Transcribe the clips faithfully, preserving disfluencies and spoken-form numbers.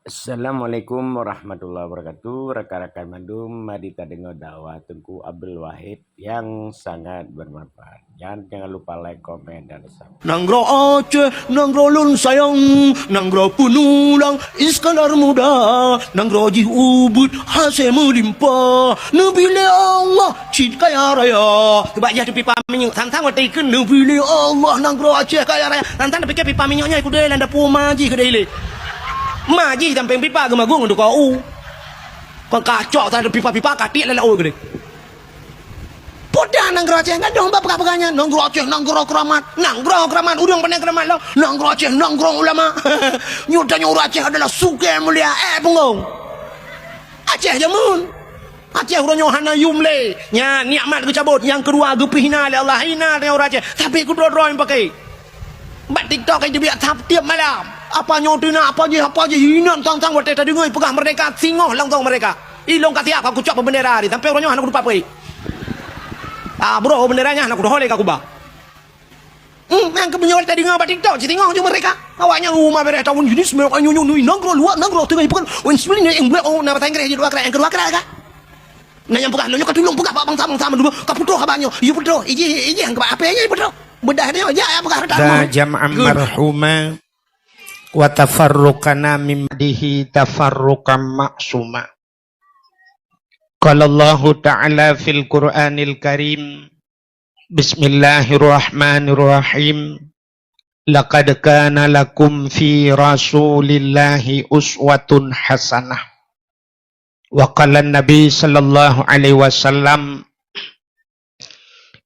Assalamualaikum warahmatullahi wabarakatuh. Rakan-rakan mandum, mari tadeungoe dakwah Teungku Abdul Wahid yang sangat bermanfaat. Dan jangan lupa like, komen, dan subscribe. Nanggroe Aceh, nanggroe lôn sayang, nanggroe peunulang Iskandar Muda, nanggroe jih ubit hase meulimpah, neupiléh Allah cit kaya raya. Keubah jah teupipa minyeuk, sang-sang watèe ikheun neupiléh Allah nanggroe Aceh kaya raya. Sang-sang tapike pipa minyeuk nyan keudeh lam dapu ma jih keudeh ilèe. Ma jih sampéng pipa geumagong ngon tukang u. Kon kacok sa pipa-pipa ka tiek lam laôt keudeh. Peue dah nanggroe Aceh gadôh bak peugah-peugah nyan, nanggroe Aceh nanggroe keuramat, nanggroe keuramat, ureueng pandai keuramat lom, nanggroe Aceh nanggroe ulama. Nyoe tanyoe ureueng Aceh adalah sukée mulia, eh, punggong. Aceh jameun. Aceh uroe nyoe hana yum lé. Nyan nikmat geucabot. Nyang keudua, geupeuhina lé Allah. Hina tanyoe ureueng Aceh. Tapi keudroe-droe nyang paké. Bak TikTok ka jibiak tiep malam. Apa nyoe tina, apa jih, apa jih. Hina sang-sang watèe tadeungoe peugah merdeka, singoh langsong merdeka. Ilôn ka siap, ka kucok bendera hari. Sampai uroe nyoe hana kutupat peuék. Ah, bro, bendera nyan hana kudoh lé ka kuba. Hmm, nyang keu meunyoe tadeungoe bak TikTok, cit singoh ju merdeka. Awak nyan uma bereh tahun jenis, nanggroe luwa, nanggroe teungoh ipeugah. Wen sibling nyang buet, oh, na bahasa Inggris jih dua kali, nyang keudua kali ka. Na nyang peugah, nyoe ka tulông peugah bak bansa-bansa mandum, ka putôh haba nyoe. Yu putôh, iji, iji nyang keu apa nyoe putôh. Beudah nyoe, jak ya peugah rata. Za jam'an marhuma wa tafarruqana min ba'dihi tafarruqan ma'suma. Qala Allahu ta'ala fil Qur'anil Karim, Bismillahirrahmanirrahim. Laqad kana lakum fi Rasulillahi uswatun hasanah. Wa qala Nabi sallallahu alaihi wasallam,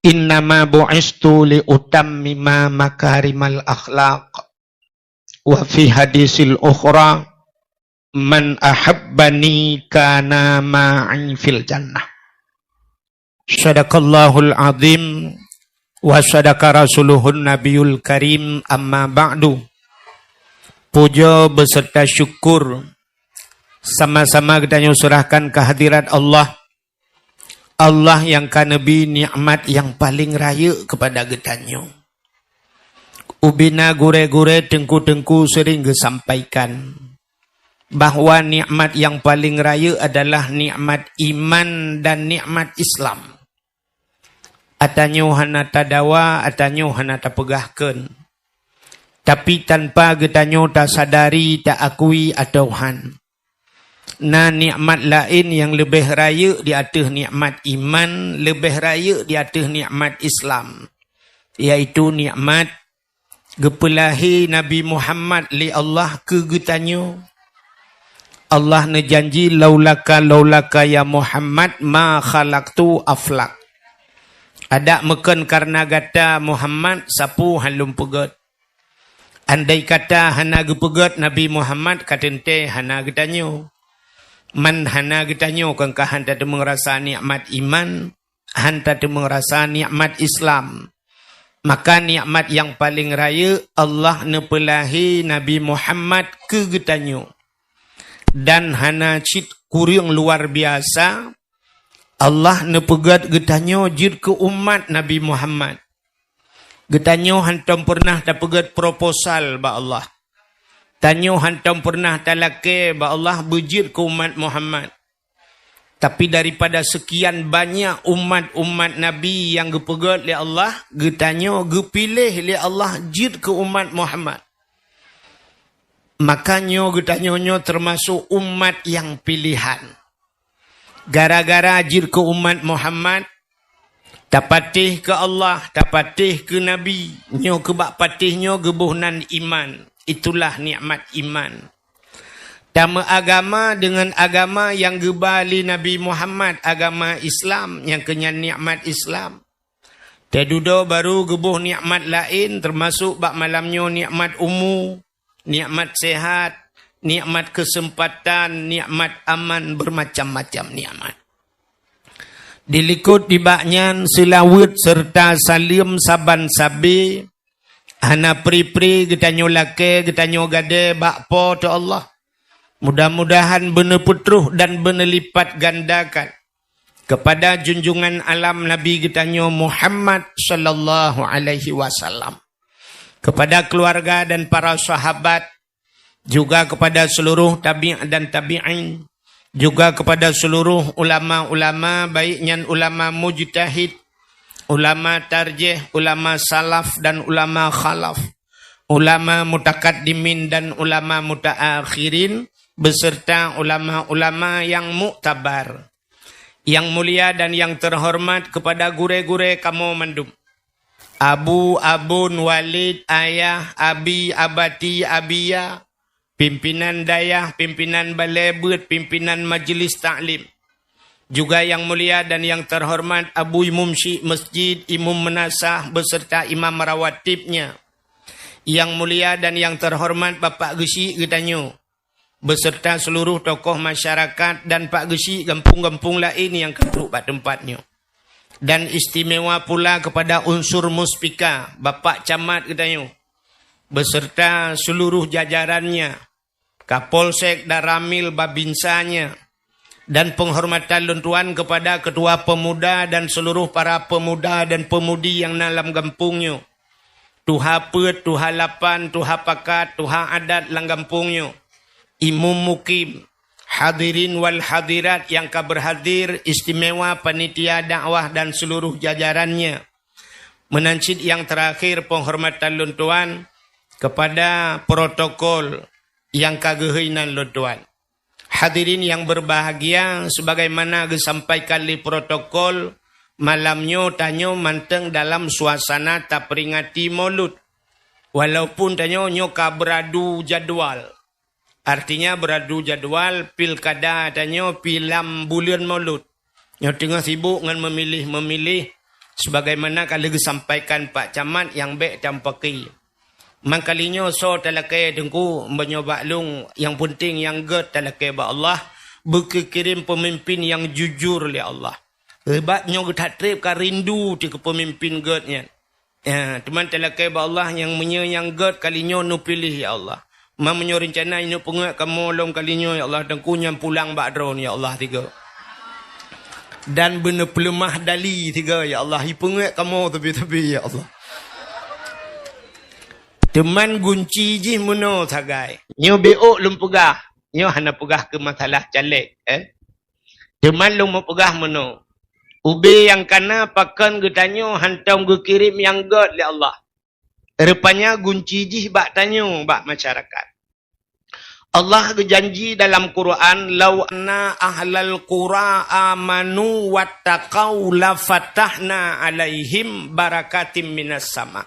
"Innama bu'istu li utammima makarimal akhlaq." Wa fi hadisil ukhra, "Man ahabbani kana ma'i fil jannah." Sadaqallahul azim wa sadaqa rasuluhun nabiyul karim, amma ba'du. Puja beserta syukur sama-sama geutanyoe serahkan kehadirat Allah. Allah nyang ka neubri nikmat nyang paleng rayeuk keupada geutanyoe. Ubena gurée-gurée, teungku-teungku sering geusampaikan bahwa nikmat nyang paleng rayeuk adalah nikmat iman dan nikmat Islam. Atanyoe hana tadawa, atanyoe hana tapeugah kheun. Tapi tanpa geutanyoe tasadari, taakui atawa han, na nikmat laén nyang leubeh rayeuk di ateueh nikmat iman, leubeh rayeuk di ateueh nikmat Islam, yaitu nikmat geupeulahé Nabi Muhammad lé Allah keu geutanyoe. Allah neujanji, "Laulaka, laulaka ya Muhammad, ma khalaqtu aflak." Adak meukheun kareuna gata Muhammad, sapeue han lôn peugét. Andai kata hana geupeugét Nabi Muhammad, ka teuntée hana geutanyoe. Man hana geutanyoe kon ka han tateumeung rasa nikmat iman, han tateumeung rasa nikmat Islam. Maka nikmat nyang paleng rayeuk, Allah neupeulahé Nabi Muhammad keu geutanyoe. Dan hana cit kureueng luar biasa, Allah neupeugét geutanyoe jeuet keu umat Nabi Muhammad. Geutanyoe hantom peureunah tapeugét proposal bak Allah. Tanyoe hantom peureunah talakée bak Allah beujeuet keu umat Muhammad. Tapi daripada seukian banyak umat-umat Nabi nyang geupeugét lé Allah, geutanyoe geupiléh lé Allah jeuet keu umat Muhammad. Maka nyoe geutanyoe nyoe teumasok umat nyang piléhan. Gara-gara jeuet keu umat Muhammad, tapatéh keu Allah, tapatéh keu Nabi, nyoe keubak patéh nyoe geuboh nan iman. Itulah nikmat iman. Tameuagama deungon agama nyang geuba lé Nabi Muhammad, agama Islam, nyang keu nyan nikmat Islam. Teududoe baru geuboh nikmat laén, teumasok bak malam nyoe nikmat umu, nikmat sehat, nikmat keuseumpatan, nikmat aman, beumacam-macam nikmat. Dilikot nibak nyan seulaweuet seureuta saleuem saban sabe, hana pri-pri geutanyoe lakée, geutanyoe gadée bak Po teu Allah. Mudah-mudahan beuneupeutroh dan beuneulipat gandakan keupada junjungan alam Nabi geutanyoe Muhammad sallallahu alaihi wasallam, keupada keuluwarga dan para sahabat, juga kepada seluruh tabi' dan tabi'in, juga kepada seluruh ulama-ulama, baik nyan ulama mujtahid, ulama tarjih, ulama salaf dan ulama khalaf, ulama mutakaddimin dan ulama mutaakhirin, beserta ulama-ulama yang muktabar. Yang mulia dan yang terhormat kepada gurée-gurée kamoe mandum. Abu, abon, walid, ayah, abi, abati, abiya, pimpinan dayah, pimpinan balée beuet, pimpinan majlis taklim. Juga yang mulia dan yang terhormat Abu Imum Syik Masjid, Imum Meunasah beserta imam rawatibnya. Yang mulia dan yang terhormat Bapak Geusyik geutanyoe, beserta seluruh tokoh masyarakat dan Pak Geusyik gampông-gampông laén nyang ka trok bak teumpat nyoe. Dan istimewa pula kepada unsur muspika, Bapak Camat geutanyoe, beserta seluruh jajarannya, Kapolsek, Danramil, Babinsanya, dan penghormatan lôn tuan kepada Ketua Pemuda dan seluruh para pemuda dan pemudi yang na lam gampông nyoe. Tuha peuet, tuha lapan, tuha pakat, tuha adat lam gampông nyoe, imum mukim, hadirin wal hadirat nyang ka berhadir, istimewa panitia dakwah dan seluruh jajarannya. Meunan cit nyang terakhir, penghormatan lôn tuan kepada protokol nyang ka geuhôi nan lôn tuan. Hadirin yang berbahagia, sebagaimana geusampaikan lé protokol, malam nyoe tanyoe mantong dalam suasana taperingati Maulud. Walaupun tanyoe nyoe ka beradu jadwal. Artinya beradu jadwal pilkada tanyoe pi lam buleuen Maulud. Nyoe teungoh sibuk ngon memilih-memilih, sebagaimana ka lheueh geusampaikan Pak Camat nyang bék tampaki. Mangkalinyoe soe talakée teungku, meunyoe bak lôn, nyang peunteng nyang gét talakée bak Allah, beukirém peumimpin nyang jujur lé Allah. Rebat nyoe geutat treb ka rindu teuh keu peumimpin gét nyan. Ya, teuma talakée bak Allah nyang meunyoe nyang gét kalinyoe neupiléh, ya Allah. Ma meunyoe reuncana inong peungeuet kamoe lom kalinyoe, ya Allah, teungku nyan pulang bak droe, ya Allah, tiga. Dan beuneupeulumah dali tiga, ya Allah, ipeungeuet kamoe teubi-teubi, ya Allah. Teuma gunci jih meunoe sagai. Nyoe bék lôn peugah. Nyoe hana peugah keu masalah caleg, eh. Teuma lôn meupeugah meunoe. Ubé nyang kana pakon geutanyoe hantom geukirém nyang gét lé Allah. Rupanya gunci jih bak tanyoe, bak masyarakat. Allah geujanji dalam Quran, "Lau anna ahlal qura amanu wattaqau lafatahna alaihim barakatim minas sama.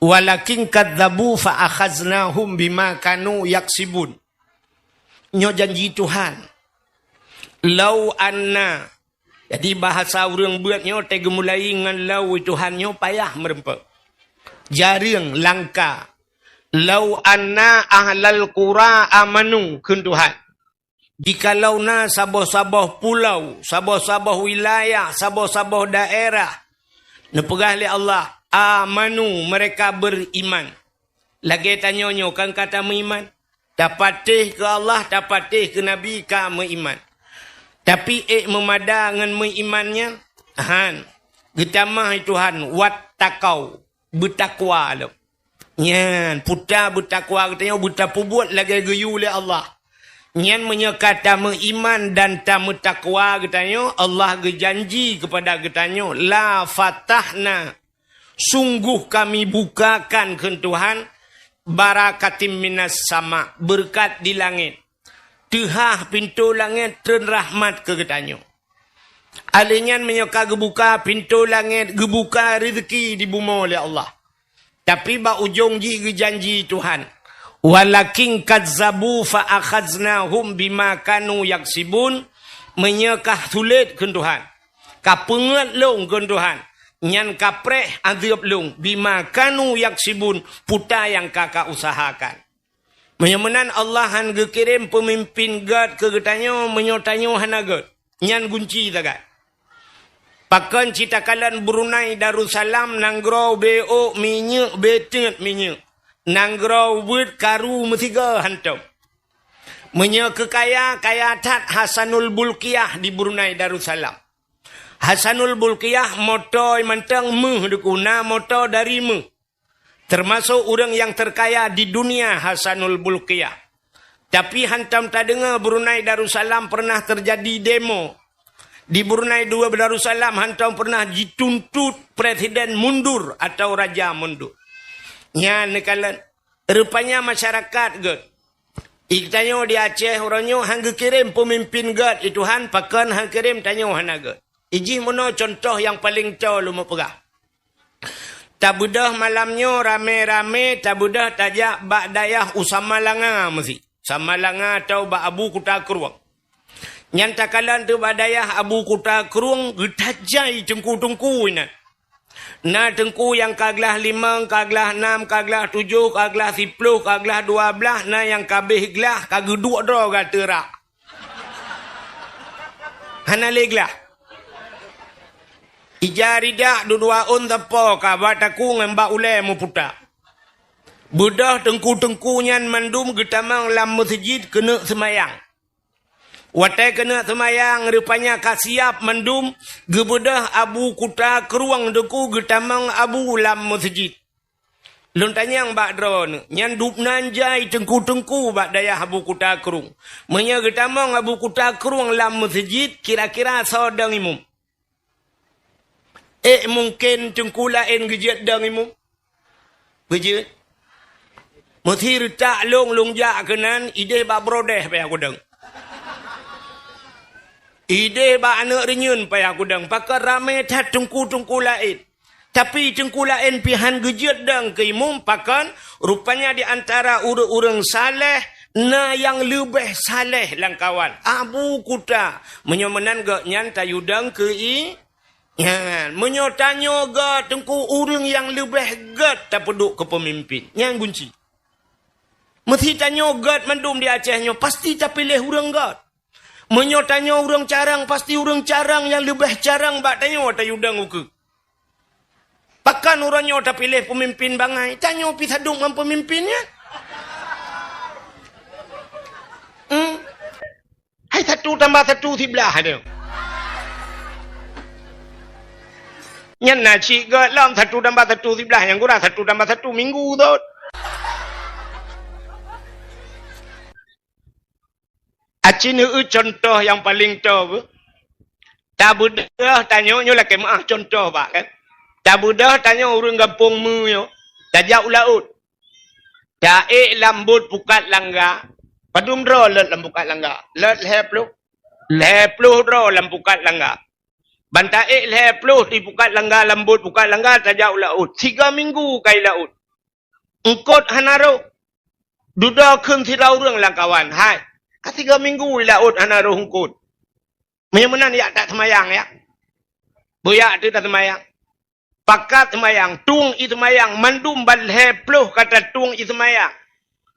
Walakin kadzabu fa akhaznahum bima kanu yaksibun." Nyoe janji Tuhan. "Lau anna." Jadi, bahasa ureuëng beuet nyoe teugeumulai ngon "lau", Tuhan nyoe payah meureumpok. Jareueng langka. "Lau anna ahlal qura amanu," kheun Tuhan. Jikalau na saboh-saboh pulau, saboh-saboh wilayah, saboh-saboh daerah, neupeugah lé Allah, "Amanu," mereka beriman. Lagée tanyoe nyoe kan ka tameuiman. Tapatéh keu Allah, tapatéh keu Nabi ka meuiman. Tapi ék meumada ngon meuiman nyan? Han. Geutamah Tuhan, "Wattaqau," beutakwa lom. Nyan, puta beutakwa geutanyoe beutapeubuet lagée geuyue lé Allah. Nyan meunyoe ka tameuiman dan tameutakwa geutanyoe, Allah geujanji keupada geutanyoe, "La fatahna," sungguh Kami bukakan, kheun Tuhan, "barakatim minas sama," beureukat di langét. Teuhah pintoe langét treun rahmat keu geutanyoe. Alheuh nyan meunyoe ka geubuka pintoe langét, geubuka reuzeuki di bumoe lé Allah. Tapi bak ujong jih geujanji Tuhan, "Walakin kazzabu fa akhaznahum bima kanu yaksibun," meunyoe ka sulet, kheun Tuhan, ka peungeuet lôn, kheun Tuhan, nyan ka preh azeub lôn, "bima kanu yaksibun," puta nyang ka ka usahakan. Meunyoe meunan Allah han geukirém peumimpin gét keu geutanyoe, meunyoe tanyoe hana gét. Nyan gunci sagai. Pakon cit takalon Brunei Darussalam, nanggroe bék minyeuk, bék teungeut minyeuk. Nanggroe ubeuet karu meusigoe hantom. Meunyoe keu kaya, kaya that Hasanul Bolkiah di Brunei Darussalam. Hasanul Bolkiah moto mantong méuh, dikeue na moto dari méuh. Termasuk ureuëng nyang terkaya di dunia Hasanul Bulqiyah. Tapi hantom tadeungoe Brunei Darussalam pernah terjadi demo. Di Brunei Darussalam hantom pernah jituntut presiden mundur atau raja mundur. Nyan neukalon, rupanya masyarakat gét. I tanyoe di Aceh uroe nyoe han geukirém peumimpin gét, i Tuhan pakon han kirém tanyoe hana gét. Ijih meunoe contoh nyang paleng toe lôn peugah. Tabeudôh malam nyoe ramé-ramé tabeudôh tajak bak dayah u Samalanga meusi. Samalanga atau bak Abu Kuta Krueng. Nyan takalon teuk bak dayah Abu Kuta Krueng geutajai teungku-teungku inan. Na teungku nyang ka glah limong, ka glah nam, ka glah tujoh, ka glah siploh, ka glah dua blah, na nyang ka abéh glah, ka geuduek droe gata rak. Hana lé glah. Ija ridak dudoe ôn teupô ka bak takue ngon bak ulée meuputa. Beudôh teungku-teungku nyan mandum geutamong lam meuseujid keuneuk seumayang. Watée keuneuk seumayang rupanya ka siab mandum, geubeudôh Abu Kuta Krueng teungku geutamong Abu lam meuseujid. Lôn tanyong bak droeneuh, nyan dubnan jai teungku-teungku bak dayah Abu Kuta Krueng. Meunyoe geutamong Abu Kuta Krueng lam meuseujid, kira-kira soe dong imum? Ék mungken teungku laén geujeuet dong imum? Geujeuet. Meusi reutak lông, lông jak keunan, idéh bak brodeh payah kudong. Idéh bak aneuëk reunyeun payah kudong. Pakon ramé that teungku-teungku laén. Tapi teungku laén pih han geujeuet dong keu imum, pakon? Rupanya di antara ureuëng-ureuëng saleh na nyang leubeh saleh lam kawan. Abu Kuta. Meunyoe meunan gobnyan tayue dong keu i-, nyan. Meunyoe tanyoe gét teungku ureuëng nyang leubeh gét tapeuduek keu peumimpin. Nyan gunci. Meusi tanyoe gét mandum di Aceh nyoe, pasti tapiléh ureuëng gét. Meunyoe tanyoe ureuëng carông, pasti ureuëng carông nyang leubeh carông bak tanyoe tayue dong ukeue. Pakon uroe nyoe tapiléh peumimpin bangai, tanyoe pih sadum ngon peumimpin nyan. Hmm. Hai satu tambah satu siblah ada. Nyan na cit gét lom satu tambah satu siblah, nyang gura satu tambah satu minggu thot. Aci neueu contoh nyang paleng toe beuh. Tabeudôh tanyoe nyoe lakée meuáh contoh bak kan. Tabeudôh tanyoe ureuëng gampông meu nyoe, tajak u laôt. Taék lam bot pukat langga. Padum droe lheueh lam pukat langga? Lheueh lhée ploh. Lhée ploh droe lam pukat langga. Ban taék lhée ploh di pukat langga lam bot pukat langga tajak u laôt. Siga minggu kai laôt. Eungkot hana rhoh. Dudoe kheun sidroe ureuëng lam kawan, "Hai, ka siga minggu i laôt hana rhoh eungkot. Meunyoe meunan yak that seumayang yak. Beuyak teuh that seumayang." Pakat seumayang, tueng i seumayang, mandum ban lhée ploh ka tatueng i seumayang.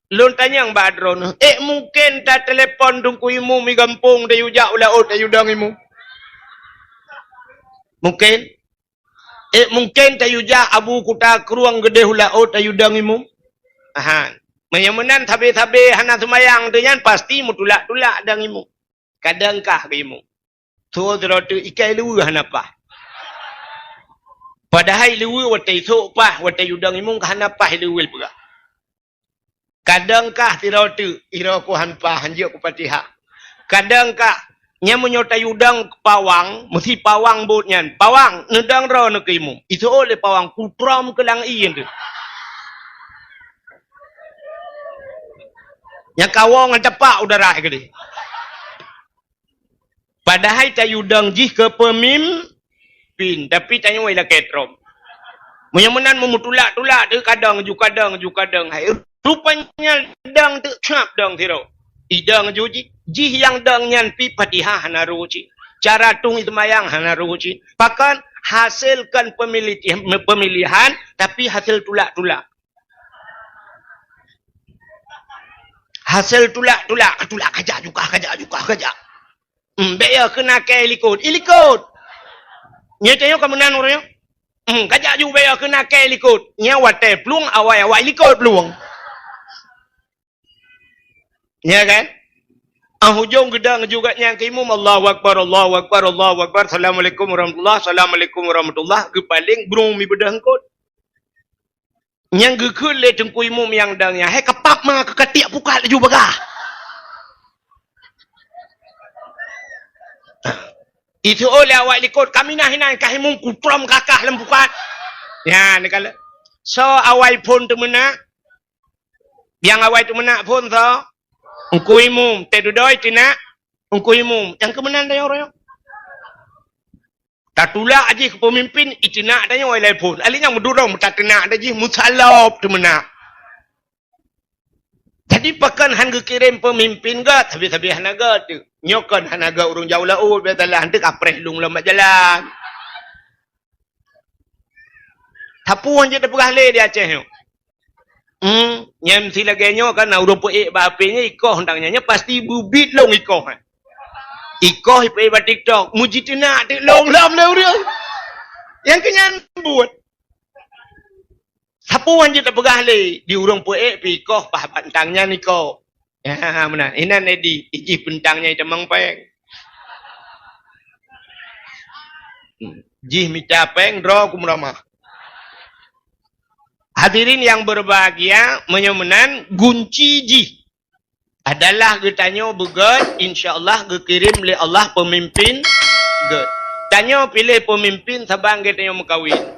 Lôn tanyong bak droeneuh, ék mungken tatelepon teungku imum i gampông tayue jak u laôt tayue dong imum? Mungken? Ék mungken tayue jak Abu Kuta Krueng geudeh u laôt tayue dong imum? Ahan. Meunyoe meunan sabe-sabe hana seumayang teuh nyan pasti meutulak-tulak dong imum. Kadang kah keu imum. Soe sidroe teuk ikai luweue hana paih. Padahai luweue watée isok paih, watée yue dong imum ka hana paih luweue peugah. Kadang kah sidroe teuk, iroe ku han paih, han jeuet ku Fatihah. Kadang kah, nyan meunyoe tayue dong pawang, meusi pawang bot nyan. Pawang, neudong droeneuh keu imum. Isok lé pawang, kutrom keu lam ié teuh. Nyang ka woe ngon tapak udara keudeh. Padahai tayue dong jih keu peumimpin, tapi tanyoe ilakée trom. Meunyoe meunan meutulak-tulak teuh kadang ju kadang ju kadang hai. Rupanya dong teuh cap dong sidroe. Idong ju jih, jih nyang dong nyan pih Fatihah hana rhoh cit. Cara tueng i seumayang hana rhoh cit. Pakon hasilkan pemilih-, pemilihan tapi hasil tulak-tulak. Hasé tulak-tulak, tulak kajak juga, kajak juga, kajak. Hmm, bék ya keunaké ilikot, ilikot. Nyoe tanyoe ka meunan ureuëng nyoe. Hmm, kajak ju bék ya keunaké ilikot. Nyoe watée plueng awai-awai ilikot plueng. Ya kan? Ah ujong geudang juga nyang keu imum, Allahu Akbar, Allahu Akbar, Allahu Akbar, Assalamualaikum warahmatullah, Assalamualaikum warahmatullah, geupaléng brung mi beudeuh eungkot. Nyang geukheun lé Teungku Imum nyang dang nyan, "Hai kapap ma keu katiek pukat laju bagah." Iseuôt lé awak likot, "Kaminah inan kah Imum, kutrom kakah lam pukat." Nyan neukalon. Soe awai phon teumeunak? Nyang awai teumeunak phon soe? Teungku Imum. Teududoe teunak Teungku Imum. Nyang keu meunan tanyoe royong. Tatulak jih keu peumimpin, iteunak tanyoe ilai phon. Alèh nyang meudurong tateunak dah jih meusalop teumeunak. Jadi pakon han geukirém peumimpin gèt, sabé-sabé hana gèt teuh. Nyoe kon hana gèt ureueng jauh laôt, biasalah han teuh kapreh lôn lom bak jalan. Sapeue nyang jeuet tapeugah lé di Aceh nyoe? Hmm, nyang si lagèe nyoe kan na ureueng peuék bak H P nyoe ikoh tang nyan, nyan pasti beubiet lôn ikoh, eh. Ikoh ipeuék bak TikTok, mujiteunak teuk lôn lom lé ureueng. Nyang keu nyan buet. Sapeue nyang jeuet tapeugah lé di ureueng peuék pih ikoh paih bak tang nyan ikoh. Ya, meunan. Inan Edi, ijih peue tang nyang itamong péng. Hmm. Jih mita péng, droe keu meuramah. Hadirin yang berbahagia, meunyoe meunan, gunci jih adalah geutanyoe beugèt, insya Allah geukirém lé Allah peumimpin gèt. Tanyoe piléh peumimpin saban geutanyoe meukawen.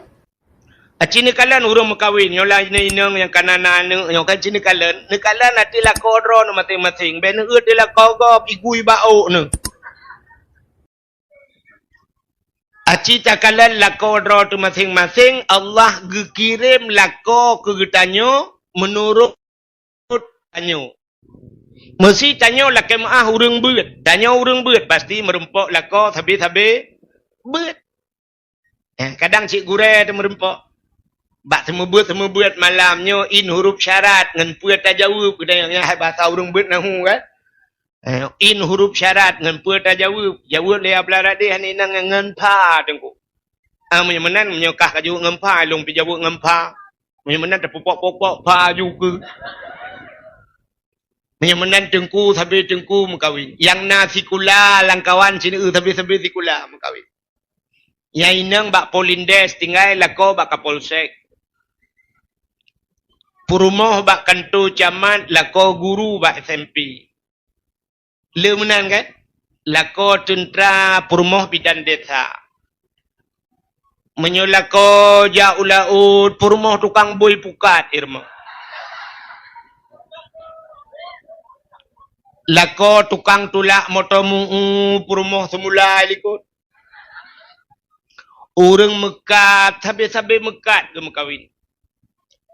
Aci neukalon ureueng meukawen, nyoe lah inong-inong nyang ka na aneuk, nyoe kan ci neukalon. Neukalon ateueh lakoe droeneuh maséng-maséng. Bèk neueu ateueh lakoe gob, igui bak ôk neuh. Aci takalon lakoe droe teuh maséng-maséng, Allah geukirém lakoe keu geutanyoe meunurot tanyoe. Meusi tanyoe lakèe meu'ah ureueng beuet. Tanyoe ureueng beuet, pasti meurumpok lakoe sabé-sabé beuet. Eh, kadang cit gurèe teuh meurumpok. Bak seumeubeuet-seumeubeuet malam nyoe in huruf syarat ngon peue tajaweueb, geutanyoe nyan hai basa ureueng beuet nahu kan. Eh, in huruf syarat ngon peue tajaweueb. Jaweueb lé Abdullah Radih nyan ngon pha teungku. Ah, meunyoe meunan, meunyoe kah kajaweueb ngon pha, lôn pih jaweueb ngon pha. Meunyoe meunan tapupok-pupok pha ju keu. Meunyoe meunan teungku sabé teungku meukawen. Nyang na sikula lam kawan sineuk sabé-sabé sikula meukawen. Nyang inong bak Polindes tinggai lakoe bak Kapolsek. Peurumoh bak kanto camat lakoe guru bak S M P. Le meunan kan? Lakoe teuntra peurumoh bidan desa. Meunyoe lakoe jak u laôt, peurumoh tukang bui pukat i rumoh. Lakoe tukang tulak moto meu-eu, peurumoh seumula i likot. Ureueng meukat, sabé-sabé meukat geumeukawen.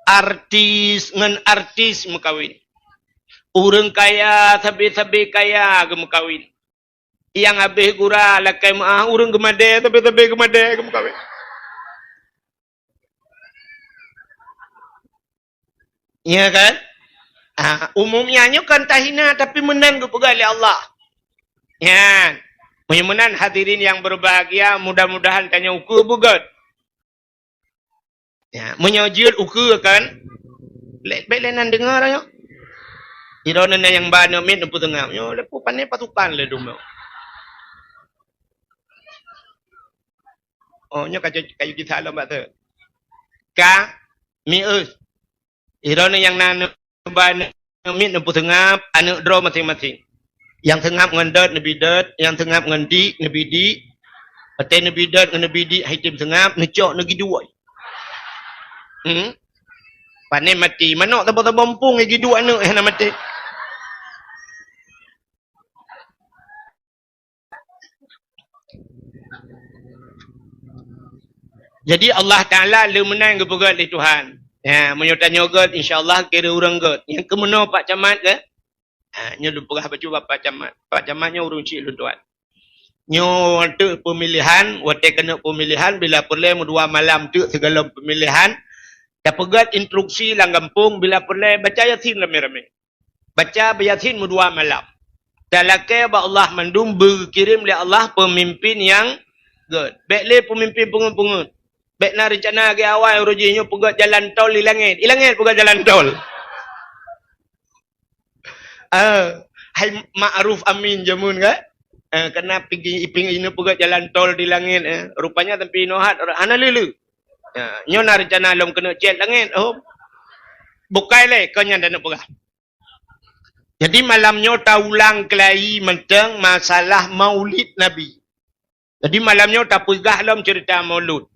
Artis ngon artis meukawen. Ureueng kaya, sabé-sabé kaya geumeukawen. Nyang habéh gura lakèe meu'ah, ureueng geumadèe, sabé-sabé geumadèe geumeukawen. Iya kan? Ah, umumnya nyoe kan tahina, tapi meunan geupeugah lé Allah. Nyan. Meunyoe meunan hadirin yang berbahagia, mudah-mudahan tanyoe ukeue beugèt. Ya, meunyoe jeuet ukeue kan, lé-, bèk lé nan deungö nyoe. Sidroe na nyang ba aneuk miet neupeuteungab. Nyoe leupeu pané pasukan lé dum nyoe. Oh, nyoe kayu, kayu kisah lom bak tu. Ka, mi'eus. Sidroe na nyang na aneuk ba aneuk miet neupeuteungab aneuk droe maséng-maséng. Nyang teungab ngon dot neubi dot, nyang teungab ngon dik neubi dik. Watèe neubi dot ngon neubi dik hai tem teungab, neucok neugi duek. Hmm? Pané maté, manok saboh-saboh muphom gi duek aneuk hana maté. Jadi Allah Taala le meunan geupeugèt lé Tuhan. Ya, meunyoe tanyoe gèt, insya Allah kira ureueng gèt. Nyang keumeunoe Pak Camat ke? Ha, nyoe lôn peugah bacut bak Pak Camat. Pak Camat nyoe ureueng chik lôn tuan. Nyoe teuk peumilihan, watèe keuneuk peumilihan, bila peureulèe meudua malam teuk sigohlom peumilihan, tapeugèt instruksi lam gampông, bila peureulèe baca Yasin ramé-ramé. Baca Yasin meudua malam. Talakèe bak Allah mandum beukirém lé Allah peumimpin nyang gèt. Bèk lé peumimpin peungeut-peungeut. Bèk na reuncana lagèe awai uroe jih nyoe peugèt jalan tol di langèt. Di langèt peugèt jalan tol. Ah, hai Ma'ruf Amin jameun kan? Ah, kana pigi iping inoe peugèt jalan tol di langèt, eh. Rupanya sampai inoe hat hana lé-lé. Ya, nyoe na reuncana lom keuneuk cét langèt, oh. Bukai lé, kon nyan taneuk peugah. Jadi malam nyoe taulang keulai mantong masalah Maulid Nabi. Jadi malam nyoe tapeugah lom ceurita Maulud.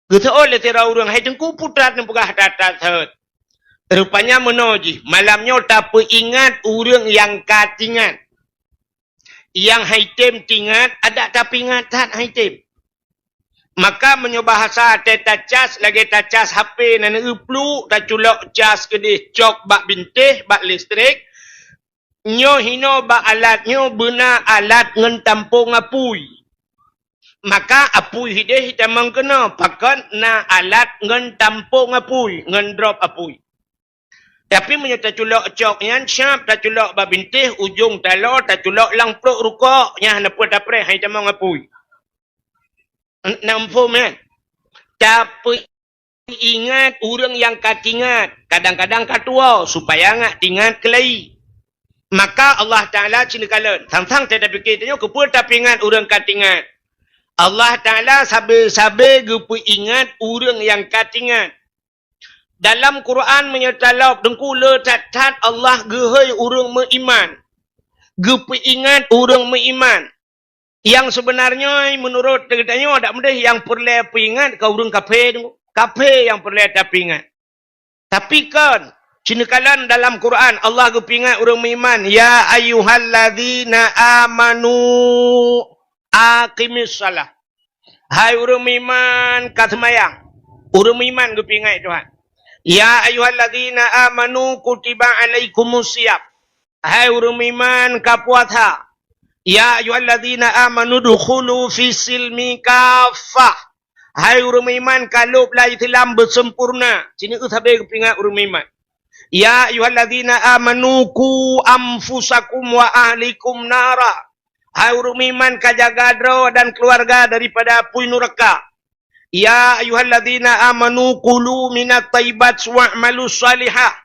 Geuseuôt lé sidroe ureuëng, "Hai Teungku, peue that neupeugah that-that seuôt?" Rupanya meunoe jih, malam nyoe tapeuingat ureuëng nyang ka tingat. Nyang hai tem tingat, adak tapeuingat that hai tem. Maka meunyoe bahasa teuh tacas, lagée tacas H P na neueu pluek, taculok cas keudeh cok bak bintéh, bak listrik, nyoe hinoe bak alat nyoe beuna alat ngon tampông apui. Maka apui hideh hitamong keunoe, pakon na alat ngon tampông apui, ngon drop apui. Tapi meunyoe taculok cok nyan, siab taculok bak bintéh, ujong taloe taculok lam pluek rukok, nyan hana peue tapreh, hai tamong apui. N-, na muphom, eh? Tapeuingat ureuëng nyang ka tingat, kadang-kadang ka tuwoe, supaya ngat tingat keulai. Maka Allah Taala cit neukalon, sang-sang teuh tapike tanyoe, keupeue tapeuingat ureuëng ka tingat? Allah Taala sabe-sabe geupeuingat ureuëng nyang ka tingat. Dalam Quran meunyoe talop, Teungku, le that-that Allah geuhôi ureuëng meuiman, geupeuingat ureuëng meuiman. Nyang seubeunarnyoe meunurot geutanyoe adak meudeh nyang peureulée peuingat ka ureuëng kafé, Teungku. Kafé nyang peureulée tapeuingat. Tapi kon, cit neukalon dalam Quran Allah geupeuingat ureuëng meuiman, "Ya ayyuhalladzina amanu aqimis shalah." Hai ureuëng meuiman, ka seumayang. Ureuëng meuiman geupeuingat Tuhan. "Ya ayyuhalladzina amanu kutiba alaikumus siyam." Hai ureuëng meuiman, ka puasa. "Ya ayyuhalladzina amanu dukhulu fis silmi kaffah." Hai ureuëng meuiman, ka lôb lam Islam beusempurna. Cit neueu sabe geupeuingat ureuëng meuiman. "Ya ayyuhalladzina amanu qu anfusakum wa ahlikum nara." Hai ureuëng meuiman, ka jaga droe dan keuluwarga daripada apui nuraka. "Ya ayyuhalladzina amanu kulu minat thayyibat wa'malus shalihah."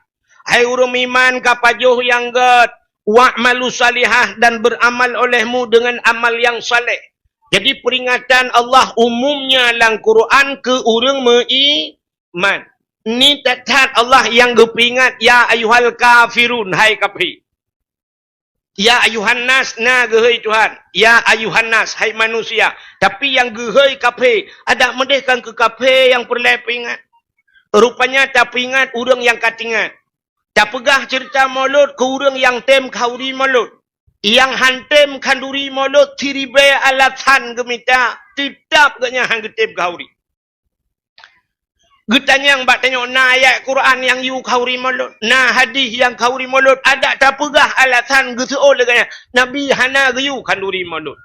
Hai ureuëng meuiman, ka pajoh nyang gét, "wa'malus shalihah," dan beramal olehmu dengan amal yang saleh. Jadi peringatan Allah umumnya lam Quran keu ureuëng meuiman. Ni that-that Allah nyang geupeuingat, "Ya ayyuhal kafirun," hai kafé. "Ya ayuhan nas," na geuhôi Tuhan. "Ya ayuhan nas," hai manusia. Tapi nyang geuhôi kafé, adak meudeh kon keu kafé nyang peureulée peuingat. Rupanya tapeuingat ureuëng nyang ka tingat. Tapeugah ceurita Maulud keu ureuëng nyang tem khauri Maulud. Nyang han tem khanduri Maulud siribée alasan geumita, teutab geuhnyan han geutem khauri. Geutanyong bak tanyoe, na ayat Quran nyang yue khauri Maulud, na hadih nyang khauri Maulud, adak tapeugah alasan geuseuôt lé geuhnyan, Nabi hana geuyue khanduri Maulud.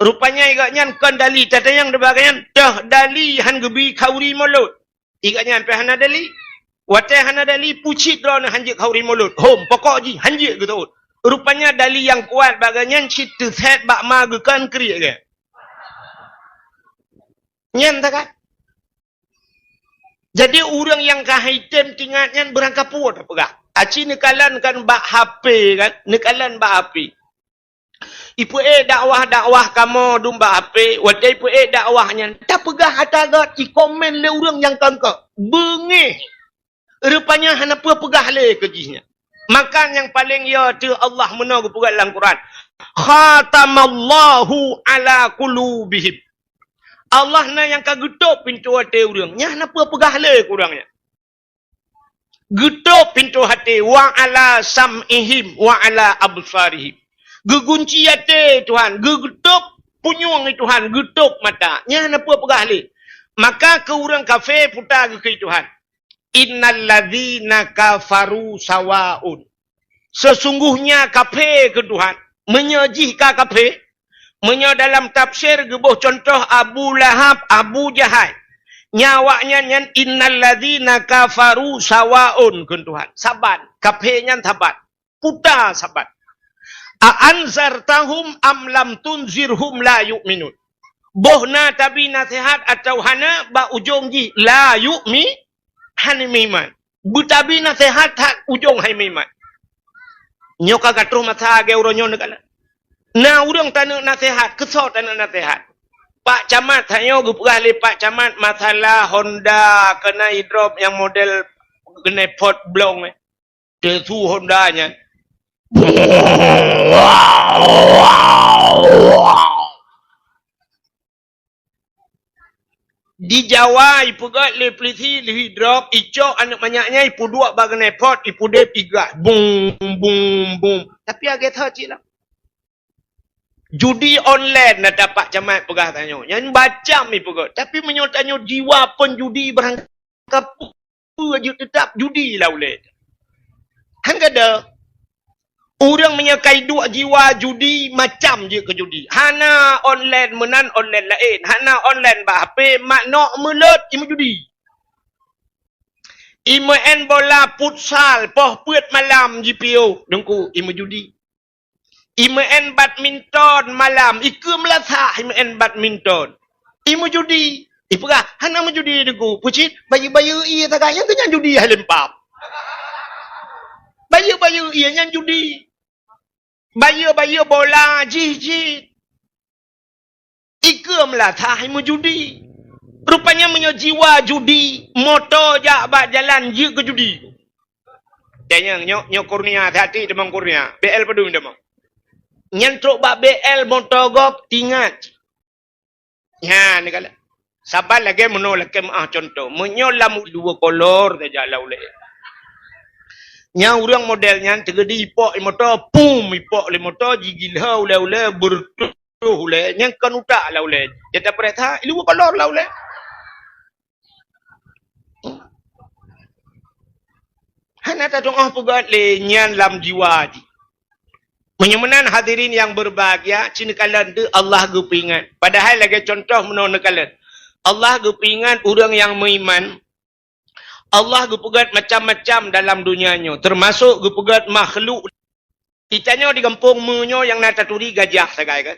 Rupanya geuhnyan kon dali, tatanyong bak geuhnyan, toh dali han geubi khauri Maulud. Geuhnyan pih hana dali. Watée hana dali, pucit droeneuh han jeuet khauri Maulud. Hom, pokok jih han jeuet geuseuôt. Rupanya dali nyang kuat bak geuhnyan cit teusét bak ma geukheun kriek geuh. Nyan that kan? Jadi ureuëng nyang ka hai tem tingat nyan beurangkapeue tapeugah. Aci neukalon kan bak H P kan? Neukalon bak H P. Ipeuék dakwah-dakwah kamoe dum bak H P, watée ipeuék dakwah nyan, tapeugah ata gét, ikomen lé ureuëng nyang kangkok. Beungéh. Rupanya hana peue peugah lé keu jih nyan. Maka nyang paleng yo teuh Allah meunoe geupeugah lam Quran, "Khatamallahu ala qulubihim." Allah na nyang ka geutôb pintoe até ureuëng. Nyan hana peue peugah lé keu ureuëng nyan. Geutôb pintoe até, "Wa ala sam'ihim wa ala absarihim." Geugunci até Tuhan, geu-, geutôb punyueng Tuhan, geutôb mata. Nyan hana peue peugah lé. Maka keu ureuëng kafé puta geukheun Tuhan, "Innal ladzina kafaru sawaun." Sesungguhnya kafé keu Tuhan, meunyoe jih ka kafé, meunyoe dalam tafsir geuboh cuntoh Abu Lahab, Abu Jahal, nyan awaknyan nyan, "Innal ladzina kafaru sawaun," kheun Tuhan. Saban, kafé nyan saban. Puta saban. "A anzartahum am lam tunzirhum la yu'minun." Boh na tabi naseuhat atawa hana, bak ujong jih la yu'mi-, hana meuiman. Beutabi naseuhat that ujong hai meuiman. Nyoe ka ka troh masa lagée uroe nyoe neukalon. Na ureuëng taneuk naseuhat, keusoe taneuk naseuhat. Pak Camat, tanyoe geupeugah lé Pak Camat masalah Honda keunai drop nyang model keuneuk pot blong, eh. Teusu Honda nyan. Di Jawa, ipeugét lé polisi, lheueh idrop, icok aneuk manyak nyan, ipeuduek bak keuneuk pot, ipudeb, igas. Bum, bum, bum. Tapi agak that cit lah. Judi online na tapak camat peugah tanyoe. Nyan macam ipeugét. Tapi meunyoe tanyoe jiwa penjudi barangkapeue jeuet teutap judi lah ulée. Han gada. Ureuëng meunyoe ka iduek jiwa judi, macam jeuet keu judi. Hana online meunan, online laén. Hana online bak H P, mak nok meulot, imeujudi. Imeu'en bola futsal, poh peuet malam jipiôh, Teungku, imeujudi. Imeu'en badminton malam, ikeue meulasah imeu'en badminton. Imeujudi. Ipeugah, hana meujudi Teungku. Peucit, bayeue-bayeue ie sagai, nyang keu nyan judi hai lempam. Bayeue-bayeue ie nyan judi. Bayeue-bayeue bola jih-jih. Ikeue meulasah imeujudi. Rupanya meunyoe jiwa judi, moto jak bak jalan jeuet keu judi. Tanyong, nyoe, nyoe Kurnia, hati-hati tamong Kurnia. B L padum tamong. Nyan trok bak B L moto gob tingat. Nyan, ni kala. Saban lagée meunoe lakée meu'ah contoh. Meunyoe lam luwa kolor saja lah ulée. Nyang ureuëng model nyan teugeudi ipok lé moto, pum, ipok lé moto, jigilha ulée-ulée, beureutoh ulée, nyang kon utak lah ulée. Jata preh that, luwa kolor lah ulée. Hana tatu'oh peugét lé nyan lam jiwa jih. Meunyoe meunan hadirin nyang beubahgia, ci neukalon teuh Allah geupeuingat. Padahai lagée contoh meunoe neukalon. Allah geupeuingat ureuëng nyang meuiman. Allah geupeugét macam-macam dalam donya nyoe, teumasok geupeugét makhluk. Itanyoe di gampông meunyoe nyang na taturi gajah sagai kan?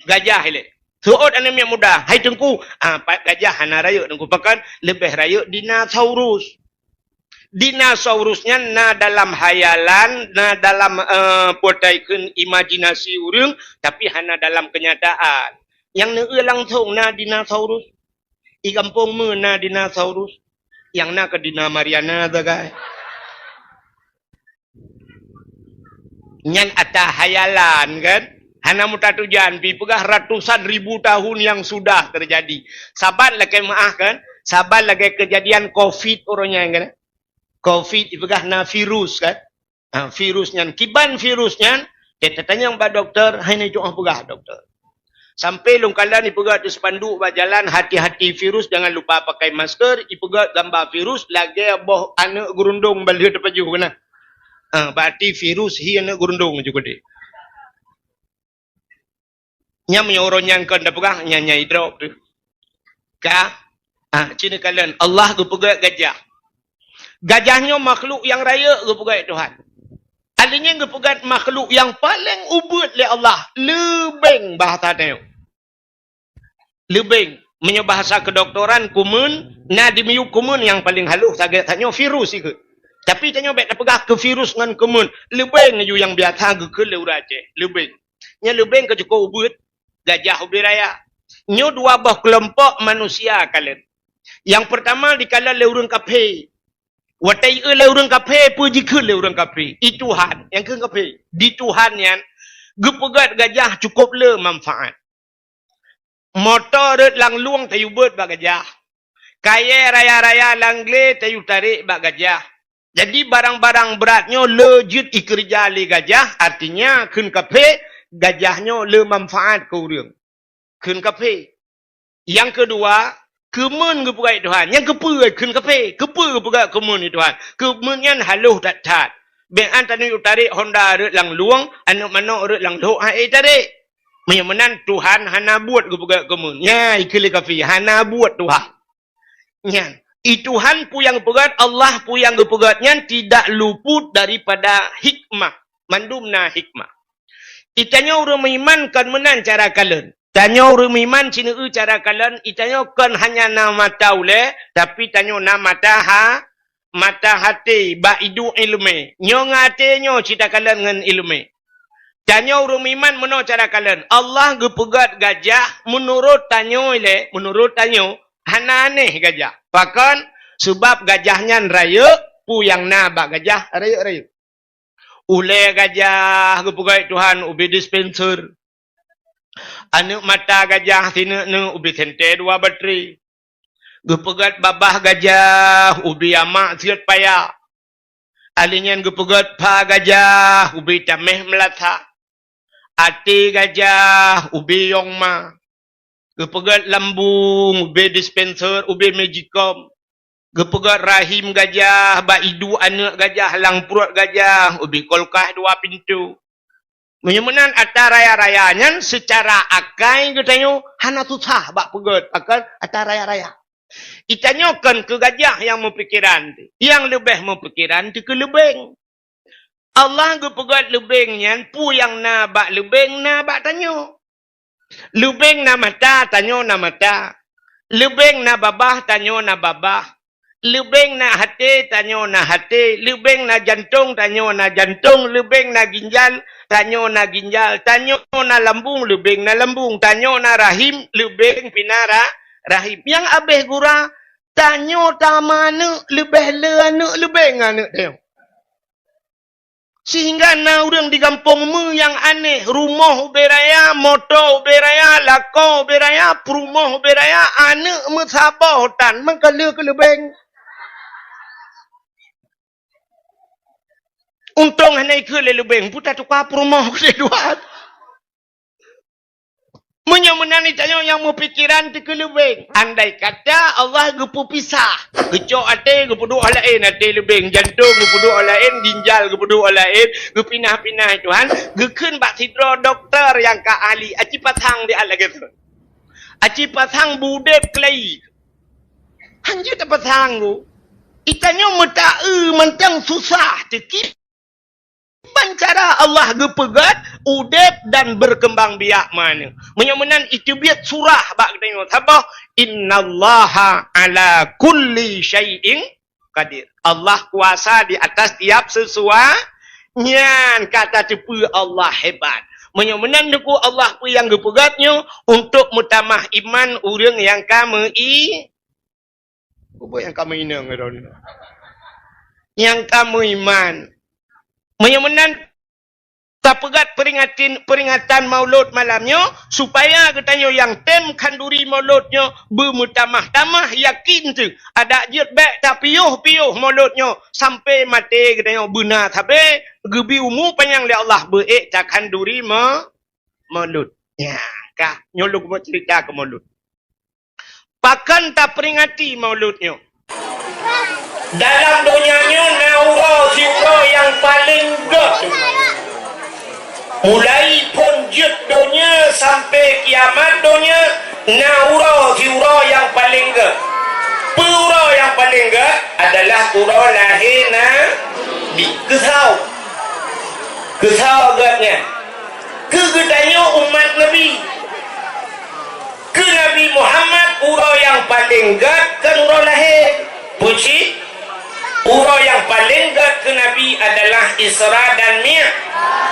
Gajah ilée. Seuôt aneuk miet muda, "Hai Teungku, ah, pat gajah hana rayeuk Teungku, pakon leubeh rayeuk dinosaurus." Dinosaurus nyan na dalam hayalan, na dalam, eh, peue takheun imajinasi ureuëng, tapi hana dalam kenyataan. Nyang neueu langsong na dinosaurus. I gampông meu na dinosaurus. Nyang na keu Dina Mariana sagai. Nyan ata hayalan kan? Hana mutatujan, pi peugah ratusan ribu tahun yang sudah terjadi. Saban lakée meu'ah kan? Saban lagée keujadian covid uroe nyan kan? Covid ipeugah na virus kan? Ha, virus nyan. Kiban virus nyan, teutatanyong bak dokto, hai nyoe peugah dokto. Sampai lôn kalon ipeugét di spanduk bak jalan, "Hati-hati virus, jangan lupa pakai masker," ipeugét gamba virus lagée boh aneuk geurundong ban lheueh teupajoh keunan. Ah, berarti virus hi aneuk geurundong ju keudeh. Nyan meunyoe uroe nyan kon tapeugah, nyan nyang idrop teuh. Ka? Ah, ci neukalon, Allah geupeugét gajah. Gajah nyoe makhluk nyang rayeuk geupeugét Tuhan. Alinyan geupeugét makhluk nyang paleng ubeuet lé Allah, leubeng bahasa tanyoe. Leubeng, meunyoe bahasa kedoktoran kumeun, na di miyueb kumeun nyang paleng halôh sagai tanyoe virus ikheun. Tapi tanyoe bék tapeugah keu virus ngon kumeun, leubeng aju nyang biasa geukheun lé ureuëng Aceh, leubeng. Nyan leubeng ka cukôp ubeuet, gajah ubé raya. Nyoe dua boh keulompok manusia kalon. Nyang peurtama dikalon lé ureuëng kafé. Watée ieu lé ureuëng kafé, peue jikheun lé ureuëng kafé? I Tuhan, nyang kheun kafé. Di Tuhan nyan geupeugét gajah cukôp le manfaat. Moto rhot lam lueng tayue beuet bak gajah. Kayée raya-raya lam glé tayue tarek bak gajah. Jadi barang-barang brat nyoe le jeuet ikeureuja lé gajah, artinya kheun kafé, gajah nyoe le manfaat keu ureuëng. Kheun kafé. Nyang keudua, kumeun geupeugét Tuhan. Nyang keupeue kheun kafé, keupeue geupeugét kumeun Tuhan? Kumeun nyan halôh that-that. Bék an tanyoe tarek honda rhot lam lueng, aneuk manok rhot lam lhok han ék tarek. Meunyoe meunan Tuhan hana buet geupeugét kumeun. Nyan ikheun lé kafé, hana buet Tuhan. Nyan, i Tuhan peue nyang geupeugét, Allah peue nyang geupeugét nyan tidak luput daripada hikmah. Mandum na hikmah. I tanyoe ureuëng meuiman kon meunan cara kalon. Tanyoe ureuëng meuiman ci neueu cara kalon, i tanyoe kon hanya na mata ulée, tapi tanyoe na mata ha-, mata haté bak iduek iéleumé. Nyoe ngon até nyoe ci takalon ngon iéleumé. Tanyoe ureuëng meuiman meunoe cara kalon. Allah geupeugét gajah meunurot tanyoe ilée, meunurot tanyoe hana aneh gajah. Pakon? Sabab gajah nyan rayeuk, Peue nyang na bak gajah, rayeuk-rayeuk. Ulée gajah geupeugét Tuhan ubé dispenser. Aneuk mata gajah sineuk-neuk ubé sentée dua batri. Geupeugét babah gajah ubé amak siet paya. Alé nyan geupeugét pha gajah ubé taméh meulasak. Até gajah ubé yong ma. Geupeugét lambung ubé dispenser, ubé magicom. Geupeugét rahim gajah bak idu aneuk gajah, lam pruet gajah ubé kulkas dua pintoe. Meunyoe meunan atra raya-raya nyan, seucara akai geutanyoe hana susah bak peugét pakon atra raya-raya. Geutanyoe kon keu gajah nyang meupikeran, nyang leubeh meupikeran teuh keu leubeng. Allah geupeugét leubeng nyan, peue nyang na bak leubeng na bak tanyoe. Leubeng na mata, tanyoe na mata. Leubeng na babah, tanyoe na babah. Leubeng na até, tanyoe na até. Leubeng na jantong, tanyoe na jantong. Leubeng na ginjal, tanyoe na ginjal. Tanyoe na lambung, leubeng na lambung. Tanyoe na rahim, leubeng pih na ra-, rahim. Nyang abéh gura, tanyoe tameuaneuk leubeh le aneuk leubeng aneuk tanyoe. Sehingga na ureuëng di gampông meu nyang aneh, rumoh ubé raya, moto ubé raya, lakoe ubé raya, peurumoh ubé raya, aneuk meusaboh tan meukeuleu keu leubeng. Untông hana ikheun lé leubeng, peue tatuka peurumoh keudeh dua. Meunyoe meunan tanyoe nyang meupikeran teuh keu leubeng. Andai kata Allah geupeupisah, geucok até geupeuduek laén, até leubeng, jantong geupeuduek laén, ginjal geupeuduek laén, geupinah-pinah Tuhan, geukheun bak sidroe dokto nyang ka ahli, aci pasang di alat geuh. Aci pasang budeb keulai. Hanjeuet tapasang tu. Tanyoe meutaeu mantong susah teuki. Ban cara Allah geupeugét udeb dan berkembang biak meuaneuk. Meunyoe meunan iteubiet surah bak geutanyoe saboh, "Innallaha ala kulli syai'in qadir." Allah kuasa di atas tiap sesuatu. Nyan ka tateupeue Allah hebat. Meunyoe meunan Teungku, Allah peue nyang geupeugét nyoe untuk meutamah iman ureuëng nyang ka meu-i-, Peue nyang ka meuinong droeneuh? Nyang ka meuiman. Meunyoe meunan, tapeugét peuringatan, peuringatan Maulud malam nyoe, supaya geutanyoe nyang tem khanduri Maulud nyoe beumeutamah-tamah yakin teuh. Adak jeuet bék tapiôh-piôh Maulud nyoe sampai maté geutanyoe beuna sabe, geubri umu panyang lé Allah beu ék takhanduri ma-, Maulud. Nyan ka, nyoe lôn keumeung cerita keu Maulud. Pakon tapeuringati Maulud nyoe? Dalam donya nyoe na uroe siuroe nyang paleng gét. Mulai phon jeuet donya sampai kiamat donya, na uroe siuroe nyang paleng gét. Peue uroe nyang paleng gét? Adalah uroe lahé Nabi. Keusoe? Keusoe gét nyan? Keu geutanyoe umat Nabi. Keu Nabi Muhammad, uroe nyang paleng gét kon uroe lahé. Peue cit? Uroe nyang paleng gét keu Nabi adalah Isra dan Mi-,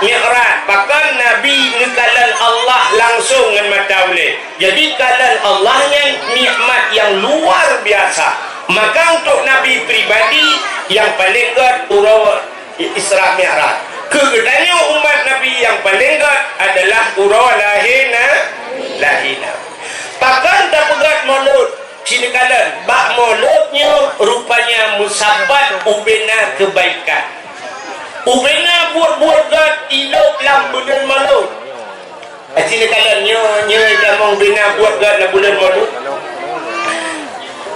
Mi'raj. Pakon Nabi neukalon Allah langsong ngon mata ulée. Jadi, kalon Allah nyan nikmat nyang luar biasa. Maka, untuk Nabi pribadi, nyang paleng gét uroe Isra Mi'raj. Keu geutanyoe umat Nabi nyang paleng gét adalah uroe lahé Na-, lahé Nabi. Pakon tapeugét Maulud? Ci neukalon, bak Maulud nyoe rupanya meusapat ubena keubaikan. Ubena buet-buet gét ilop lam buleuen Maulud. Aci neukalon nyoe, nyoe tamong bina buet gét lam buleuen Maulud.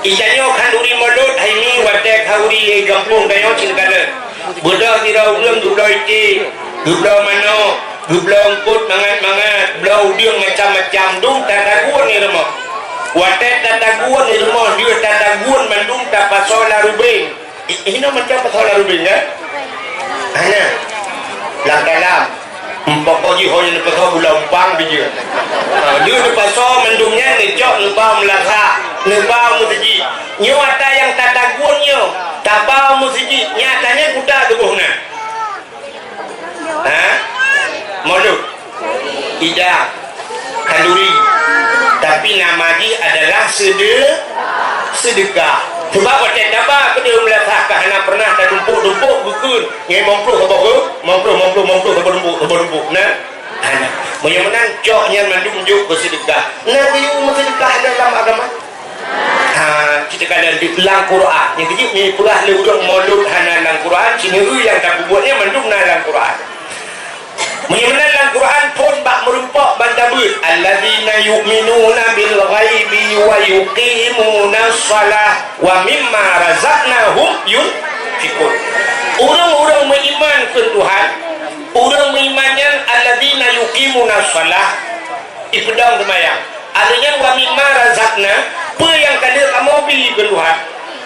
Itanyoe khanduri Maulud, hai mi watée khanduri, eh, gampông tanyoe ci neukalon. Beudôh sidroe ureuëng geubloe iték, geubloe manok, geubloe eungkot mangat-mangat, bloe udeueng macam-macam, dum tatagun di rumoh. Watée tatagun di rumoh, deuh tatagun mandum tapasoe lam rubeng. I-, inoe macam pasoe lam rubeng, kan? Hana. Lam dalam. Umpama jih ho nyang neupasoe gula umpang bijeu. Ha, deuh neupasoe mandum nyan neucok neuba meulasak, neuba meuseujid. Nyoe ata nyang tatagun nyoe, taba meuseujid, nyata nyan kuta tuboh na. Ha? Maulud. Idang. Khanduri. Tapi nama jih adalah sede-, sedekah. Sabab watée taba keudeh meulathah ka hana pernah tatumpôk-tumpôk geukheun, ngon mong ploh saboh geu, mong ploh, mong ploh, mong ploh saboh tumpôk, saboh tumpôk. Nah, hana. Meunyoe meunan cok nyan mandum jok keu seudeukah. Na geuyue meuseudeukah dalam agama? Ha, cit ka na di lam Quran. Nyang keujeuet meupeugah lé ureuëng mulod hana lam Quran, sineue nyang tapeubuet nyan mandum na lam Quran. Meunyoe meunan lam Quran phon bak meurumpok ban tabeuet, "Alladzina yu'minuna bil ghaibi wa yuqimunas shalah wa mimma razaqnahum yunfiqun." Ureuëng-ureuëng meuiman keu Tuhan, ureuëng meuiman nyan alladzina yuqimunas shalah, ipeudong seumayang. Artinya, "Wa mimma razaqna", peue nyang ka lheueh kamoe bi keu Tuhan.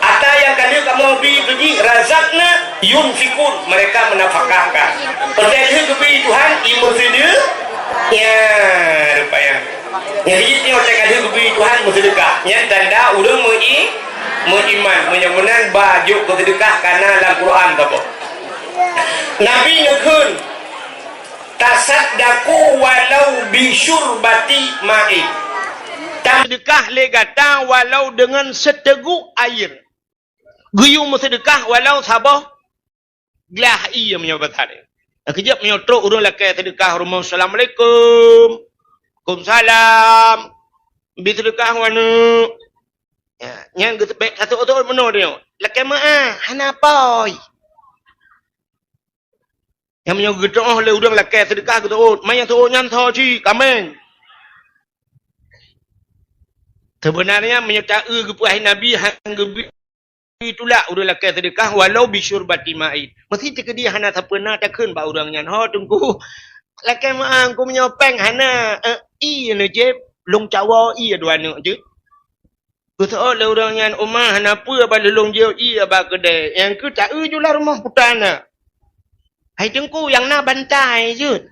Ata nyang ka lheueh kamoe bi keu jih, "razaqna yunfiqun", mereka menafkahkan. Watée lheueh geubi Tuhan, i meuseudeukah. Ya, rupanya. Nyang jih nyoe watée ka lheueh geubi Tuhan meuseudeukah. Nyan tanda ureuëng meui-, meuiman. Meunyoe meunan ba jok keu seudeukah kana lam Quran saboh. Nabi neukheun, "Tasaddaqu walau bi syurbati ma'in." Taseudeukah lé gata walau deungon seuteugok air. Geuyue meuseudeukah walau saboh glah ié meunyoe basa. Keujeuet meunyoe trok ureuëng lakée seudeukah rumoh, "Assalamualaikum." "Waalaikumsalam." "Bi seudeukah waneuk." Ya, nyan geuteubiet satu-satu meunoe dia. Lakée meu'ah, hana apoi. Nyang meunyoe geuteu'oh lé ureuëng lakée seudeukah geuteu'oh, manyang teu'oh nyan tho cit, kaméng. Seubeunarnya meunyoe ta-eu geupeugah Nabi han geubi tulak ureuëng lakée seudeukah walau bi syurbati ma'in. Meuseuti keudeh hana sapeue na takheun bak ureuëng nyan, "Ho Teungku, lakée meu'ah, Teungku, meunyoe péng hana, eh, ié neujieb, lôn cawoe ié dua neuk jeuet." Geuseuôt lé ureuëng nyan, "Uma, hana peue, ba lôn jiôh ié ba keudè. Nyang keu ta-eu ju lam rumoh puta na." "Hai Teungku, nyang na bantai jeuet."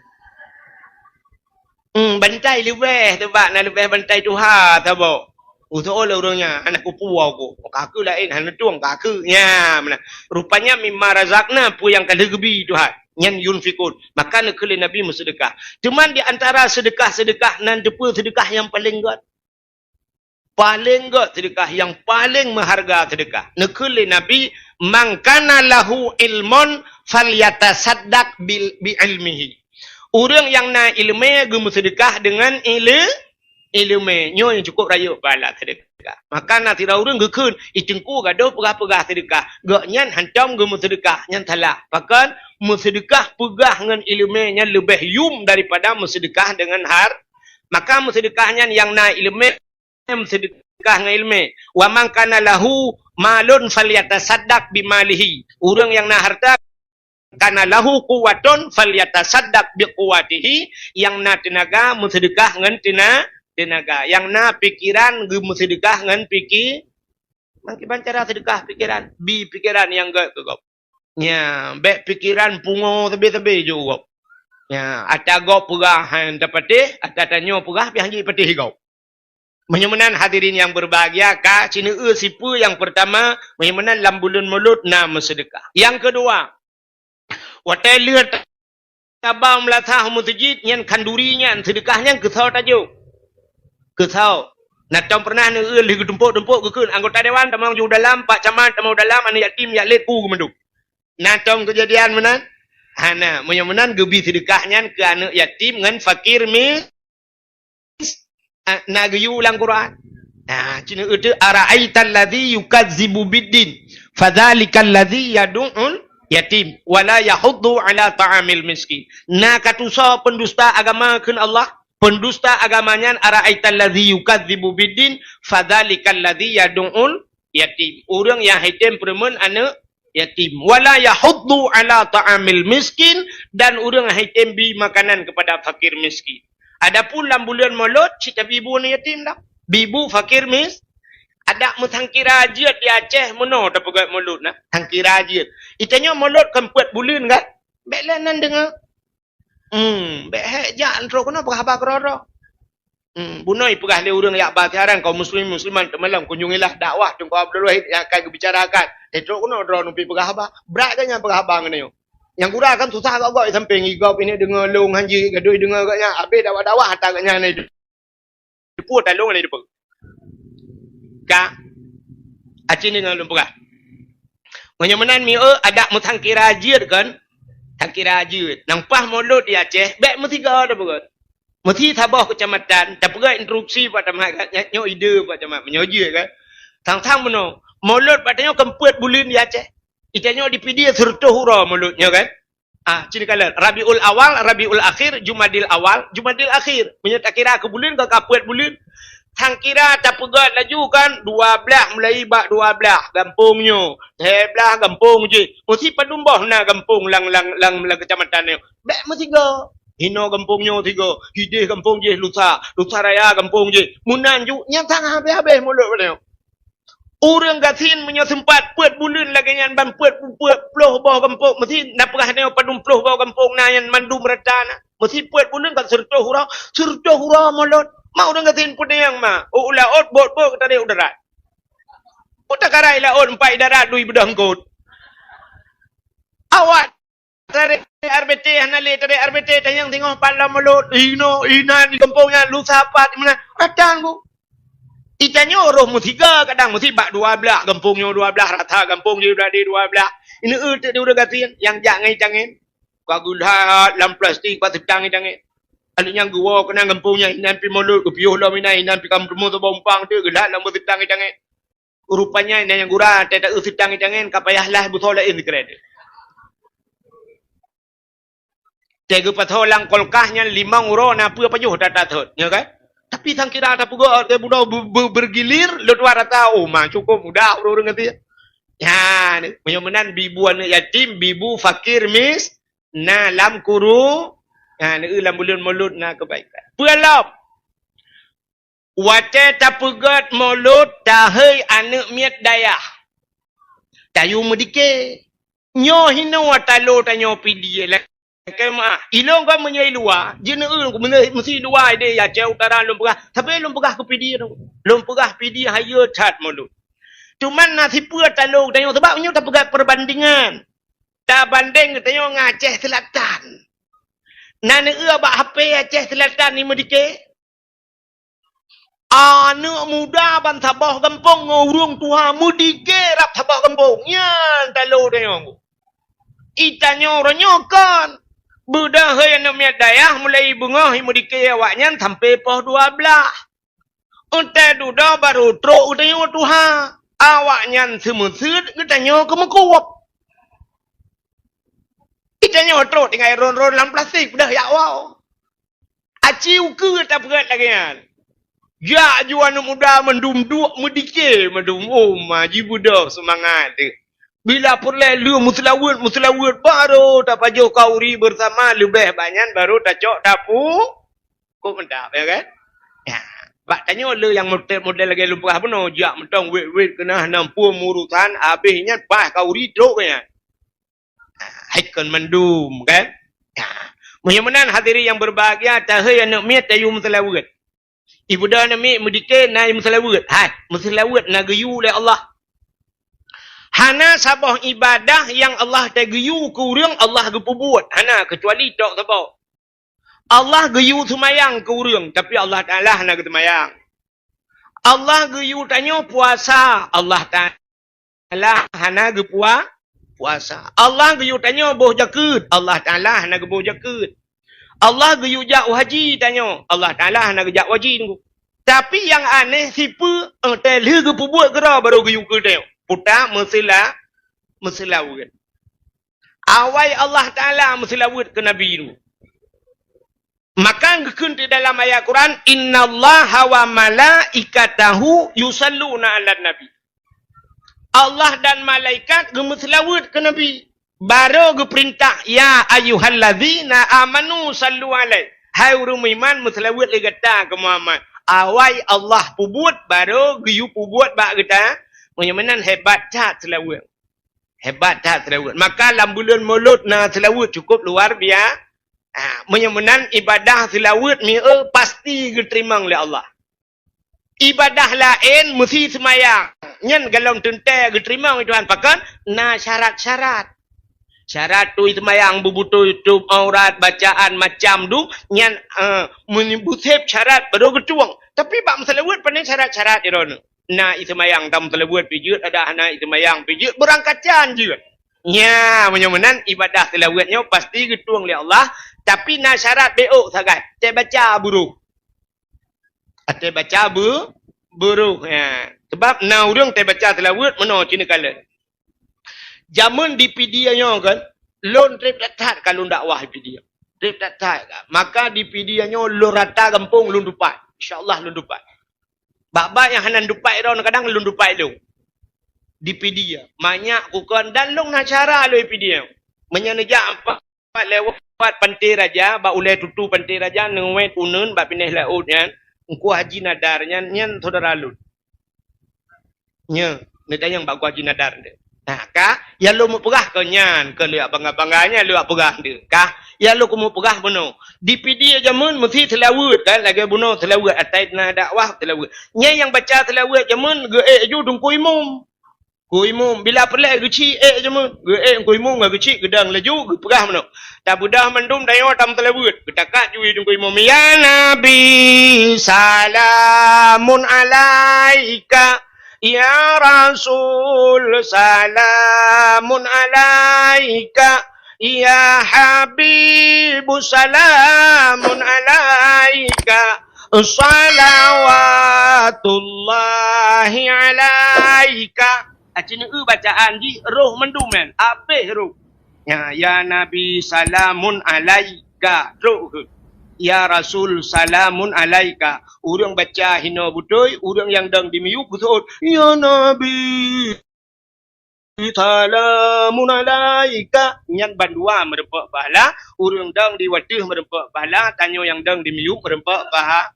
"Hmm, bantai leubeh, sabab na leubeh bantai tuha saboh." Geuseuôt lé ureuëng nyan, "Hana kupuwoe ku. Ka keu laén, hana tueng ka keu." Nyan meunan. Rupanya mimma razaqna, peue nyang ka lheueh geubi Tuhan. Nyan yunfikun. Maka neukheun lé Nabi meuseudeukah. Teuma di antara seudeukah-seudeukah nan teupeue seudeukah nyang paleng gét. Paleng gét seudeukah, nyang paleng meuharga seudeukah. Neukheun lé Nabi, "Man kana lahu ilmun falyatasaddaq bil, bi ilmihi." Ureuëng nyang na iéleumé geumeuseudeukah deungon ilé-, iéleumé. Nyoe nyang cukup rayeuk pahala seudeukah. Maka na sidroe ureuëng geukheun, "Ih Teungku, gadôh peugah-peugah seudeukah." Gobnyan hantom geumeuseudeukah, nyan salah. Pakon? Meuseudeukah peugah ngon iéleumé nyan leubeh yum daripada meuseudeukah deungon har-, maka meuseudeukah nyan nyang na iéleumé meuseudeukah ngon iéleumé. "Wa man kana lahu malun falyatasaddaq bimalihi." Ureuëng nyang na hareuta, "Kana lahu quwwatun falyatasaddaq biquwwatihi," nyang na teunaga meuseudeukah ngon teuna-, teunaga. Nyang na pikeran geumeuseudeukah ngon pike-, meukiban cara seudeukah pikeran, bi pikeran nyang gét keu gob. Nyan, bék pikeran pungo sabe-sabe jok gob. Nyan, ata gob peugah han tapatéh, ata tanyoe peugah pih han jipatéh gob. Meunyoe meunan hadirin nyang berbahagia, ka sineue sipeue nyang peurtama, meunyoe meunan lam buleuen Mulod na meuseudeukah. Nyang keudua, watée lheueh taba meulasah u meuseujid nyan khanduri nyan seudeukah nyan keusoe tajok. Keusoe. Na tom pernah neue lheueh geutumpôk-tumpôk geukheun anggota dewan tamong ju dalam, pak camat tamong dalam, aneuk yatim jak lét ku geumandum. Na tom keujadian meunan? Hana. Meunyoe meunan geubi seudeukah nyan keu aneuk yatim ngon fakir mi-, ah, na geuyue lam Quran. Nah, cina itu, "Ara'aital ladzi yukadzibu biddin, fadzalikal ladzi yadu'ul yatim, wala yahuddu ala ta'amil miskin." Na ka tusoe pendusta agama kheun Allah, pendusta agama nyan, "Ara'aital ladzi yukadzibu biddin, fadzalikal ladzi yadu'ul yatim." Ureuëng nyang hai tem peureumeun aneuk yatim. "Wala yahuddu ala ta'amil miskin," dan ureuëng hai tem bi makanan kepada fakir miskin. Adapun lam buleuen Mulod, cit tabi bu aneuk yatim dah. Bi bu fakir mis-, adak meusangkira jeuet di Aceh meunoe tapeugét Mulod na. Sangkira jeuet. Itanyoe Mulod kan peuet buleuen kan? Bék lé nan deungoe. Hmm, bék hék jak trok keunoe peugah haba keudroe-droe. Hmm, bunoe peugah lé ureuëng jak ba siaran kaum muslim musliman teumalam kunjungilah dakwah Teungku Abdul Wahid nyang akan geubicarakan. Eh, trok keunoe droeneuh pih peugah haba. Brat gét nyan peugah haba ngon nyoe. Nyang gura kan susah gét gob sampéng, i gob ini deungoe lôn hanji gadui deungoe gét nyan. Abéh dakwah-dakwah ata gét nyan. Teupeu talong lé teupeu. Ka. Aci ni ngon lôn peugah. Meunyoe meunan mieu adak meusangkira jeuet kan? Sangkira jeuet. Nang paih mulod di Aceh, bèk meusigoe tapeugöt. Meusi saboh keucamatan, tapeugöt instruksi bak camat, nyoe ide bak camat, meunyoe jeuet kan? Sang-sang bunoe, mulod bak tanyoe kan peuet buleuen di Aceh. Di tanyoe di Pidie sireutôh uroe mulod nyoe kan? Ah, cit kalon. Rabiul Awal, Rabiul Akhir, Jumadil Awal, Jumadil Akhir. Meunyoe takira keu buleuen, ka peuet buleuen. Sangkira tapeugöt laju kan, dua blaih, mulai bak dua blaih gampông nyoe, lhèe blaih gampông jih. Meusi padum boh na gampông lam, lam, lam, lam keucamatan nyoe. Bèk meusigoe. Hinoe gampông nyoe sigoe, hideh gampông jih Lusa, Lusa Raya gampông jih. Meunan ju, nyan sang habéh-habéh mulod nyoe. Ureueng gasien meunyoe seumpat peuet buleuen lagèe nyan ban peuet, peuet ploh boh gampông, meusi na peugah nyoe padum ploh boh gampông na nyan mandum rata na. Meusi peuet buleuen ka sireutôh uroe, sireutôh uroe mulod. Ma ureueng gasien peudeueng ma, u laôt bot-bot ka tarek u darat. Peue takarai laôt empat darat dui beudôh eungkôt. Awak Tarek R B T hana lé, tarek R B T tanyong singoh pat lam mulod. Inoe, inan di gampông nyan, Lusa pat, di meunan. Rata ngon. Di tanyoe roh meusigoe kadang meusi bak dua blaih, gampông nyoe dua blaih, rata gampông jih bak di dua blaih. Ineuk teuk di ureueng gasien nyang jak ngon itangen. Ka geulhat lam plastik, bak seutang itangen. Aneuk nyan geuwoe keunan gampông nyan, inan pih mulod, geupiôh lom inan, inan pih ka meuteumé saboh umpang teuk, geulhat lam bak seutang itangen. Rupanya inan nyang gura, teuh taeu seutang itangen, ka payah lah beusoe laén sikrek. Teuh geupasoe lam kulkas nyan limong uroe na peue pajoh that-that thot, nyo kan? Tapi sangkira tapeugöt, teuh bunoe be-, be-, bergilir, lôn tuan rata, oh, ma, cukup mudah ureueng-ureueng nyan. Nyan, meunyoe meunan bibu aneuk yatim, bibu fakir mis-, na lam kuru-, nyan, lam buleuen mulod na keubaikan. Peue lom? Watèe tapeugöt mulod tahei aneuk miet dayah, tayue meudike. Nyoe hinoe talo tanyoe Pidie lakèe meu'ah. Ilôn kon meunyoe i luwa, jeuneue meunyoe meusi luwa ideh ya Aceh Utara lôn peugah, tapi lôn peugah keu Pidie tu. Lôn peugah Pidie hayeue that mulod. Cuman na sipeue talo tanyoe, sabab nyoe tapeugöt perbandingan. Tabandeng geutanyoe ngon Aceh Selatan. Na neueu bak H P Aceh Selatan ni meudike? Aneuk muda ban saboh gampông ngon ureueng tuha meudike rab saboh gampông. Nyan talo tanyoe. I tanyoe uroe nyoe kon. Beudahai aneuk miet dayah mulai beungoh i meudike awaknyan sampoe poh dua blaih. Watèe dudoe barô trok geutanyoe tuha. Awaknyan seumeuseut, geutanyoe keumeukub. I tanyoe trok tinggai ron-ron lam plastik, peudeuh jak woe. Aci ukeue tapeugöt lagèe nyan. Jak ju aneuk muda mandum duek meudike, mandum, oh, ma, jibeudôh seumangat teuh. Bila peureulèe lheueh meuseulaweuet, meuseulaweuet, barô tapajoh khauri beusama, leubeh banyak barô tacok tapu-, kok mantap, ya kan? Ya. Bak tanyoe le nyang model, model lagèe lôn peugah bunoe, jak mantong wet-wet keunan, hana muphom urosan, abéh nyan paih khauri trok nyan. Hai kon mandum, kan? Ya. Meunyoe meunan hadirin yang berbahagia, tahei aneuk miet tayue meuseulaweuet. Ibeudôh aneuk miet meudike na meuseulaweuet. Hai, meuseulaweuet na geuyue lé Allah. Hana saboh ibadah nyang Allah tageuyue keu ureueng Allah geupeubuet. Hana, keucuali tok saboh. Allah geuyue seumayang keu ureueng, tapi Allah Taala hana geuseumayang. Allah geuyue tanyoe puasa, Allah Taala hana geupua-, puasa. Allah geuyue tanyoe boh jakeuet, Allah Taala hana geuboh jakeuet. Allah geuyue jak u haji tanyoe, Allah Taala hana geujak u haji teungku. Tapi nyang aneh sipeue, eh, teuh lheueh geupeubuet keudroe barô geuyue keu tanyoe. Puta meuseula-, meuseulaweuet. Awai Allah Taala meuseulaweuet keu Nabi nyoe. Maka geukheun di dalam ayat Quran, "Innallaha wa malaikatahu yusalluna 'alan nabi." Allah dan malaikat geumeuseulaweuet keu Nabi. Barô geupeurintah, "Ya ayyuhallazina amanu sallu 'alaihi." Hai ureueng meuiman, meuseulaweuet lé gata keu Muhammad. Awai Allah peubuet, barô geuyue peubuet bak gata. Meunyoe meunan hebat that seulaweuet. Hebat that seulaweuet. Maka lam buleuen Mulod na seulaweuet cukup luar bia-, ha, meunyoe meunan ibadah seulaweuet mieu pasti geuteurimong lé Allah. Ibadah laén meusi seumayang. Nyan golom teuntèe geuteurimong lé Tuhan. Pakon? Na syarat-syarat. Syarat tui seumayang, beubutôi tôb aurat, bacaan macam dum, nyan, eh, meunyoe beusép syarat baru geutueng. Tapi bak meuseulaweuet pane syarat-syarat droeneuh. Na ie seumayang tam seulaweuet pih jeuet, adak hana ie seumayang pih jeuet, beurangkacan jeuet. Nya, meunyoe meunan ibadah seulaweuet nyoe pasti geutueng lé Allah, tapi na syarat beuôk sagai, teubaca beuroh. Teubaca beu-, beuroh, ya. Sebab na ureuëng teubaca seulaweuet meunoe cit neukalon. Jameun di Pidie nyoe kan, lôn treb that-that ka lôn dakwah di Pidie. Treb that-that ka. Maka di Pidie nyoe lôn rata gampông lôn tupat. Insya Allah lôn tupat. Bak-bak nyang hana tupat droe kadang lôn tupat lôn. Di Pidie. Manyak kukon dan lôn na cara lôn di Pidie. Meunyoe neujak empat lewat Pantai Raja, bak ulée tutu Pantai Raja, neuwet uneun bak binéh laôt nyan, Teungku Haji Nadar nyan, nyan syedara lôn. Nyoe, neutanyong bak Teungku Haji Nadar nyoe. Nah, ka, ya lôn meupeugah keu nyan, keu lheueh bangga-bangga nyan lôn peugah nyoe. Ka, ya lôn keumeung peugah bunoe. Di Pidie jameun meusti seulaweuet kan, lagée bunoe seulaweuet, atai na dakwah seulaweuet. Nyan nyang baca seulaweuet jameun geuék ju Teungku Imum. Teungku Imum, bila peureulée geuchik ék jameun, geuék Teungku Imum ngon geuchik geudong laju geupeugah meunoe. Tabeudôh mandum tanyoe tam seulaweuet, geutakat ju Teungku Imum, "Ya Nabi, salamun alaika. Ya Rasul, salamun alaika. Ya Habibu, salamun alaika. Salawatullahi alaika." Aci neueu bacaan jih roh mandum nyan, abéh roh. Ya, ya Nabi, salamun alaika, trok keuh. Ya Rasul, salamun alaika. Ureuëng baca hinoe beutôi, ureuëng nyang dong di miyueb geuseuôt, "Ya Nabi, salamun alaika." Nyan bandua meureumpok pahala, ureuëng dong di wateueh meureumpok pahala, tanyoe nyang dong di miyueb meureumpok paha-,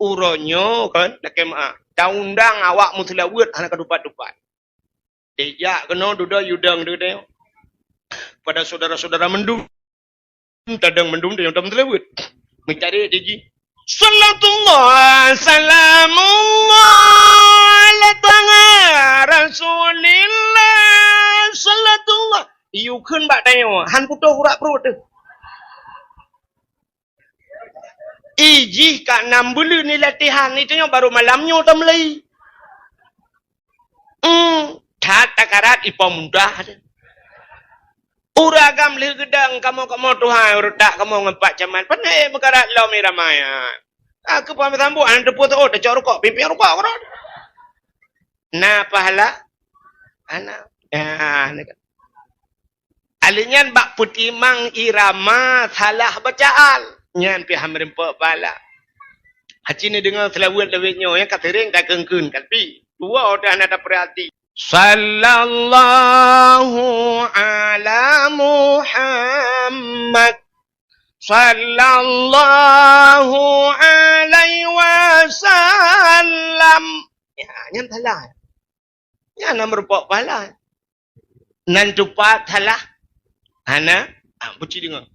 uroe nyoe kan, lakée meu'ah. Taundang awak meuseulaweuet hana ka tupat-tupat. Dijak keunoe dudoe yue dong deuh. Pada syedara-syedara mandum, tadong mandum deuh nyang tam seulaweuet. Meucari di jih. Salatullah, salamullah, ala taha Rasulillah, salatullah. Yue kheun bak tanyoe, han putôh urat pruet teuh. Ih, jih ka nam buleuen ni latihan, itu nyoe baru malam nyoe tameulai. Hmm, that takarat ipo mudah. Ureuëng agam lheueh geudong kamoe-kamoe tuha, ureuëng tak kamoe ngon Pak Camat. Pane meukarat lom irama nyan. Ah, keu paham sambot, aneuk teupeu teuôt, tacok rukok, pimpin rukok keudroe. Na pahala? Ana. Ah, ni kan. Alèh nyan bak peutimang irama salah bacaan. Nyan pih han meureumpok pahala. Aci neudeungoe seulaweuet lawét nyoe nyang ka seuréng takeun-keun, tapi dua udah hana tapeurati. Sallallahu ala Muhammad. Sallallahu alaihi wasallam. Ya, nyan salah. Nyan na meureumpok pahala. Nan tupat salah. Hana, ah, buci deungoe.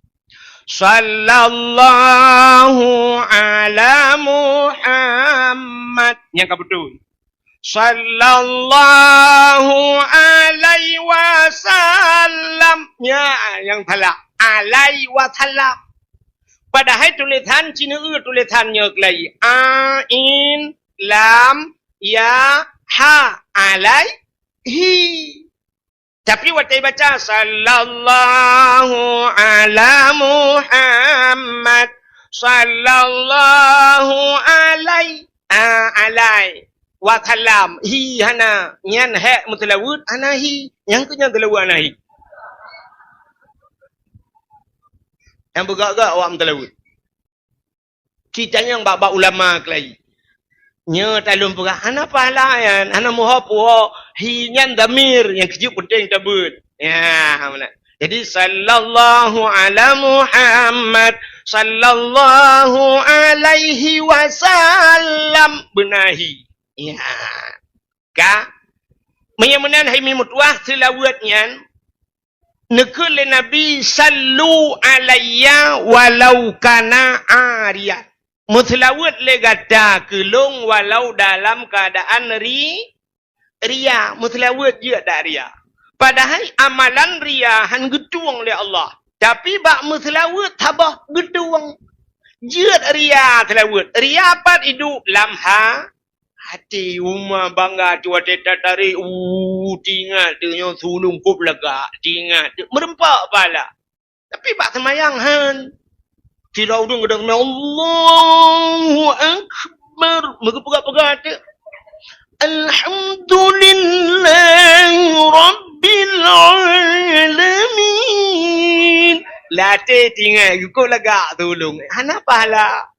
Sallallahu ala Muhammad. Nyang ka beutôi. Sallallahu alaihi wasallam. Nya, nyang salah. Alaihi wasallam. Padahai tulésan Cina eu tulésan nyoe keulai. Ain, lam, ya, ha. Alaihi. Tapi watèe baca, "Sallallahu ala Muhammad, sallallahu alai-, a-, alai wasallam." Hi hana. Nyan hek meuseulaweuet hana hi. Nyang keu nyan seulaweuet hana hi. Nyang beugak-gak awak meuseulaweuet. Ci tanyong bak-bak ulama keulai. Nyoe talôn peugah, hana pahala nyan, hana meuho puho, hi nyan damir nyang keujeuet peunteng tabeuet. Ya, meunan. Jadi, sallallahu ala Muhammad, sallallahu alaihi wasallam, beuna hi. Ya. Ka? Meunyoe meunan hai mi meutuah seulaweuet nyan, neukheun lé Nabi, "Sallu alayya walau kana ariyan." Meuseulaweuet lé gata keu lôn walau dalam keuadaan ri-, ria. Meuseulaweuet jeuet dak ria. Padahai amalan ria han geutueng lé Allah. Tapi bak meuseulaweuet saboh geutueng. Jeuet ria seulaweuet. Ria pat iduek lam ha-, Até uma bangga tu watée tatarek, uh, tingat tu nyoe sulong kop lagak, tingat tu meureumpok pahala. Tapi bak seumayang han. Sidroe ureuëng geudong seumayang, Allahu Akbar. Meugeupeugat-peugat teuk. Alhamdulillahi Rabbil Alamin. Latée tingai, geukok lagak tulông. Hana pahala.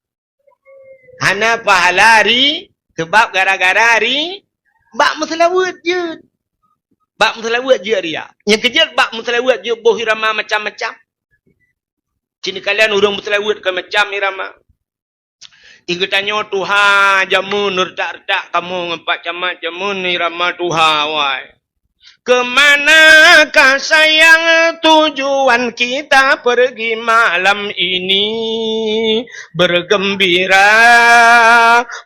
Hana pahala ri, sebab gara-gara ri, bak meuseulaweuet jeuet. Bak meuseulaweuet jeuet ria. Nyang keujeuet bak meuseulaweuet jeuet boh irama macam-macam. Cit kalian ureuëng meuseulaweuet keu macam irama. Di geutanyoe tuha jameun retak-retak kamoe ngon Pak Camat jameun irama tuha wai. Ke manakah sayang tujuan kita pergi malam ini? Bergembira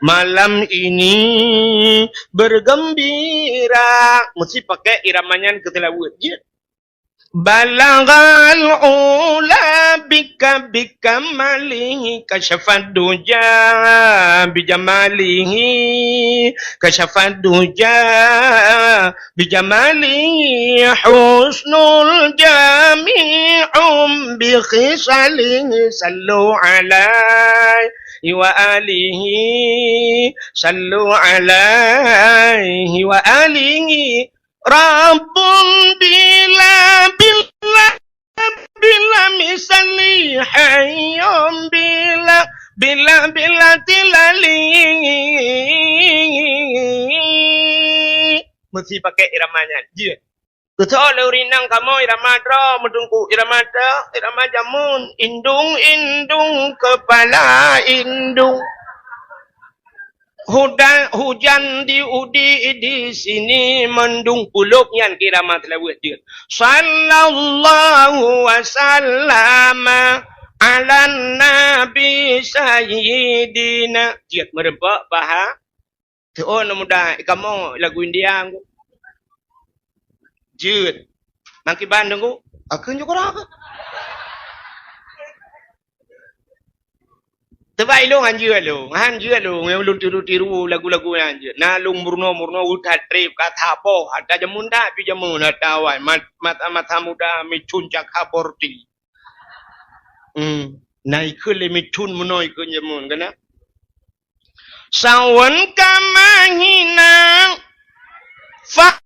malam ini, bergembira. Meusti pakai irama nyan keu seulaweuet jeuet. Balaghal ula bika bikamalihi kasyafad duja bijamalihi kasyafad duja bijamalihi husnul jami'um bi khisalihi sallu alaihi wa alihi sallu alaihi wa alihi Rabbun bila bila bila misali hayyun bila bila bila tilali. Meusti pakai irama nyan. Jeuet. Keusoe lé ureuëng inong kamoe irama droe meudungku, irama droe, irama jameun, indung, indung, kepala indung. Huda-, hujan di udi di sini mendung pulop nyan keu irama seulaweuet jeuet. Sallallahu wasallama ala nabi sayyidina. Jeuet meureumpok paha. Teuôn muda kamoe lagu India. Jeuet. Makiban deungoe. Akeun jukura ke? Teubai lôn han jeuet lôn, han jeuet lôn, nyang lôn tiru-tiru lagu-lagu nyan jeuet. Na lôn meurunoe-meurunoe utat treb ka saboh, ata jameun dak pi jameun ata awai, mat-, mata-mata muda micun cak haborti. Hmm, na ikheun lé micun meunoe ikheun jameun kana. Sawan ka mahina fa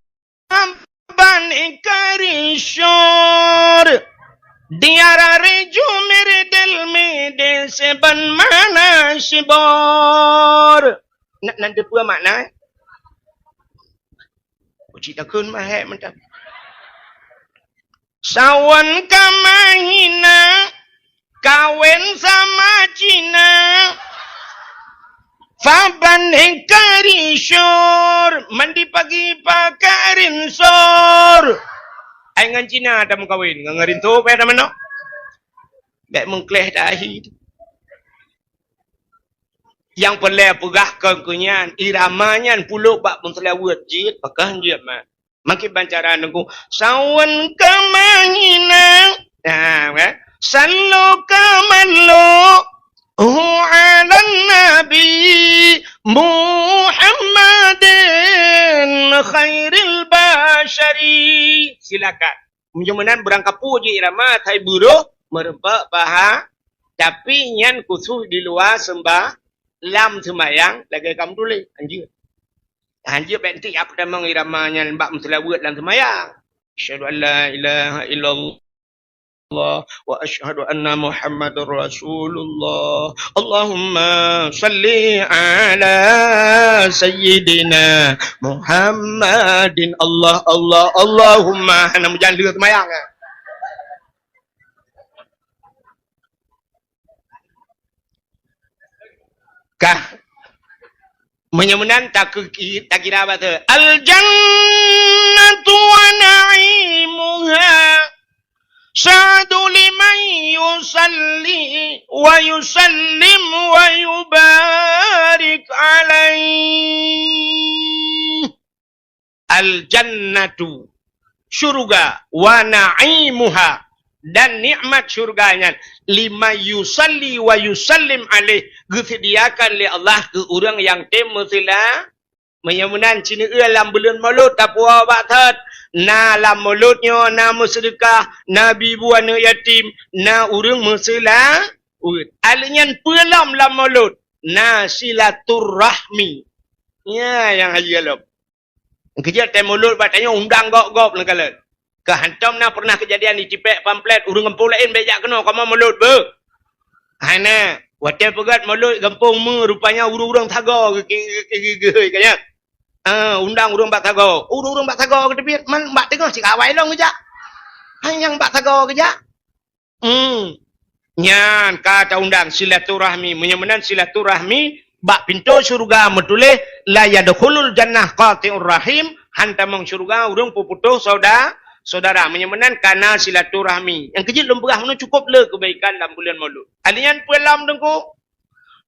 Ban ikari syur, diarah riju miridil midi siban mana sibor. Nak nan teupeue makna, eh? Uci takun mahek mantap. Sawan ka mahina kawen sama Cina. Faban hingkari syur, mandi pagi pakarin sor. Ai ngan Cina dah meukawen, ngan ngarin tu payah dah manok. Bek mengkleh dah ahi. Nyang peureulée peugah keu nyan, irama nyan pulok bak meuseulaweuet jeuet, pakah jeuet mat. Makin bancaran nunggu, sawan keu mahina. Nah, kan? Sallu keu manlu, hu alan nabi Muhammadin khairil basyari. Silakan. Meunyoe meunan beurangkapeue jih irama, thai buroh, meureumpok paha, tapi nyan khusus di luwa seumbah, lam seumayang, lagée kamoe tuléh, anjeut. Anjeut bék ntik apa tamong irama nyan bak meuseulaweuet lam seumayang. Asyhadu an la ilaha illallah wa asyhadu anna Muhammadar Rasulullah. Allahumma salli ala sayyidina Muhammadin. Allah, Allah, Allahumma. Hana meujan lheueh seumayang, eh. Kah? Meunyoe meunan takeuki-, takira bak tu. Al jannatu wa na'imuha sa'du liman yusalli wa yusallim wa yubarik alaih. Al-jannatu, syurga, wa na'imuha, dan nikmat syurga nyan, liman yusalli wa yusallim alaih, geuseudiakan lé Allah keu ureuëng nyang tem meusila-, Meunyoe meunan, ci neueu lam buleuen Maulud tapuwoe bak that. Na lam Maulud nyoe, na meuseudeukah, na bi bu aneuëk yatim, na ureuëng meusila-, uet. Aleuh nyan peue lom lam Maulud? Na silaturahmi. Nyan nyang hayeue lom. Keujeuet tée Maulud bak tanyoe undang gob-gob leukalon. Ka hantom na pernah keujadian jitipék pamflet ureuëng gampông laén bék jak keunoe kamoe Maulud beuh. Hana, watée peugét Maulud gampông meu rupanya ureuëng-ureuëng sagoe geuki-, geuki-, geuki-, geuki-, ka nyan. Ah, undang ureuëng bak sagoe. Ureuëng-ureuëng bak sagoe geuteubiet, man bak teungoh cit awai lom geujak. Hai nyang bak sagoe geujak. Hmm. Nyan ka taundang silaturahmi. Meunyoe meunan silaturahmi, bak pintoe syeuruga meutuléh, "La yadkhulul jannah qati'ur rahim", han tamong syeuruga ureuëng peuputôh sauda-, saudara. Meunyoe meunan ka na silaturahmi. Nyang keujeuet lôn peugah meunoe cukôp le keubaikan lam buleuen Maulud. Aleuh nyan peue lom Teungku?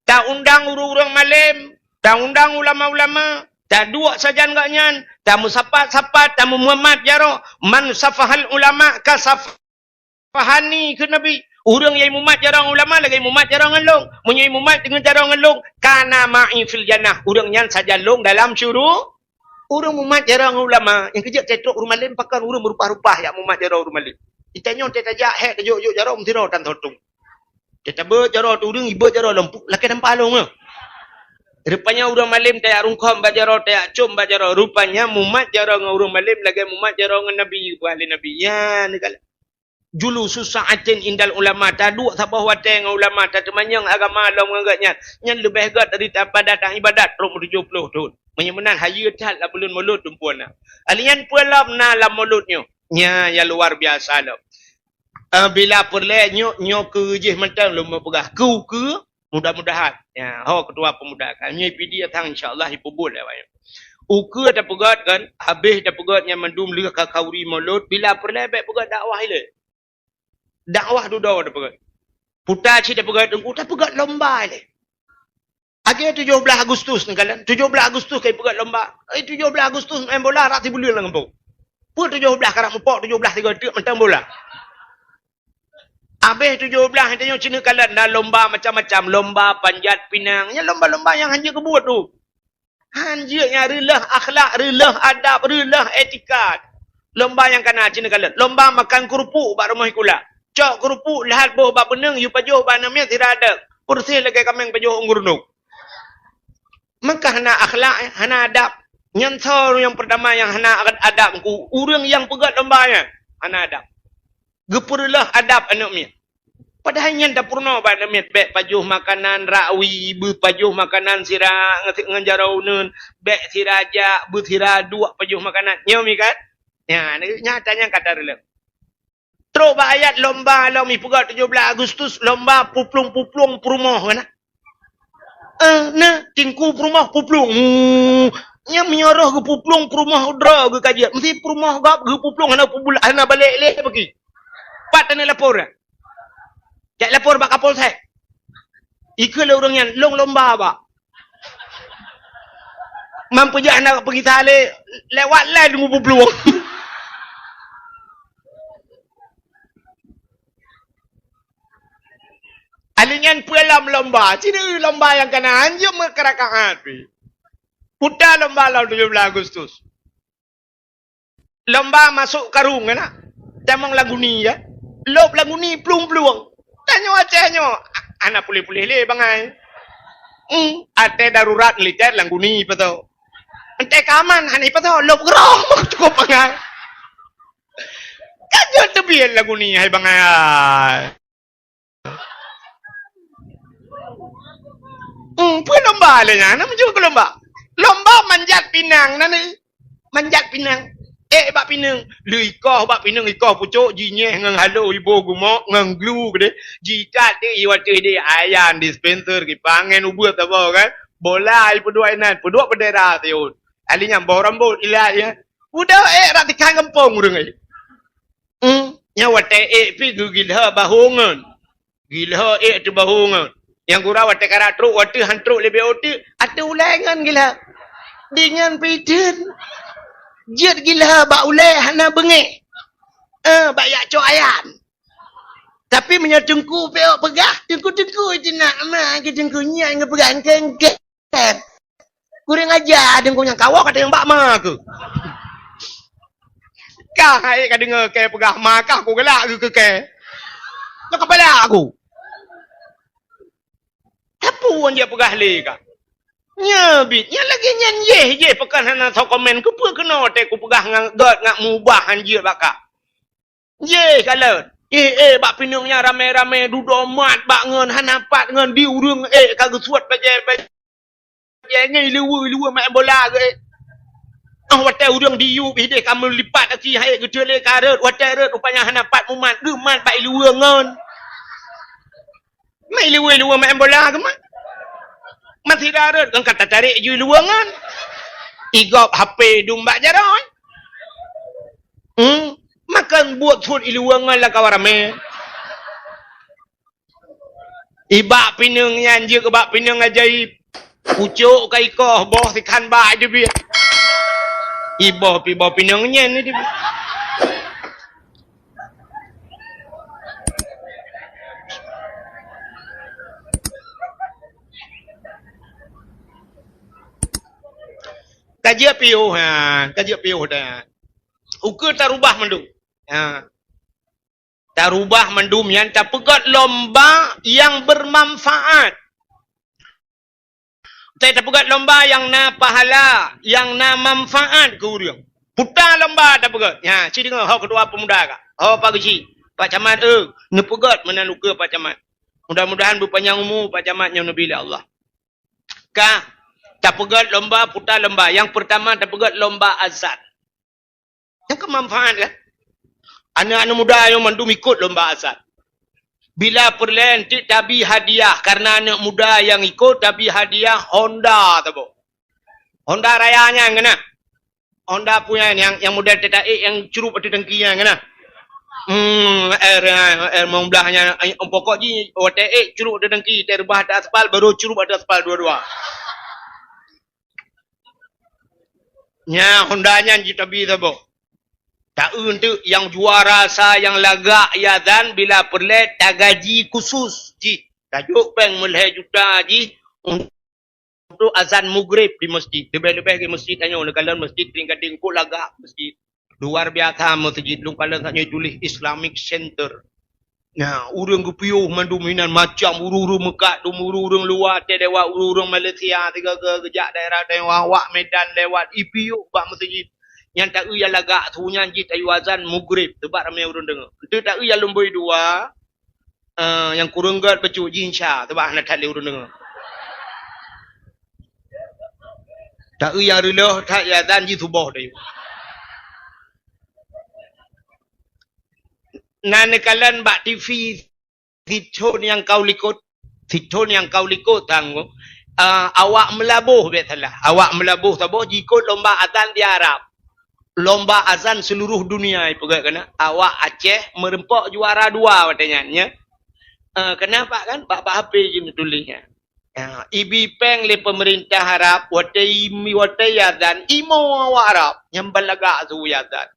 Taundang ureuëng-ureuëng malém, taundang ulama-ulama, taduek sajan gobnyan, tameusapat-sapat, tameumat jaroe, "Man safahal ulama ka safahani," kheun Nabi. Ureuëng nyang mumat jaroe ngon ulama lagée mumat jaroe ngon lôn. Meunyoe mumat deungon jaroe ngon lôn, "Kana ma'i fil jannah." Ureuëng nyan sajan lôn dalam syuru-, Ureuëng mumat jaroe ngon ulama, nyang keujeuet teutrok ureuëng malém pakon ureuëng meurupah-rupah jak mumat jaroe ureuëng malém. Di tanyoe teuh tajak hék tajok-jok jaroe meusidroe tan thotong. Teutabeuet jaroe teuh ureuëng, ibeuet jaroe lom pu-, lakée tampa lôn nyoe. Rupanya ureuëng malém tajak rungkon bak jaroe, tajak com bak jaroe. Rupanya mumat jaroe ngon ureuëng malém lagée mumat jaroe ngon Nabi, geupeugah lé Nabi. Ya, neukalon. Julusu sa'atin indal ulama, taduek saboh watée ngon ulama, tateumanyong agama lom ngon gobnyan. Nyan leubeh gét dari daripada taibadat trok meutujoh ploh thon. Meunyoe meunan hayeue that lam buleuen Maulud tumpuan na. Aleuh nyan peue lom na lam Maulud nyoe? Nya nyang luar biasa lom. Eh, bila peureulée nyoe, nyoe keu jih mantong lôn meupeugah. Keu, keu, Mudah-mudahan. Ya, ho ketua pemuda. Kami P D datang, insya Allah, ipubuet lé awaknyan. Ukeue tapeugét kan, habéh tapeugét nyan mandum lheueh ka khanduri Maulud, bila peureulée bék peugét dakwah ilée. Dakwah dudoe tapeugét. Puta cit tapeugét Teungku, tapeugét lomba ilée. Lagée tujoh blaih Agustus neukalon. Tujoh blaih Agustus ka ipeugét lomba. Eh, tujoh blaih Agustus main bola rot sibuleuen lam gampông. Peue tujoh blaih karab mupok, tujoh blaih tiga teuk mantong bola. Habéh tujoh blaih, tanyoe cit neukalon na lomba macam-macam, lomba panjat pinang. Nyan lomba-lomba nyang hanjeuet keubuet tu. Hanjeuet nyang reuloh akhlak, reuloh adab, reuloh etika. Lomba nyang kana cit neukalon. Lomba makan keurupuk bak rumoh sikula. Cok keurupuk, lhah boh bak beuneung, yue pajoh bak aneuk miet sira deuek. Peureséh lagée kaméng pajoh unggur nuk. Maka hana akhlak, eh, hana adab. Nyan soe nyang peurtama nyang hana adab, ureuëng nyang peugét lomba nyan hana adab. Geupeureuloh adab aneuk miet. Padahai nyan tapeurunoe bak aneuk miet, bék pajoh makanan rakwi, beupajoh makanan sira ngon jaroe uneuen, bék sira jak, beusira duek pajoh makanan. Nyoe mi kan? Nya, nyata nyang ka tareuloh. Trok bak ayat lomba lom ipeugah tujoh blaih Agustus, lomba puplueng-puplueng peurumoh kan? Eh, na, Teungku peurumoh puplueng. Hmm, nyang meunyoe roh geupuplueng peurumoh droe geukajiet. Meusti peurumoh gob geupuplueng hana pubul-, hana balek lé bagi. Pat taneuk lapor. Jak lapor bak Kapolsek. Ikeu lé ureuëng nyan, lôn lomba bak. Mampu jak hana peugisa lé, lewat lé deungon puplueng. Aleuh nyan peue lom lomba? Cit lomba nyang kana hanjeuet meukeurakaat pih. Puta lomba lom tujoh blaih Agustus. Lomba masok karung, kan? Tamong lam guni, ya. Lôb lam guni plueng-plueng. Tanyoe Aceh nyoe, a-, hana puléh-puléh lé bangai. Hmm, até darurat militer lam guni, peue teuh. Enté keaman, hana peue teuh, lôb geurong, cukup bangai. Ka jeuet teubiet lam guni, hai bangai, ai. Hmm, peue lomba lé nyan? Na meujeuet keu lomba. Lomba manjat pinang na ni. Manjat pinang. Ék bak pineung. Lheueh ikoh bak pineung, ikoh pucok, jinyéh ngon halo, iboh gumok, ngon glu keudeh. Jiikat deh, iwateueh deh, ayan, dispenser, kipangen ubeut saboh kan. Bola ipeuduek inan, peuduek bendera siôn. Alèh nyan boh rambôt ilat ya. Udah ék rot tikan gampông ureueng ai. Hmm, nyan watèe ék pih geugilha bahô ngon. Gilha ék teuh bahô ngon. Nyang gura watèe karap trok, watèe han trok lé B O T, ateueh ulèe ngon gilha. Dingon pih theun. Jeuet gilha bak ulèe hana beungéh. Eh, bak jak cok ayan. Tapi meunyoe teungku pih peugah, teungku-teungku itu nak ma keu teungku nyan geupeugah engkén-engkén. Kurang aja deungon nyang kawoe ka teunyang bak ma keuh. Ka hai ka deungoe kèe peugah ma kah, kugalak keu kèe. Nyoe ka balak aku. Tapi wan jeuet peugah lé ka. Nyan bit, nyan lagèe nyan jih, jih pakon hana soe komen. Keupeue keunoe teuh kupeugah ngon gèt ngon mubah han jeuet bak kah. Jih kalon. Eh, eh, bak pineung nyan ramé-ramé dudoe mat bak ngon hana pat ngon di ureueng eh ka geusuet bajèe-bajèe ngon ileue-ileue main bola geuh eh. Oh, watèe ureueng diyueb ideh ka meulipat aki hai geuteulé ka rhot, watèe rhot rupanya hana pat mumat, geumat bak ileue ngon. Mai ileue-ileue main bola geumat. Masih rhot kan ka tatarek ju ileue ngon. Igop H P dum bak jaroe. Hmm, makan buet suet ileue ngon lam kawan ramé. Ibak pineung nyan jeuet bak pineung ajaib. Pucôk ka ikoh, boh sikhan bak teubiet. Iboh pi boh pineung nyan ni teubiet. Ka jeuet piôh, ha, ka jeuet piôh dah. Ukeue tarubah mandum. Ha. Tarubah mandum nyan tapeugèt lomba nyang bermanfaat. Watèe tapeugèt lomba nyang na pahala, nyang na manfaat keu ureueng. Puta lomba tapeugèt. Nyan, ci deungö ho ketua pemuda ka. Ho Pak Geuchik, Pak Camat, eh, neupeugèt meunan ukeue Pak Camat. Mudah-mudahan beupanyang umu Pak Camat nyang neubi lé Allah. Ka tapeugèt lomba, puta lomba. Nyang peurtama tapeugèt lomba azan. Nyang ka manfaat kan? Aneuk-aneuk muda nyoe mandum ikot lomba azan. Bila peureulèe enteuk tabi hadiah, karena aneuk muda nyang ikot tabi hadiah Honda saboh. Honda Raya nyan keunan. Honda punya nyang, nyang model teuh taék nyang curup ateueh tangki nyan keunan. Hmm, R, R lima belas nyan, eh, pokok jih, watèe ék curup ateueh tangki, watèe reubah ateueh aspal, baru curup ateueh aspal dua-dua. Nyan Honda nyan jitabi saboh. Taeu enteuk nyang juara sa nyang lagak azan bila peureulèe tagaji khusus jih. Tajok péng meulhèe juta jih untuk azan mugrib di masjid. Leubeh-leubeh di masjid tanyoe, neukalon masjid Tring Gading, kok lagak masjid. Luar biasa masjid, lôn kalon tanyoe tuléh Islamic Center. Nah, ureueng geupiôh mandum inan macam, ureueng-ureueng meukat, dum ureueng-ureueng luwa, watèe lewat ureueng-ureueng Malaysia, sigoe-goe geujak daerah Taiwan, awak Medan lewat, ipiôh bak meuseujid. Nyan taeu nyang lagak su nyan jih tayue azan mugrib, teubak ramé ureueng deungö. Enteuk taeu nyang lumbôi dua, eh, nyang kureueng gèt bacut jih insya, teubak hana that lé ureueng deungö. Taeu nyang reuloh that azan jih suboh tayue. Na neukalon bak T V, sithon nyang ka u likot, sithon nyang ka u likot tanggong, ah, awak Meulaboh bèk salah. Awak Meulaboh saboh jikot lomba azan di Arab. Lomba azan seluruh dunia ipeugah keunan. Awak Aceh meureumpok juara dua watèe nyan, nya. Ah, kenapa kan? Bak, bak H P jih neutuléh nyan. Ya, ibi péng lé peumeurintah Arab, watèe imi, watèe azan, imoe awak Arab, nyang ban lagak su azan.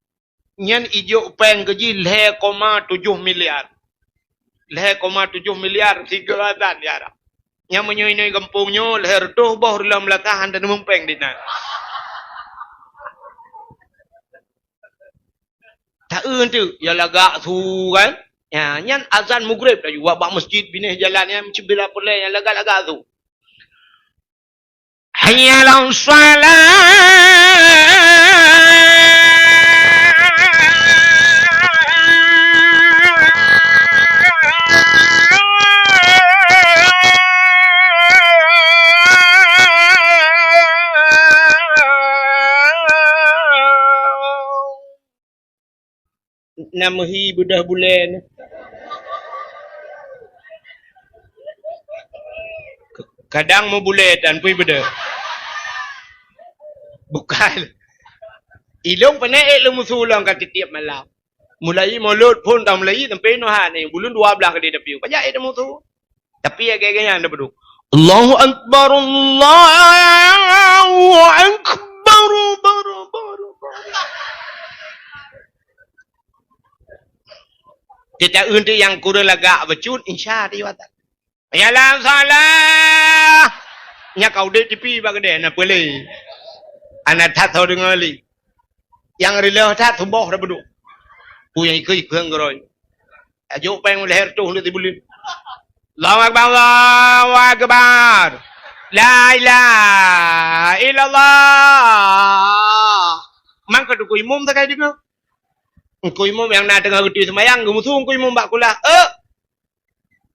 Nyan ijok péng keu jih lhèe koma tujoh miliar. Lhèe koma tujoh miliar sigoe azan di Arab. Nyan meunyoe inong gampông nyoe lhèe reutôh boh reuloh meulatah hana neumueng péng dinan. Taeu enteuk, ya lagak su kan? Ya, nyan azan mugrib laju bak, bak masjid binéh jalan nyan, bila peureulèe nyang lagak-lagak su. Hayya 'alas shalah. Na meuhi beudôh bulèe nyoe. Kadang meubulèe tan pui beudôh. Bukan. Ilông peureunah ék lôn meusu lôn ka tiep-tiep malam. Mulai mulod phôn ka mulai sampai noh ha ni, buleuen dua blaih ka di dapur. Pajak ék lôn meusu. Tapi lagèe nyan dah beudôh. Allahu Akbar, Allahu Akbar, bar, bar, bar. Kita untuk yang kurang lagak bacut, insya Allah. Ya la salah. Nyak ka udeb tipi bak keudè na peulé. Hana that soe deungoe lé. Nyang reuloh that suboh dah beudôh. Peue nyang ikeu-ikeu ngon geuroe. Tajok péng lhèe reutôh lé sibuleuen. Allahu Akbar, Allahu Akbar. La ilaha illallah. Mang ka teungku imum sagai deungoe. Teungku imum nyang na teungoh geuti seumayang, geumusu teungku imum bak kulah. Eh!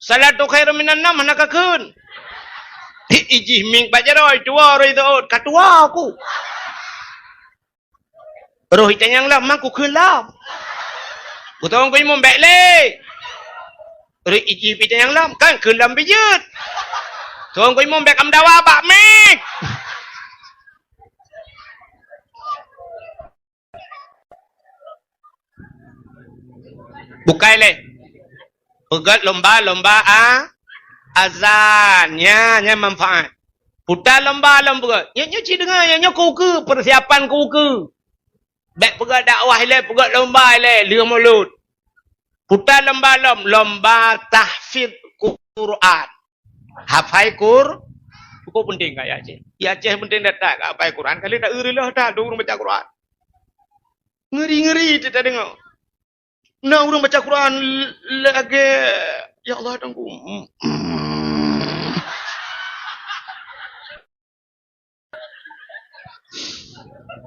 Salatu khairum minan naum hana kakheun. Ijih mieng bak jaroe, tuwoe roh iteuôt, ka tuwoe ku. Roh itanyong lom, mang kukheun lom. Kutong ku imum bèk lé. Roh ijih itanyong lom, kan kheun lom bijeuet. Tong ku imum bèk kameudawa bak mieng. Bukai lé. Peugöt lomba-lomba a-, azan. Nya, nya manfaat. Puta lomba lom peugöt. Nyoe, nyoe ci deungoe, nyoe, nyoe keu ukeue, persiapan keu ukeue. Bèk peugöt dakwah ilèe, peugöt lomba ilèe, lheueh mulod. Puta lomba lom, lomba tahfiz Quran. Hafai Qur-, cukup penting kat Aceh. Di Aceh penting that-that kat hafai Quran. Kali tak iri lah that, ureueng baca Quran. Ngeri-ngeri teudeungoe. Na ureueng baca Quran l-, lagèe, ya Allah, Tuhanku.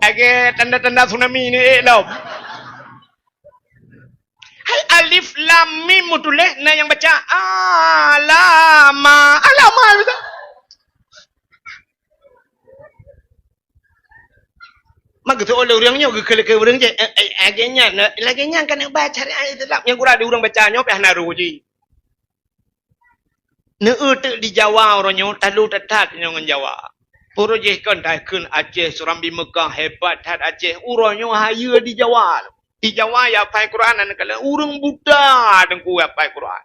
Lagèe tanda-tanda tsunami ni, eh, lom. Hai alif lam mim meutuléh, na nyang baca alama, alama, beutôi. Maka tu oleh ureueng nyoe geukheun-kheun ureueng jih, eh, eh, lagèe nyan, lagèe nyan kan baca syariat Islam nyang gura di ureueng baca nyoe pih hana ru jih. Neueu teuk di Jawa uroe nyoe, talu that-that nyoe ngon Jawa. Puru jih kon takheun Aceh, Surambi Meukah, hebat that Aceh. Uroe nyoe hayeue di Jawa. Di Jawa ya hafai Quran, aneuk kala ureueng buta teungku ya hafai Quran.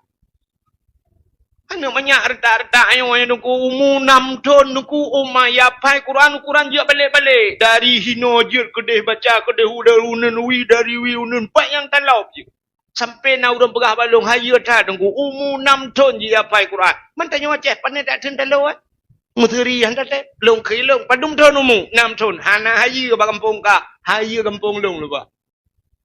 Aneuk manyak reutak-reutak nyoe, nyoe teungku umu nam thon teungku, uma ya hafai Quran, ukoran jeuet balek-balek. Dari hinoe jeuet keudeh baca, keudeh uneun wi, dari wi uneun pat nyang talop jeuet. Sampai na ureueng peugah bak lôn, hayeue that teungku, umu nam thon jih hafai Quran. Man tanyoe Aceh, pane that thon talo, eh? Meuseuri han tatem. Lôn kheun lôn, padum thon umu? Nam thon. Hana hayeue bak gampông kah, hayeue gampông lôn luba.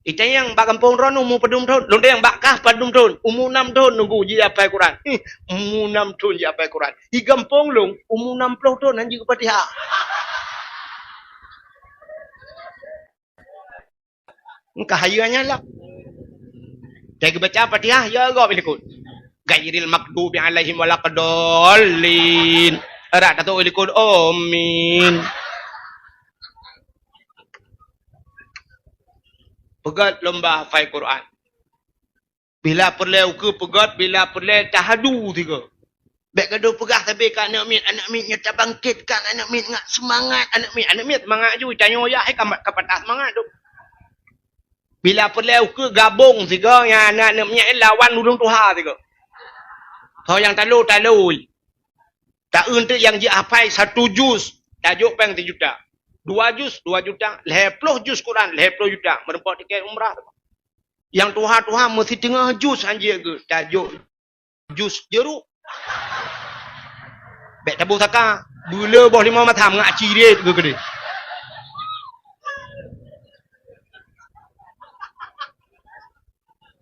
Itanyong bak gampông droen umu padum thon? Lôn tanyong bak kah padum thon? Umu nam thon teungku jih hafai Quran. Ih, umu nam thon jih hafai Quran. Di gampông lôn, umu nam ploh thon han jeuet Fatihah. Engka hayeue nyan lah. Teuh geubaca Fatihah, ya gob ilikot. Ghairil maghdubi alaihim waladdallin. Rak tato ilikot, amin. Peugöt lomba hafai Quran. Bila peureulèe ukeue peugöt, bila peureulèe tahadu sigoe. Bèk gadôh peugah sabe keu aneuk miet, aneuk miet nyoe tabangkitkan aneuk miet ngon seumangat aneuk miet. Aneuk miet seumangat ju, tanyoe yah hai ka, ka patah seumangat tu. Bila peureulèe ukeue gabong sigoe nyan aneuk miet lawan ureueng tuha sigoe. Ho nyang talo, talo. Taeu teuk nyang jihafai satu juz, tajok péng sijuta. Dua juz, dua juta. Lhèe ploh juz Quran, lhèe ploh juta. Meurumpok tiket umrah. Nyang tuha-tuha meusiteungoh juz han jeuet geuh, tajok juz jeuruk. Bèk taboh saka, beuleu boh limong matam ngon aci riet geuh keudeh.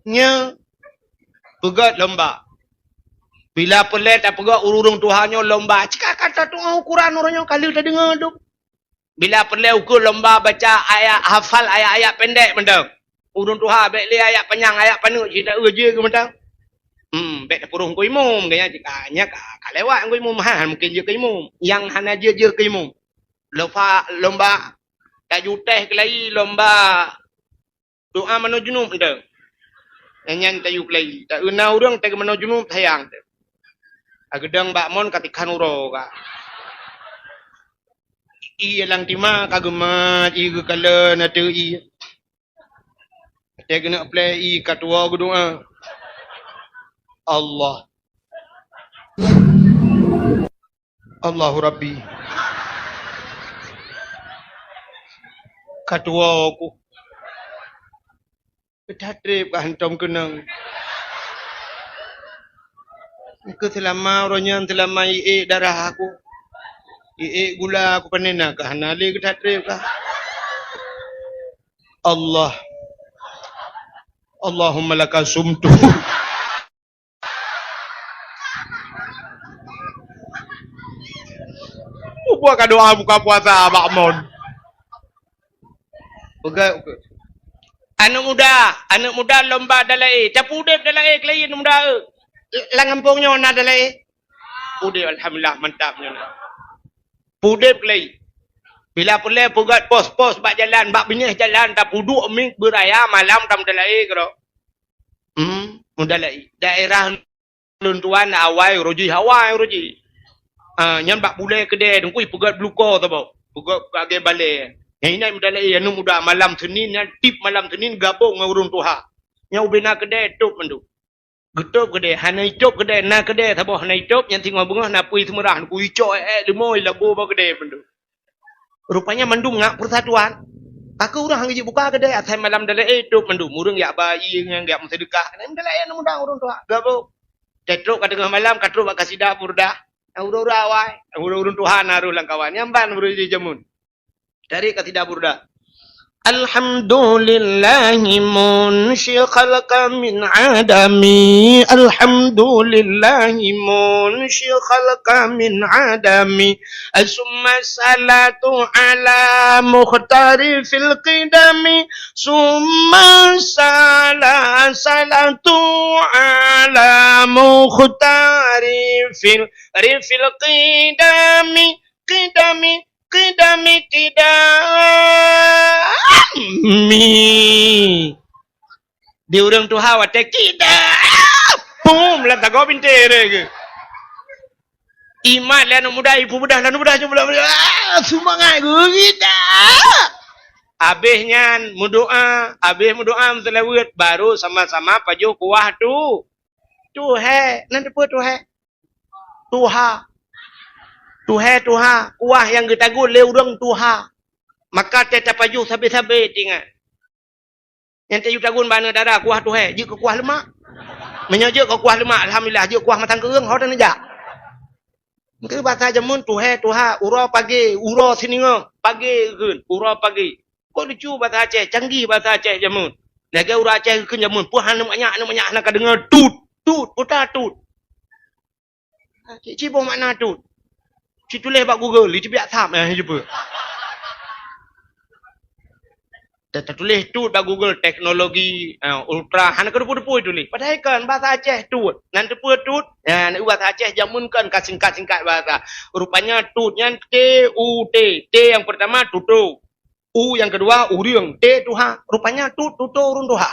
Nyoe peugöt lomba. Bila peureulèe tapeugöt ureueng tuha nyoe lomba, cit ka tatu'oh ukoran uroe nyoe ka lheueh tadeungoe dum. Bila peureulèe ukeue lomba baca ayat, hafal ayat-ayat pendek mantong. Ureueng tuha bèk lé ayat panyang, ayat paneuk cit taeu jih geuh mantong. Hmm, bèk tapeuruh keu imum, geuh nyan cit ka, nyan ka, ka lewat keu imum, ha, mungken jeuet keu imum. Nyang hana jeuet, jeuet keu imum. Lomba, lomba tajutèh keulayi, lomba doa manoe junub mantong. Nyan, nyan tayue keulayi. Taeu na ureueng teuh manoe junub sayang teuh. Ageudong bak mon ka tikhan uroe ka. Ie lam tima ka geumat, ie geukalon ateueh ie. Watèe geuneuk plè ie ka tuwoe geudoa. Allah. Allahu Rabbi. Ka tuwoe ku. Ka that trép ka hantom keunong. Engkeu seulama uroe nyan seulama ié darah aku. Iék gula ku panen na kah, hana lé geuthat trép kah. Allah. Allahumma laka sumtu. Buka doa buka puasa bak mon. Peugah, aneuk muda, aneuk muda lomba dalai, tapi udép dalai keulayi aneuk muda, eh. Lam gampông nyoe na dalai. Udép, alhamdulillah, mantap nyoe na. Udép keulayi. Bila peureulèe peugöt pos-pos bak jalan, bak binéh jalan, tapeuduek miet beuraya malam tam dalai keudroe. Hmm, mudalai. Daerah lôn tuan awai uroe jih, awai uroe jih. Ah, nyan bak bulèe keudè, teungku peugöt bluko saboh. Peugöt lagèe balèe. Nyan inan mudalai aneuk muda malam Senin nyan, tiep malam Senin gabong ngon ureueng tuha. Nyan ubé na keudè tôp mandum. Geutôp keudè, hana itôp keudè, na keudè saboh hana itôp, nyan singoh beungoh na pui seumeurah, neukui cok èk-èk leumo, ilabo bak keudè mandum. Rupanya mandum ngak persatuan. Ka keuh ureueng han geujeuet buka keudè, asai malam dalai tôp mandum. Ureueng jak ba ié nyan, jak meuseudeukah. Keunan dalai aneuk muda ureueng tuha. Gabong. Teutrok ka teungoh malam, ka trok bak kasida burdah. Ureueng-ureueng awai, ureueng-ureueng tuha na rôh lam kawan. Nyan ban ureueng jih jameun. Dari kasida burdah. Alhamdulillahi munsyi khalqa min adami. Alhamdulillahi munsyi khalqa min adami. Summa salatu ala mukhtari fil qidami. Summa sala-, salatu ala mukhtari fil, fil qidami. Qidami, qidami, qidami. Di ureueng tuha watèe kida. Pum, lam tagoe bintéh lagèe. Imat lé aneuk muda, ipeubeudah lé aneuk muda, cuba lé aneuk muda. Ah, seumangat geuh kida. Abéh nyan meudoa, abéh meudoa meuseulaweuet, baru sama-sama pajoh kuah tu. Tuhé, nan teupeue tuhé? Tuha. Tuhé, tuha. Kuah nyang geutagun lé ureueng tuha. Maka teuh tapajoh sabe-sabe tingat. Nyang teuh tagun bak aneuk dara kuah tuhé, jeuet keu kuah leumak. Meunyoe jeuet keu kuah leumak, alhamdulillah, jeuet kuah matang keureung, ho taneuk jak. Mungken basa jameun tuhé, tuha, uroe pagé, uroe siningoh, pagé geukheun, uroe pagé. Kok lucu basa Aceh, canggih basa Aceh jameun. Lagèe ureueng Aceh geukheun jameun, peue hana manyak, hana manyak, hana ka deungö tut, tut, peue ta tut. Cit, cit boh makna tut. Cit tuléh bak Google, di teubiet asam, eh, jeuet. Ta-, tatuléh tut bak Google, teknologi, eh, ultra, hana keudeupu-deupu tuléh. Padahai kan bahasa Aceh tut. Nan teupeue tut? Nah, basa Aceh jameun kan ka singkat-singkat bahasa. Rupanya tut nyan T U T. T yang pertama tuto. U yang kedua ureueng, T tuha. Rupanya tut tuto ureueng tuha.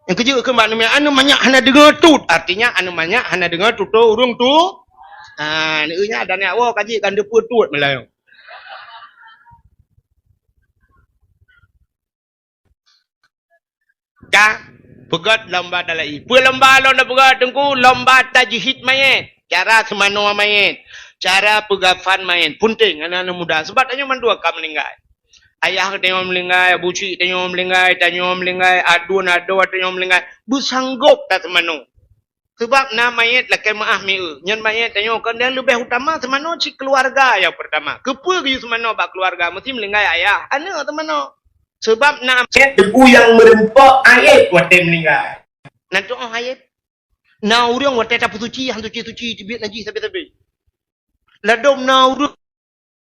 Nyang keujeuet keu bak aneuk manyak hana deungö tut. Artinya aneuk manyak hana deungö tuto ureueng tu. Ha, aneuk nyan dan nyak woe kaji kan teupeue tut meulayeue. Ka peugöt lomba dalai. Peue lomba lôn peugöt teungku? Lomba tajhid mayét. Cara seumanoe mayét. Cara peugafan mayét. Punteng aneuk-aneuk muda. Sebab tanyoe mandua ka meuninggai. Ayah tanyoe meuninggai, abu chik tanyoe meuninggai, tanyoe meuninggai, aduen adoe tanyoe meuninggai. Beusanggop taseumanoe. Sebab na mayét lakèe meu'ah mi'eu. Nyan mayét tanyoe kon nyang leubeh utama seumanoe cit keuluwarga nyang peurtama. Keupeue geuyue seumanoe bak keuluwarga? Meusti meuninggai ayah, aneuk seumanoe. Sebab na teungku nyang meureumpok aéb watèe meuninggai. Na tu'oh aéb. Na ureueng watèe tapeusuci, han suci-suci, teubiet najih sabe-sabe. Ladôm na ureueng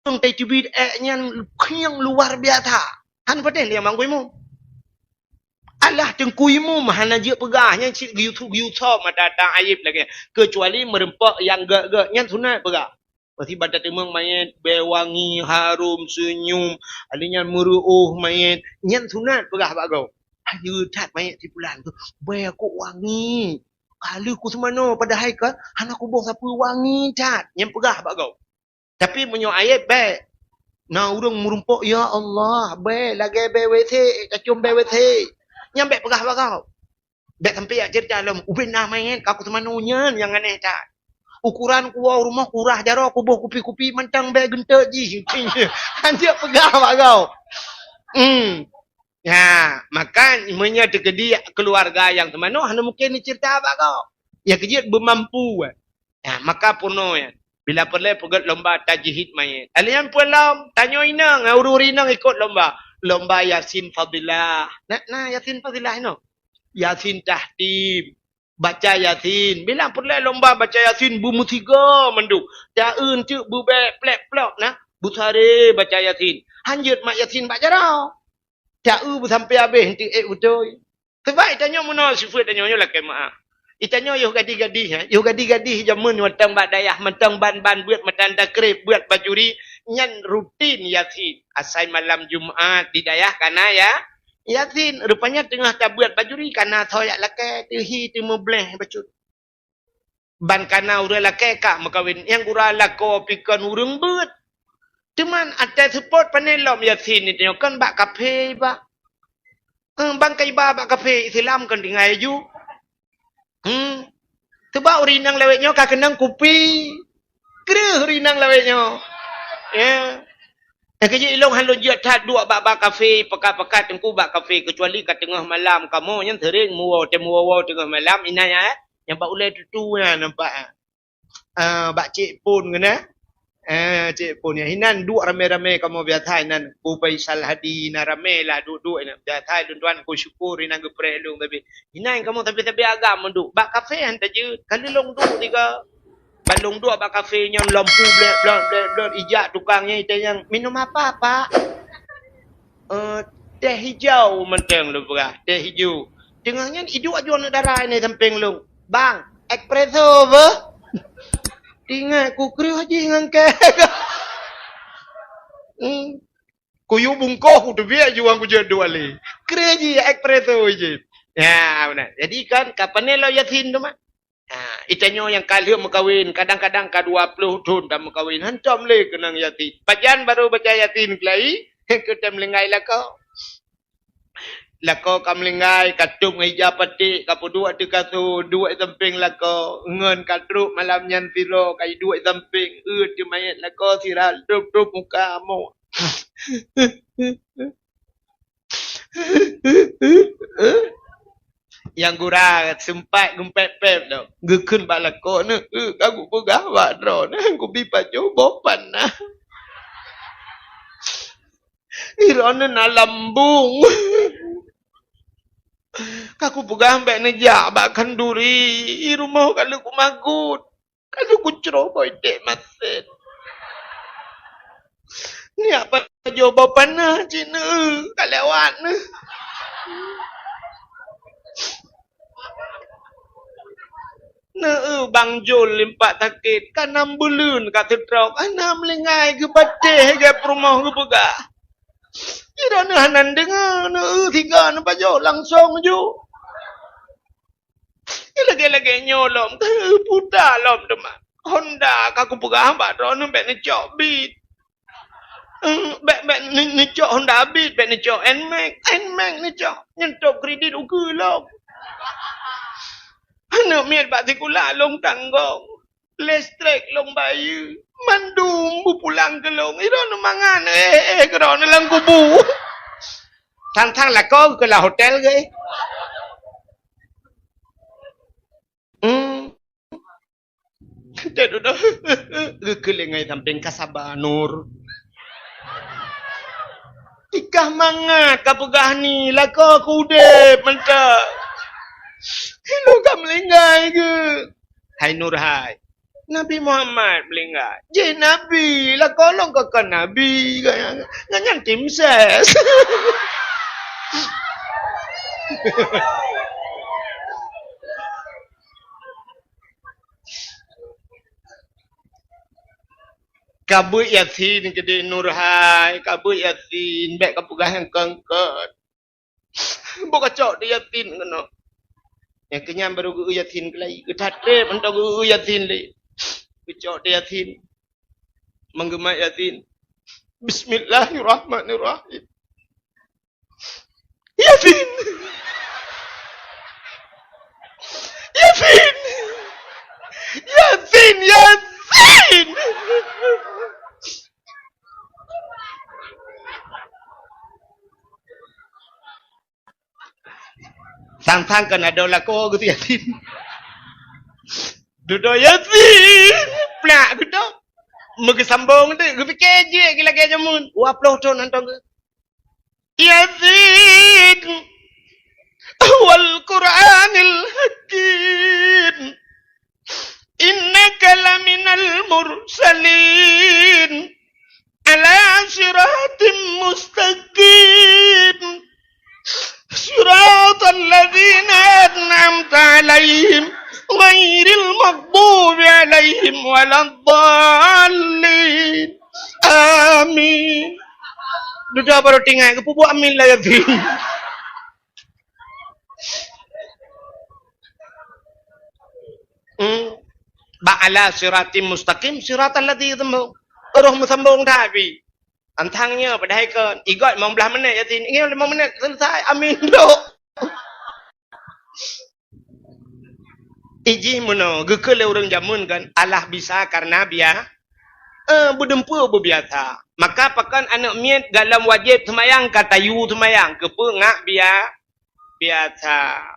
Teuteubiet ék nyan khieng luar biasa. Han patéh lé Teungku Imum. Alah Teungku Imum hana jeuet peugah nyan cit geuyue-, geuyue sop mata-mata aéb lagèe nyan. Keucuali meureumpok nyang gèt-gèt nyan sunat peugah. Pasti bak tateumeung manyét, bèe wangi, harôm, seunyum, alèh nyan meureuôh manyét, nyan sunat peugah bak gob. Ayo that manyét si pulan tu, bèe kok wangi. Ka lheueh kuseumanoe padahai kan hana kuboh sapeue, wangi that. Nyan peugah bak gob. Tapi meunyoe aéb bèk. Na ureueng meurumpok, "Ya Allah, bèk lagèe bèe WC, tacôm bèe WC." Nyan bèk peugah bak gob. Bèk sampai jak ceurita lom, "Ubé na manyét ka kuseumanoe." Nyan nyang aneh that. Ukuran kuwoe u rumoh kurah jaroe, kuboh kupi-kupi mantong bèe geunteuk jih. Hanjeuet peugah bak gob. Hmm. Ya, maka meunyoe teukeudi keuluwarga nyang seumanoe hana mungken jiceurita bak gob. Nyang keujeuet beumampu. Ya, maka peurunoe nyan. Bila peureulée peugét lomba tajhid mayét. Alèh nyan peue lom, tanyoe inong, ureueng inong ikot lomba. Lomba Yasin Fadilah. Na, na Yasin Fadilah inoe. Yasin Tahtim. Baca Yasin. Bila peureulée lomba baca Yasin, beumeusigoe mandum. Taeun teuk beubék plek-plok na. Beusaré baca Yasin. Hanjeuet mat Yasin bak jaroe. Taeu beusampai habéh, eunteuk ék beutôi. Sabab itanyoe meunoe sifeuet tanyoe nyoe lakée meu'ah. Itanyoe yoh gadih-gadih, eh. Yoh gadih-gadih jameun mantong bak dayah, mantong ban-ban beuet matan takrib, beuet bajuri, nyan rutin Yasin. Asai malam Jumat di dayah kana ya, Yasin. Rupanya teungoh tabeuet bajuri kana soe jak lakée, teuhi teumeubleh bacut. Ban kana ureueng lakée ka meukawen, nyang gura lakoe pih kon ureueng beuet. Teuma até seupôt pane lom Yasin nyoe kon bak kafé iba. Eh, ban ka iba bak kafé Islam kon tinggai aju. Hmm. Teuma ureueng inong lawét nyoe ka keunong kupi. Kreueh ureueng inong lawét nyoe. Ya. Eh, keujeuet ilong han lôn jeuet that duek bak, bak kafé, pekat-pekat teungku bak kafé, keucuali ka teungoh malam kamoe nyan sering muwoe, teuh muwoe-woe teungoh malam, inan nyan, eh. Nyang bak ulée tutu nyan nampak, eh. Ah, bak Cik Pon keunan. Eh, Cik Pon nyan. Inan duek ramé-ramé kamoe biasa inan. Bu Faisal Hadi, inan ramé lah duek-duek inan. Biasa lôn tuan ku syukur inan geupreh lôn tapi. Inan kamoe tapi-tapi agam duek. Bak kafé han tajeuet. Ka lheueh lôn duek tiga. Ban lôn duek bak kafé nyan lampu blek, blek, blek, blek, ijak tukang nyan itanyong, "Minum apa, Pak?" "Eh, teh hijau," mantong lôn peugah, "teh hijau." Teungoh nyan iduek aju aneuk dara nyan sampéng lôn, "Bang, espresso beuh?" Teuingat ku kreueh jih ngon kée. Hmm. Kuyue bungkôh kuteubiet aju nyang kujeuet duek lé. Kreueh jih espresso jih. Ya, beuna. Jadi kan, ka pane lom Yasin teuma. Ha, itanyoe nyang ka lheueh meukawen, kadang-kadang ka dua ploh thon tameukawen, hantom lé keunong Yasin. Pajan barô baca Yasin keulai, keu tém linggai lakoe. Lakoe ka meulinggai, ka tôb ngon ija paték, ka peuduek ateueh kasô, duek sampéng lakoe, ngon ka trok malam nyan sidroe, ka iduek sampéng, eu teuh manyét lakoe sira, tôb-tôb muka amoe. Nyang gura seumpat geumpép-pép lom. Geukheun bak lakoe, "Neu, eu, ka kupeugah bak droeneuh, kubi pajoh boh panah. Droeneuh na lambung. Ka kupeugah bék neujak bak khanduri, rumoh ka lheueh kumagun." Ka lheueh kucroh boh idék masen. Neujak pajoh boh panah cit neu, ka lewat neu. Neu bang jol limpat sakét, ka nam buleuen ka seutrok, hana meulinggai geupatéh gét peurumoh geupeugah. Sidroeneuh hana deungoe, neu siga neupajoh langsong ju. Lagée-lagée nyoe lom, puta lom teuma. Honda ka kupeugah bak droeneuh bék neucok Beat. Eh, bék, bék ne-, neucok Honda Beat, bék neucok Nmax. Nmax neucok. Nyan tôb kredit ukeue lom. Aneuk miet bak sikula lôn tanggong. Listrik lôn bayeue. Mandum beupulang keu lôn. Droeneuh mangat, eh, eh, keu droeneuh lam kubu. Sang-sang lakoe keu lam hotel geuh. Hmm. Geukeuléng ngon sampéng ka saba, Nur. Tikah mangat ka peugah ni, lakoe keu udeb mantong. Ilôn ka meulinggai geuh. Hai Nur hai. Nabi Muhammad meulinggai. Jih Nabi, lakoe lôn ka kon Nabi. Ngon nyan tim ses. Ka beuet Yasin keudeh Nur hai, ka beuet Yasin, bék ka peugah nyang kon-kon. Boh kacok di Yasin keunoe. Nyang keunyan barô geu Yasin keulai, geutat treb mantong geu Yasin lé. Geucok di Yasin. Mangeumat Yasin. Bismillahirrahmanirrahim. Yasin! Yasin! Yasin! Yasin! Sang-sang kan ada lakoe geuh Yasin. Dudoe Yasin! Plak geudoe. Meugeusambong teuk, geupike jeuet lagèe jameun. Dua ploh thon hantom geuh. Yasin, wal Qur'anil Hakim. Innaka laminal mursalin. Ala siratim mustaqim. Siratal ladzina an'amta 'alaihim, ghairil maghdubi 'alaihim waladdallin. Amin. Dudoe barô tinggai, geupeubuet amin lagèe nyan. Hmm. Bak ala siratim mustaqim, siratal ladzi teumbong. Roh meusambong that pih. Antang nyoe padahai kon. Igot limong blah menit Yasin. Ingat limong menit selesai. Amin dok. Ijih meunoe, geukheun lé ureueng jameun kan, Allah bisa karena bia-, eh, beudeumpeu beubiasa. Maka pakon aneuk miet galom wajéb seumayang ka tayue seumayang, keupeue ngak bia-, biasa.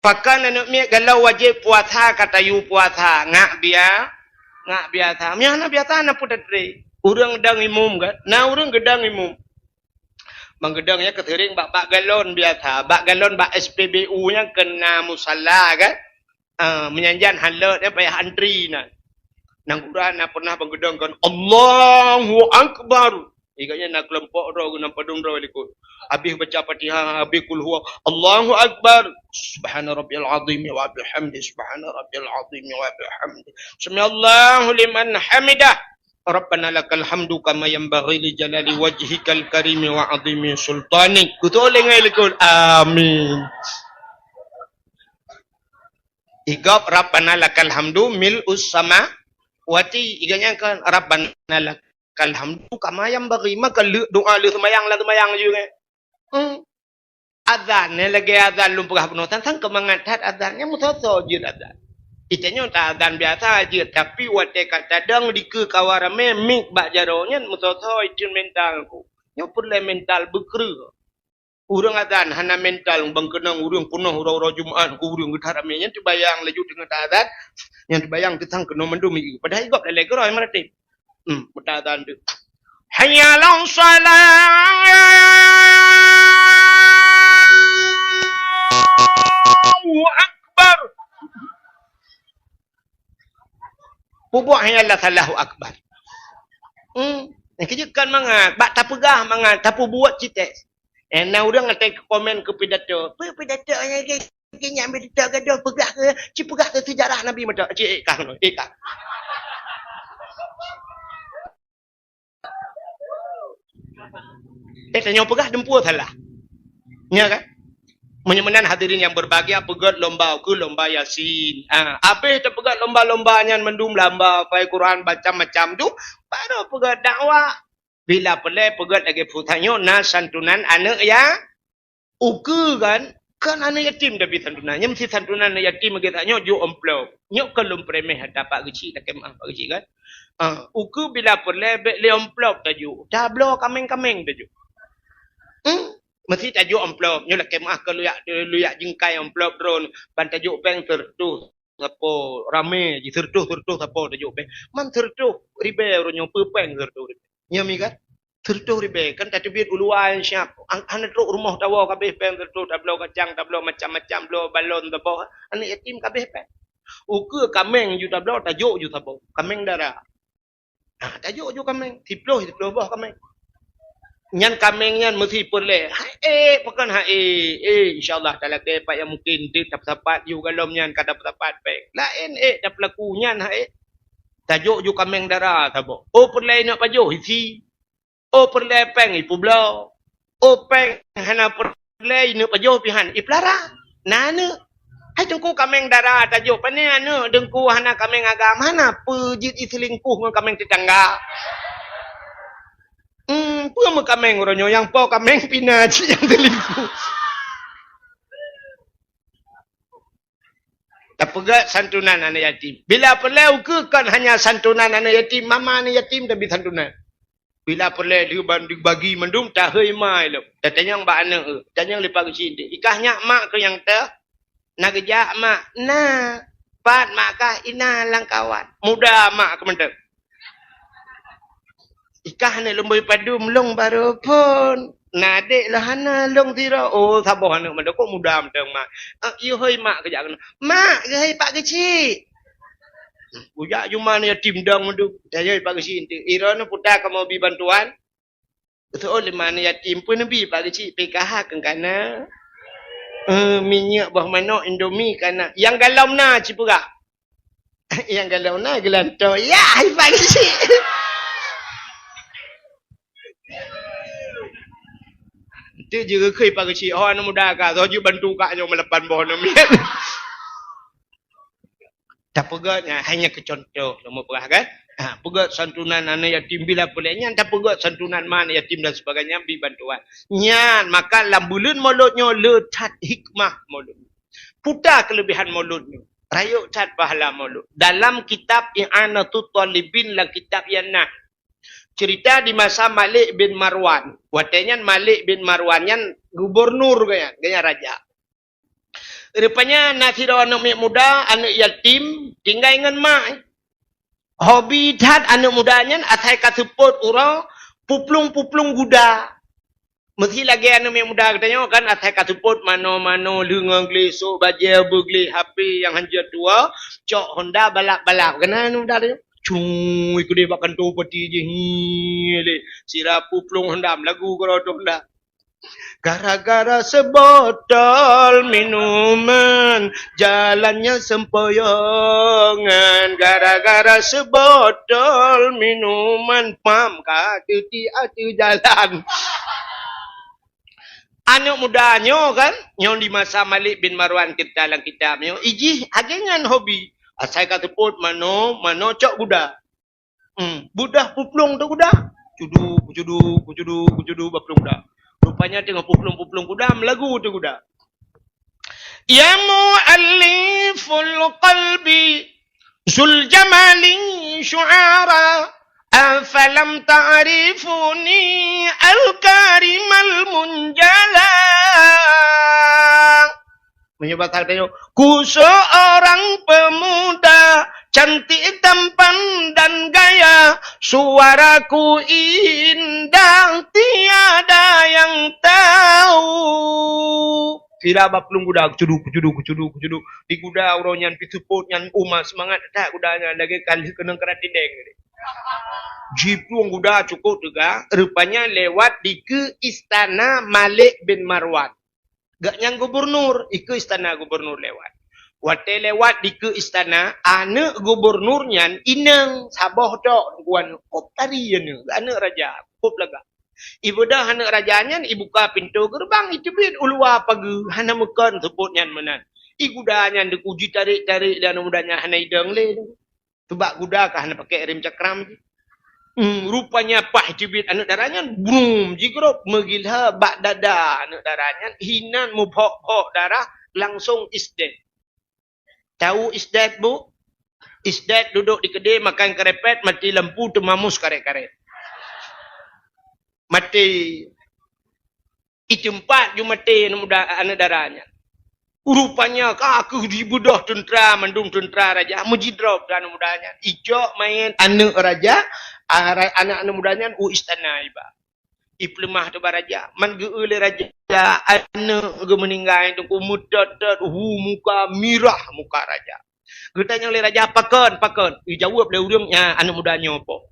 Pakon aneuk miet galom wajéb puasa ka tayue puasa, ngak bia-, ngak biasa. Meunyoe hana biasa, na peue tatré? Ureueng geudong imum kan? Na ureueng geudong imum. Ban geudong nyan keuseuring bak, bak galon biasa. Bak galon bak S P B U nyan keu na musala kan. Ah, meunyan jan han lôt nyan payah antri na. Nanggroe na pernah ban geudong kan, "Allahu Akbar." Igoe nyan na keulompok droe geuh, na padum droe likot. Habéh baca Fatihah, habéh Qul Huwa, "Allahu Akbar. Subhana rabbiyal azim wa bihamdi. Subhana rabbiyal azim wa bihamdi. Sami'allahu liman hamidah. Rabbana lakal hamdu kama yanbaghi li jalali wajhikal karimi wa azimi sultanik." Kutuleng ai likot. Amin. Igob Rabbana lakal hamdu mil'us samawati. Igoe nyan kan Rabbana lakal hamdu kama yanbaghi. Maka lheueh doa lheueh seumayang lam seumayang ju nyan. Hmm. Azan nyan lagèe azan lôn peugah bunoe, sang-sang keu mangat that azan nyan meusoe-soe jeuet azan. Itanyoe ta azan biasa jeuet, tapi watèe ka tadong dikeue kawa ramè mik bak jaroe nyan meusoe-soe instrumental ku. Nyoe peureulèe mental beukreueh. Ureueng azan hana mental, ban keunong ureueng peunoh uroe-uroe Jumat ku ureueng geuthat ramè nyan teubayang laju teungoh ta azan, nyan teubayang teusang keunoe mandum ié. Padahai gob lalè keudroe meuratéb. Hmm, meuta azan tu. Hayya 'alas shalah. Allahu Akbar. Peubuet hayya 'alas shalah, Allahu Akbar. Hmm, nyang keujeuet kon mangat, bak tapeugah mangat, tapeubuet cit teuh. Eh, na ureueng até komen keu pidato. Peue pidato nyang ke, ke nyang pidato gadoh peugah keu, ci peugah keu seujarah Nabi meutok, ci ék kah, ék kah. Eh, tanyoe peugah dum peue salah. Nya kan? Meunyoe meunan hadirin yang berbahagia, peugöt lomba ukeue lomba Yasin. Ah, habéh tapeugöt lomba-lomba nyan mandum lamba, hafai Quran, macam-macam tu, baru peugöt dakwah. Bila peureulèe peugöt lagèe peue tanyoe na santunan aneuk ya-, Ukeue kan, kan aneuk yatim tapi santunan. Nyan meusti santunan aneuk yatim lagèe that nyoe jok amplop. Nyoe kan lôn premeh ata Pak Geuchik, lakèe meu'ah Pak Geuchik kan. Ah, ukeue bila peureulèe bèk lé amplop tajok. Tabloe kaméng-kaméng tajok. Hmm? Meusti tajok amplop. Nyoe lakèe meu'ah keu lôn jak, lôn jak jingkai amplop droen. Ban tajok péng seureutôh sapo ramé jih, seureutôh, seureutôh sapo tajok péng. Man seureutôh ribèe uroe nyoe peue péng seureutôh ribèe. Nyoe mi kan? Seureutôh ribèe, kan tateubiet u luwa nyang siap. An-, hana trok rumoh tawoe kabéh péng seureutôh, tabloe kacang, tabloe macam-macam, bloe balon saboh. Aneuk yatim kabéh péng. Ukeue kaméng ju tabloe, tajok ju saboh. Kaméng dara. Ha, tajok ju kaméng. Siploh, siploh boh kaméng. Nyan kaméng nyan meusti peureulèe. Hai ék, pakon hai ék. Eh, insya Allah, talakèe pat nyang mungkin teuk tapeusapat ju galom nyan ka tapeusapat péng. Laén ék tapeulaku nyan hai ék. Tajok ju kaméng dara saboh. Oh, peureulèe inong pajoh isi. Oh, peureulèe péng ipeubloe. Oh, péng hana peureulèe ineuk pajoh pih han ipeulara. Na aneuk. Hai teungku kaméng dara tajok, pané aneuk teungku hana kaméng agam, hana peue jeuet iseulingkuh ngon kaméng teutangga. Hmm, peue meukaméng uroe nyoe nyang po kaméng pih na cit nyang seulingkuh. Tapeugöt santunan aneuk yatim. Bila peureulèe ukeue kon hanya santunan aneuk yatim, mama aneuk yatim tapi santunan. Bila peureulèe lheueh ban dibagi mandum tahôi ma ilom. Tatanyong bak aneuk, eh, tanyong lé Pak Geuchik, "I kah nyak mak keuh nyang teuh?" "Na geujak mak." "Na." "Pat mak kah?" "Ina lam kawan." "Muda mak keuh mantong." Kah aneuk lôn bui padum, lôn barô phôn. Na adék lôn hana, lôn sidroe. Oh, saboh aneuk mandum, kok muda mantong, mak. Ah, yue hôi mak keujak keunoe. Mak, geuhôi Pak Geuchik. Kujak jumah aneuk yatim dong mandum. Tayue Pak Geuchik enteuk. Droeneuh puta kamoe bi bantuan. Beutôi lé mak aneuk yatim pun neubi Pak Geuchik P K H keu kana. Eh, minyeuk boh manok Indomie kana. Nyang galom na cipeugah. Nyang galom na geulantoe. Ya, hai Pak Geuchik. Enteuk jeureukhui Pak Geuchik. Oh, aneuk muda ka. Soe jeuet bantu kak nyoe meulapan boh aneuk miet. Tapeugét nyan hanya keu contoh, lôn peugah kan? Ha, peugét santunan aneuk yatim bila peulée nyan, tapeugét santunan ma aneuk yatim dan sebagainya, bi bantuan. Nyan, maka lam buleuen Maulud nyoe le that hikmah Maulud. Puta keulebihan Maulud nyoe. Rayeuk that pahala Maulud. Dalam kitab I'anatut Thalibin, lam kitab nyan na cerita di masa Malik bin Marwan. Watée nyan Malik bin Marwan nyan gubernur geuh nyan, geuh nyan raja. Rupanya na sidroe aneuk miet muda, aneuk yatim, tinggai ngon mak. Hobi that aneuk muda nyan asai ka seupôt uroe puplueng-puplueng guda. Meusi lagée aneuk miet muda geutanyoe kan, asai ka seupôt mano-mano, lheueh ngon gleh, sôk bajée beugleh, H P nyang hanjeuet tuwoe, cok Honda balap-balap. Keunan aneuk muda nyoe. Cuy, keudeh bak kantô pati jih, hi, lé. Sira puplueng Honda, meulagu keudroe Honda. Gara-gara sebotol minuman, jalannya sempoyongan. Gara-gara sebotol minuman, pam ka teuti ateueh jalan. Aneuk muda nyoe kan, nyoe di masa Malik bin Marwan cerita lam kitab nyoe, ijih lagée nyan hobi. Asai ka seupôt mano, mano cok guda. Hmm, beudoh puplueng teuh guda. Cudu, cudu, cudu, cudu bak plueng guda. Rupanya teungoh puplueng-puplueng guda, meulagu teuh guda. Ya mu'alliful qalbi, zul jamali syu'ara, afalam ta'rifuni al-karimal munjala. Meunyoe basa geutanyoe, ku seorang pemuda, cantik tampan dan gaya, suaraku indah, tiada yang tahu. Sira bak plueng guda, kucudu, kucudu, kucudu, kucudu. Di guda uroe nyan, pih seupôt nyan, uma seumangat that guda nyan, lagée ka lheueh keunong keurat dindeng. Jiplueng guda cukôp teuga, rupanya lewat dikeue istana Malik bin Marwan. Geuh nyan gubernur, dikeue istana gubernur lewat. Watée lewat dikeue istana, aneuk gubernur nyan inong saboh tok, tuan kop tari aneuk, aneuk raja, kop lagak. Ibeudoh aneuk raja nyan, ibuka pintoe geureubang, iteubiet u luwa pageue, hana meukon seupôt nyan meunan. Iguda nyan deuh, jitarek-tarek lé aneuk muda nyan, hana idong lé. Teubak guda ka hana pakai rem cakram jih. Hmm, rupanya paih teubiet aneuk dara nyan, brum, jigrôp meugila bak dada aneuk dara nyan, hinan mubhok-bhok darah, langsong isdet. Tahu isdet, Bu? Isdet duduk di keudè makan karepet, mati lampu, teumamus karet-karet. Mati. Iteumpat ju maté aneuk muda, aneuk dara nyan. Rupanya ka kheueh jibeudoh teuntra, mandum teuntra raja meujidrob aneuk muda nyan. Icok manyét aneuk raja, a, ra-, aneuk-aneuk muda nyan u istana iba. Ipeuleumah teuh bak raja. Man geu-eu lé raja, aneuk geuh meuninggai teungku, meutot-tot, hu muka, mirah muka raja. Geutanyong lé raja, "Pakon, pakon?" Ijaweueb lé ureuëng nyan, "Aneuk muda nyoe po."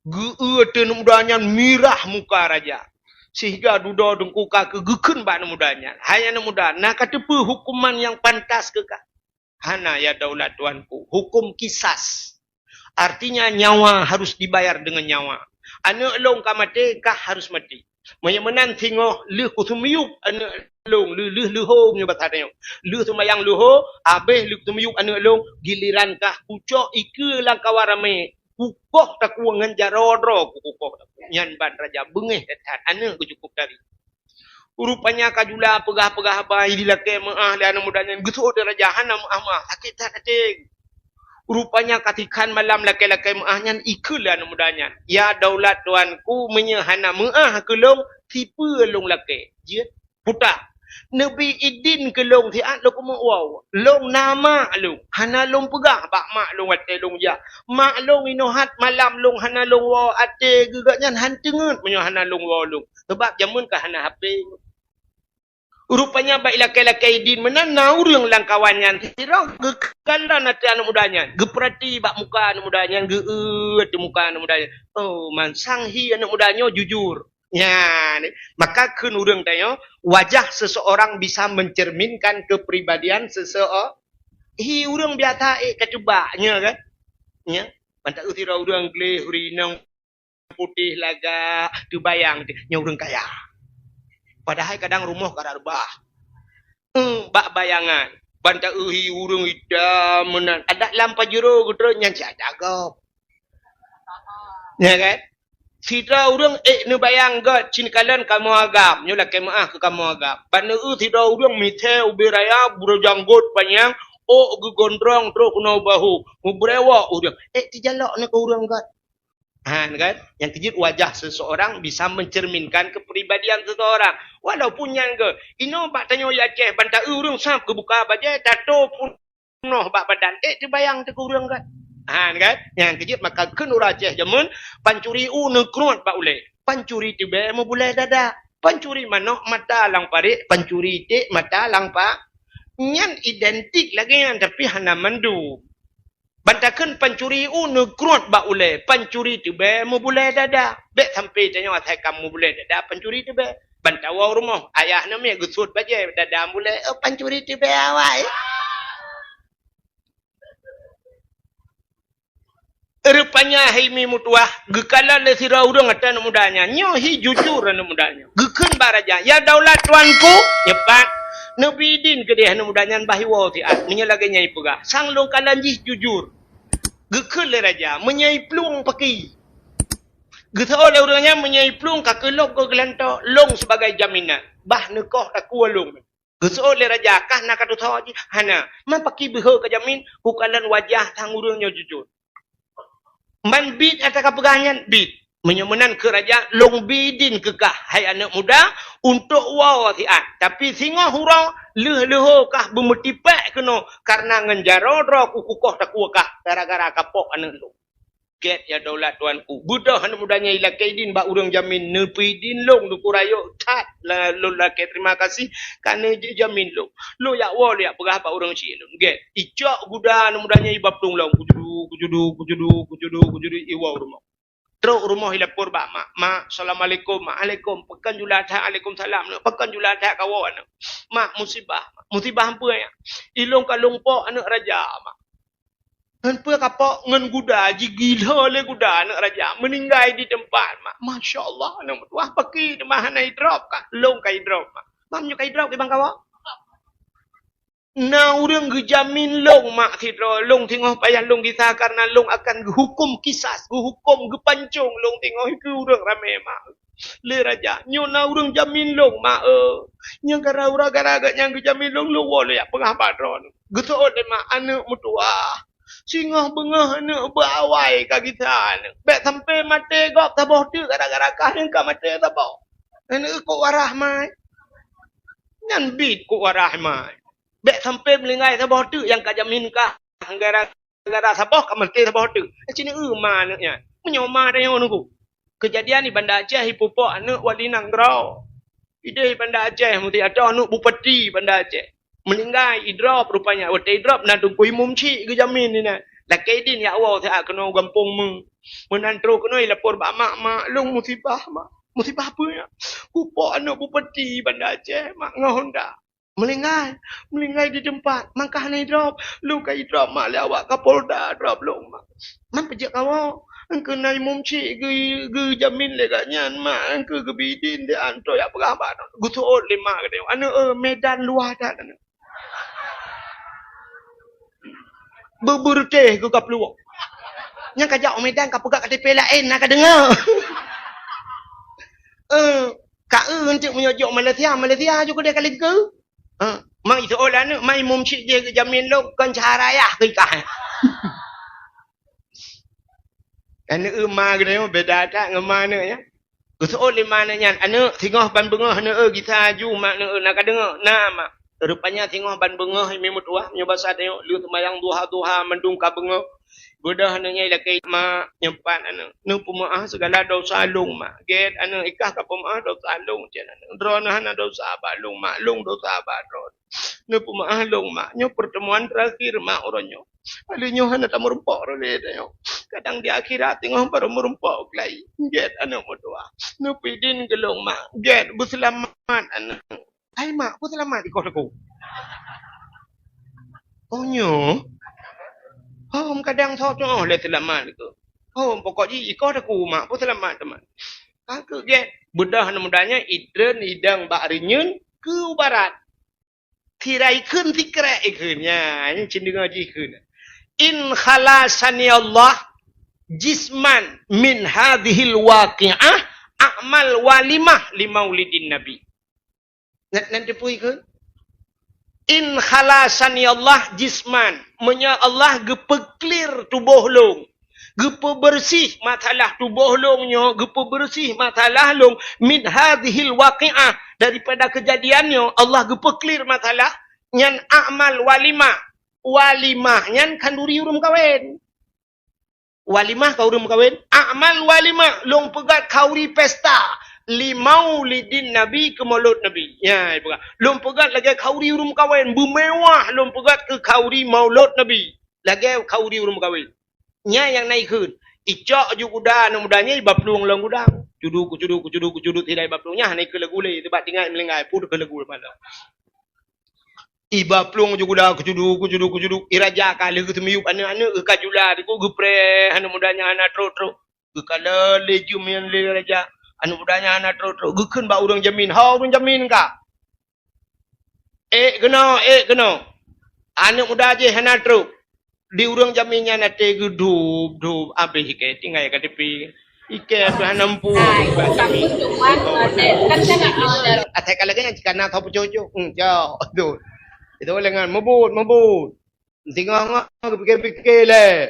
Geu-eu teuh aneuk muda nyan mirah muka raja. Sehingga dudoe teungku ka kheueh geukheun bak aneuk muda nyan, "Hai aneuk muda, na kateupeue hukuman nyang pantas keu kah?" "Hana, ya daulat tuanku, hukum kisas. Artinya nyawa harus dibayar dengan nyawa. Aneuk lôn ka maté, kah harus maté. Meunyoe meunan singoh lheueh kuseumiyueb aneuk lôn, lheueh, lheueh leuho meunyoe basa tanyoe. Lheueh seumayang leuho, habéh lheueh kuseumiyueb aneuk lôn, giliran kah kucok ikeue lam kawan ramé, kukoh takue ngon jaroe droe kukoh takue." Nyan ban raja beungéh that-that, aneuk geuh cukup tari. Rupanya ka jula peugah-peugah haba dilakée meuáh lé aneuk muda nyan, geuseuôt lé raja hana meuáh-meuáh, sakét that até. Rupanya ka tikhan malam lakée-lakée meuáh nyan, ikheun lé aneuk muda nyan, "Ya daulat tuanku, meunyoe hana meuáh keu lôn, sipeue lôn lakée?" Jeuet. Puta. Neubi idin keu lôn siat lôn keumeuk woe. Lôn na mak lôn, hana lôn peugah bak mak lôn watée lôn jak. Mak lôn inoe that malam lôn hana lôn woe, até geuh gobnyan han teungeut meunyoe hana lôn woe lôn. Sabab jameun ka hana H P. Rupanya bak ilakée-lakée idin meunan na ureuëng lam kawan nyan sidroe geukalon até aneuëk muda nyan, geupeurati bak muka aneuëk muda nyan, geueue di muka aneuëk muda nyan. Oh, mansang hi aneuëk muda nyoe jujur. Nyan, maka kheun ureuëng tanyoe, wajah seseorang bisa mencerminkan kepribadian seseorang. Hi ureuëng biasa ék ka cuba, nya kan? Nya, mantap sidroe ureuëng gleh uri inong putéh lagak, teubayang teuh nyoe ureuëng kaya. Padahai kadang rumoh ka reubah. Hmm, bak bayangan, ban ta-eu hi ureuëng itam meunan. Adak lam pajero geutrön nyan siat gob. Ya kan? Sidroe ureuëng ék neubayang gét, cit kalon kamoe agam, nyoe lakée meuáh keu kamoe agam. Ban eu sidroe ureuëng misé ubé raya, beurajanggot panyang, ôk geugondrong trok keunoe bahu, meubrewok ureuëng. Ék teujalok neu keu ureuëng gét. Ha, kan? Nyang keujeuet wajah seseorang bisa mencerminkan kepribadian seseorang. Walaupun nyan ke, inoe bak tanyoe Aceh, ban ta-eu ureuëng sab geubuka bajée, tato peunoh bak badan, ék teubayang teuh keu ureuëng kan? Ha, kan? Nyang keujeuet maka kheun ureuëng Aceh jameun, pancuri u neukruet bak ulée, pancuri tibée meubulée dada, pancuri manok mata lam parék, pancuri iték mata lam pa-, nyan identik lagée nyan, tapi hana mandum. Ban ta kheun pancuri u neukruet bak ulée, pancuri tibée meubulée dada. Bék sampoe tanyoe asai ka meubulée dada pancuri tibée. Ban tawoe rumoh, ayah neumiet geusuet bajée dada meubulée, oh, pancuri tibée awai. Rupanya hai mi meutuwah, geukalon lé sidroe ureuëng até aneuëk muda nyan. Nyoe hi jujur aneuëk muda nyan. Geukheun bak raja, "Ya daulat tuanku," nyoe pat, "neubi idin keudeh aneuëk muda nyan bah iwoe siat, meunyoe lagée nyan ipeugah. Sang lôn kalon jih jujur." Geukheun lé raja, "Meunyoe iplueng paki." Geuseuôt lé ureuëng nyan, "Meunyoe iplueng ka keuh lôn keu geulantoe, lôn sibagai jaminan. Bah neukoh takue lôn." Geuseuôt lé raja, "Kah na ka tutoe jih?" "Hana." "Man paki beuhe ka jamin?" "Kukalon wajah sang ureuëng nyoe jujur." "Man biet ata ka peugah nyan?" "Biet." "Meunyoe meunan," kheun raja, "lôn bi idin keu kah, hai aneuëk muda, untuk woe siat. Tapi singoh uroe lheueh leuho kah beumeutipék keunoe, kareuna ngon jaroe droe kukukoh takue kah gara-gara kapok aneuëk lôn." Gét ya daulat tuanku. Beudôh aneuëk muda nyan ilakée idin bak ureuëng jamin, "Neubi idin lôn, Teungku Rayeuk, that lôn lakée terima kasih ka neujamin lôn. Lôn jak woe, lôn jak peugah bak ureuëng chik lôn." Gét. Icok guda aneuëk muda nyan iba plueng lom, kujudu, kujudu, kujudu, kujudu, kujudu, iwoe rumoh. Trok rumoh ilapor bak mak. "Mak, assalamualaikum." "Mak, alaikum." "Pakon jula that?" "Alaikumsalam." "Pakon jula that kawoe aneuëk?" "Mak, musibah." "Musibah peue nyan?" "Ilôn ka lôn pok aneuëk raja, Mak." "Ngon peue kapok?" "Ngon guda, jigilo lé guda aneuëk raja, meuninggai di teumpat, Mak." "Masya Allah, aneuëk meutuwah, paki teuma hana idrop kah?" "Lôn ka idrop, Mak." "Mak, meunyoe ka idrop, kiban kawoe?" "Na ureuëng geujamin lôn, Mak, sidroe, lôn singoh payah lôn gisa kareuna lôn akan geuhuköm kisas, geuhuköm geupancong lôn singoh keu ureuëng ramé, Mak." Lé raja, "Nyoe na ureuëng jamin lôn, Mak, eh. Nyang gara-gara gata nyan geujamin lôn, lôn woe lôn jak peugah bak droeneuh." Geuseuôt lé mak, "Aneuëk meutuwah, singoh beungoh aneuëk beuawai ka gisa aneuëk. Bék sampoe maté gob saboh teuk gara-gara kah nyang ka maté saboh. Aneuëk kok warah mai. Nyan biet kok warah mai. Bék sampoe meuninggai saboh teuk nyang ka jamin kah gara-gara saboh ka maté saboh teuk." Cit neu ma aneuëk nyan. Meunyoe ma tanyoe nunggu. Keujadian di Banda Aceh, ipupok aneuëk wali nanggroe. Ideh di Banda Aceh, muti ateueh aneuëk bupati Banda Aceh. Meuninggai, idrop rupanya. Watée idrop, na Teungku Imum Chik geujamin inan. Lakée idin jak woe siat keunoe gampông meu. Meunan trok keunoe ilapor bak mak, "Mak, lôn musibah, Mak." "Musibah peue nyan?" "Kupok aneuëk bupati Banda Aceh, Mak, ngon honda. Meuninggai, meuninggai di teumpat, mangkah na idrop. Lôn ka idrop, Mak, lé awak Kapolda drop lôn, Mak." "Man peujeuet kawoe?" "Engkeu na Imum Chik geu-, geujamin lé gobnyan, Mak. Engkeu geubi idin di aneuëk jak peugah bak droe." Geuseuôt lé mak geutanyoe, "Aneuëk, eh, Medan luwah that aneuëk. Beubeureutéh keu ka pluek. Nyang ka jak u Medan ka peugah K T P laén, na ka deungoe." Eh, ka eu eunteuk meunyoe jok Malaysia, Malaysia ju keudeh ka lingkeu. Eh, mang iseuôt aneuëk, "Mai Imum Chik jih geujamin lôn, kon cara yah keu ikah." Aneuëk ma geutanyoe beda that ngon ma aneuëk nyan. Geuseuôt lé ma nyan, "Aneuk, singoh ban beungoh aneuk, eu, gisa aju mak aneuk, eu, na ka deungoe?" "Na, mak." Rupanya singoh ban beungoh, mi meutuah, nyoe basa tanyoe, lheueh seumayang duha-duha mandum ka beungoh. Beudôh aneuk nyan ilakée, "Mak, nyoe pat aneuk, neupeumeuáh sigala dosa lôn, mak. Gét aneuk, i kah ka peumeuáh dosa lôn, cit aneuk. Droeneuh hana dosa bak lôn, mak, lôn dosa bak droeneuh. Neupeumeuáh lôn, mak. Nyoe peurtemuan terakhir, mak, uroe nyoe. Kali nyoe hana tameurumpok lé tanyoe. Kadang di akhirat teungoh barô meurumpok keulai. Gét aneuk meutuah. Neupeudin keu lôn, mak. Gét, beuseulamat aneuk." "Hai mak, peue seulamat ikoh teungku?" "Oh, nyoe? Hom, kadang soe tu'oh lé seulamat ikoh. Hom, pokok jih ikoh teungku, mak, peue seulamat teuma." Ka keuh gét, beudôh aneuk muda nyan itreun idong bak reunyeun keu u barat. Sira ikheun sikrek ikheun. Nyan, nyan cit deungoe jih ikheun. "In khalasani Allah jisman min hadhil waqi'ah a'mal walimah li maulidin Nabi." Nyan, nyan teupeu ikheun. "In khalasani Allah jisman." Meunyoe Allah geupeuklir tuboh lôn, geupeubeureuséh masalah tuboh lôn nyoe, geupeubeureuséh masalah lôn, "min hadhil waqi'ah", daripada keujadian nyoe, Allah geupeuklir masalah nyan, "a'mal walimah." Walimah nyan khanduri ureuëng meukawen. Walimah ka ureuëng meukawen. "A'mal walimah", lôn peugét khanduri pesta, "li maulidin Nabi", keu maulud Nabi. Nyan, ipeugét. Lôn peugét lagée khanduri ureuëng meukawen, beumewah lôn peugét keu khanduri maulud Nabi. Lagée khanduri ureuëng meukawen. Nyan nyang na ikheun. Icok ju guda aneuk muda nyan iba plueng lam gudang. Cudu, kucudu, kucudu, kucudu, sidai iba plueng. Nyan na ikheun lagu lé, teubat tinggai meulinggai, pun keu lagu malam. Iba plueng ju guda, kucudu, kucudu, kucudu. I raja ka lheueh geuseumiyueb aneuk-aneuk, geuka jula, diku geupreh aneuk muda nyan hana trok-trok. Geukalon lé jeuem nyan lé raja. Aneuk muda nyan hana trok-trok. Geukheun bak ureuëng jamin. "Ho, ureuëng jamin ka?" "Ék keunoe, ék keunoe. Aneuk muda jih hana trok." Di ureuëng jamin nyan até geudub-dub, abéh ikée tinggai ka teupie. Ikée pih hana muphom. Asai ka lagée nyan cit kana tho peucocok. Hmm, jauh. Betul. Itu lengan meubuet, meubuet. Singoh-ngoh geupike-pike lé.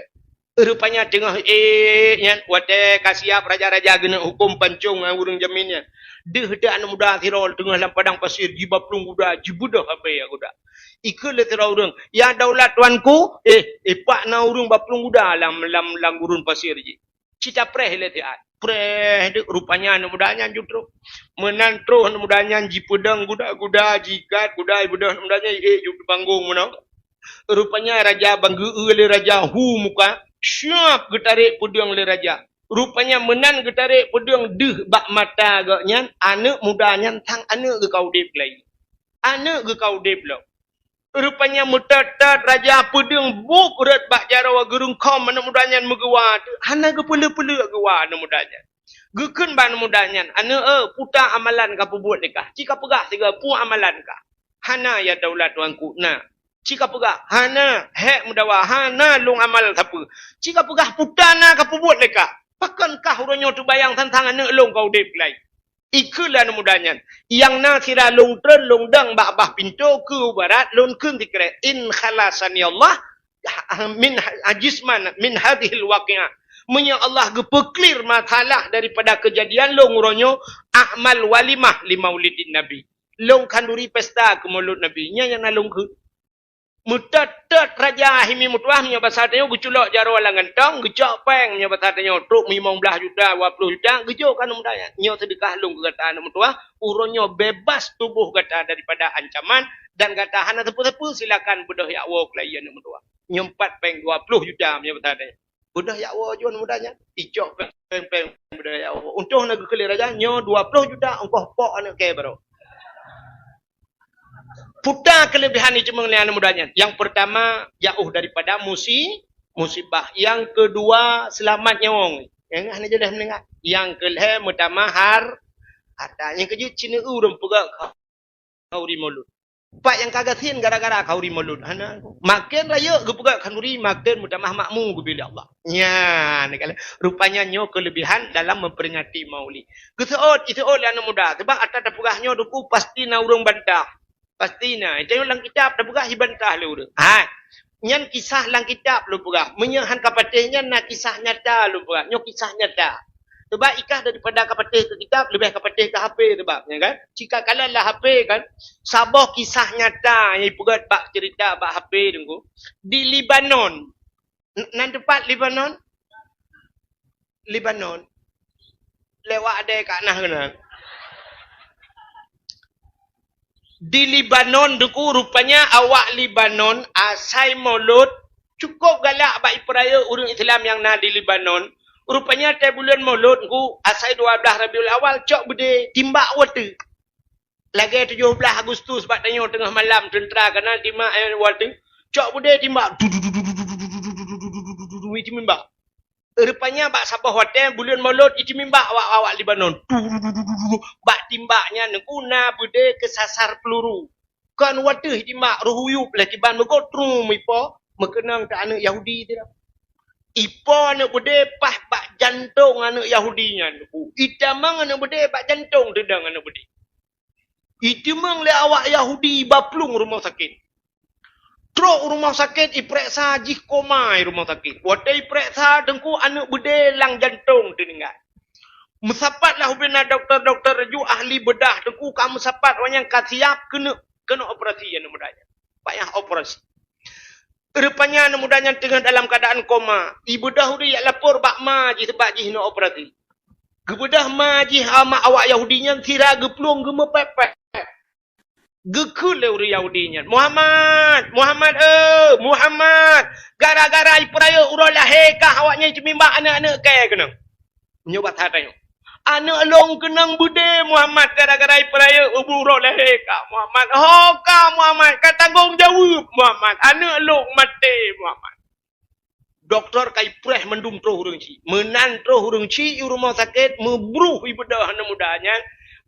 Rupanya teungoh ék nyan, watée ka siab raja-raja geuneuk huköm pancong ngon ureuëng jamin nyan. Deuh teuh aneuk muda sidroe teungoh lam padang pasir, jiba plueng guda, jibeudôh abée guda. Ikheun lé sidroe ureuëng, "Ya daulat tuanku, éh, éh, pat na ureuëng ba plueng guda lam, lam, lam gurun pasir jih." Cit tapreh lé siat. Preh deuek, rupanya aneuk muda nyan ju trok. Meunan troh aneuk muda nyan jipeudong guda-guda, jigat guda, ibeudôh aneuk muda nyan, éh, ju teubanggong meunoe. Rupanya raja ban geu-eu lé raja hu muka, siab geutarek peudong lé raja. Rupanya meunan geutarek peudong deuh bak mata gobnyan, aneuk muda nyan sang aneuk geuh ka udeb lom. Aneuk geuh ka udeb lom. Rupanya meutot-tot raja peudong buet rot bak jaroe geureungkhom aneuk muda nyan meugeuwa teuh, hana geupeuleuek-peuleuek geuwa aneuk muda nyan. Geukheun bak aneuk muda nyan, "Aneuk, eu, peue ta amalan ka peubuet lé kah? Ci ka peugah sigoe peue amalan kah?" "Hana, ya daulat tuanku, na." "Ci ka peugah?" "Hana." "Hék meudawa?" "Hana lôn amal sapeue." "Ci ka peugah peue ta na ka peubuet lé kah? Pakon kah uroe nyoe teubayang tantang aneuk lôn ka udeb lom?" Ikheun lé aneuk muda nyan, "Nyang na sira lôn treun lôn dong bak bah pintoe keu barat, lôn kheun sikrek, 'In khalasani Allah min jisman min hadhil waqi'ah.' Meunyoe Allah geupeuklir masalah daripada keujadian lôn uroe nyoe, a'mal walimah li maulidin Nabi. Lôn khanduri pesta keu maulud Nabi." Nyan nyang na lôn kheun. Meutot-tot raja himiet meutuah, meunyoe basa tanyoe geuculok jaroe lam gantong, geucok péng, meunyoe basa tanyoe trok limong blaih juta, dua ploh juta, geujok keu aneuk muda nyan. Nyoe seudeukah lôn keu gata aneuk meutuah, uroe nyoe bebas tuboh gata daripada ancaman dan gata hana teupeu-teupeu, silakan beudôh jak woe keulayi aneuk meutuah. Nyoe pat péng dua ploh juta, meunyoe basa tanyoe. Beudôh jak woe ju aneuk muda nyan. Icok péng-péng beudôh jak woe. Untông na geukheun lé raja, nyoe dua ploh juta ongkoh pok aneuk kèe baroe. Peue ta keuleubehan jiceumeung lé aneuk muda nyan? Nyang peurtama, jauh daripada musi-, musibah. Nyang keudua, seulamat nyawöng. Nyang hana jeulaih meuninggai. Nyang keulhèe, meutamah har-, harta. Nyang keujeuet, ci neu-eu ureueng peugöt khanduri maulud. Pat nyang ka gasien gara-gara khanduri maulud? Hana. Maken rayeuk geupeugöt khanduri, maken meutamah makmu geubri lé Allah. Nyan, rupanya nyoe keuleubehan dalam memperingati maulid. Geuseuôt, jiseuôt lé aneuk muda. Sabab ata tapeugah nyoe teungku pasti na ureueng bantah. Pasti na. Tanyoe lam kitab tapeugah jibantah lé ureueng. Hai. Nyan kisah lam kitab lôn peugah. Meunyoe han ka patéh nyan na kisah nyata lôn peugah. Nyoe kisah nyata. Sebab ikah daripada kapatéh keu kitab, leubeh kapatéh keu H P sebab, ya kan? Cit ka kalon lam H P kan, saboh kisah nyata nyang ipeugét bak cerita bak H P teungku. Di Lebanon. N-, nan teumpat Lebanon? Lebanon. Lewat adai kat nah keunan. Di Lebanon teungku, rupanya awak Lebanon asai Maulud cukup galak bak ipeurayeuk ureuëng Islam nyang na di Lebanon. Rupanya watée buleuen Maulud teungku, asai dua belas Rabiul Awal cok beudé timbak watée. Lagée tujoh belas Agustus bak tanyoe teungoh malam teuntra kana timbak, eh, watée. Cok beudé timbak. Itu timbak. Rupanya bak saboh watée buleuen Maulud itu timbak awak-awak Lebanon. Bak timbak nyan teungku na beudé keusasar peuluru. Kon watée timbak roh uyueb lé kiban meugot trum ipo meukeunong teu aneuëk Yahudi teuh. Ipo aneuëk beudé paih bak jantong aneuëk Yahudi nyan teungku. Itamong aneuëk beudé bak jantong teudong aneuëk beudé. Itimong lé awak Yahudi bak plueng rumoh sakét. Trok u rumoh sakét ipeuriksa jih koma i rumoh sakét. Watée ipeuriksa teungku aneuëk beudé lam jantong teuninggai. Meusapat lah ubena dokto-dokto ju ahli beudah teungku ka meusapat awak nyan ka siap keuneuk, keuneuk operasi aneuëk muda nyan. Payah operasi. Rupanya aneuëk muda nyan teungoh dalam keuadaan koma. Ibeudah ureuëng jak lapor bak ma jih sebab jih neuk operasi. Geubeudah ma jih ama awak Yahudi nyan sira geuplueng geumeupék-pék. Geukheun lé ureuëng Yahudi nyan, "Muhammad, Muhammad, eh, Muhammad! Gara-gara ipeurayeuk uroe lahé kah awaknyan ceumimbak aneuëk-aneuëk kée keunong." Nyoe bak that tanyoe. "Aneuëk lôn keunong beudé Muhammad gara-gara ipeurayeuk ubu uroe lahé kah Muhammad. Ho kah Muhammad, ka tanggong jaweueb Muhammad. Aneuëk lôn maté Muhammad." Dokto ka ipreh mandum troh ureuëng chik. Meunan troh ureuëng chik i rumoh sakét meubruh ibeudah aneuëk muda nyan,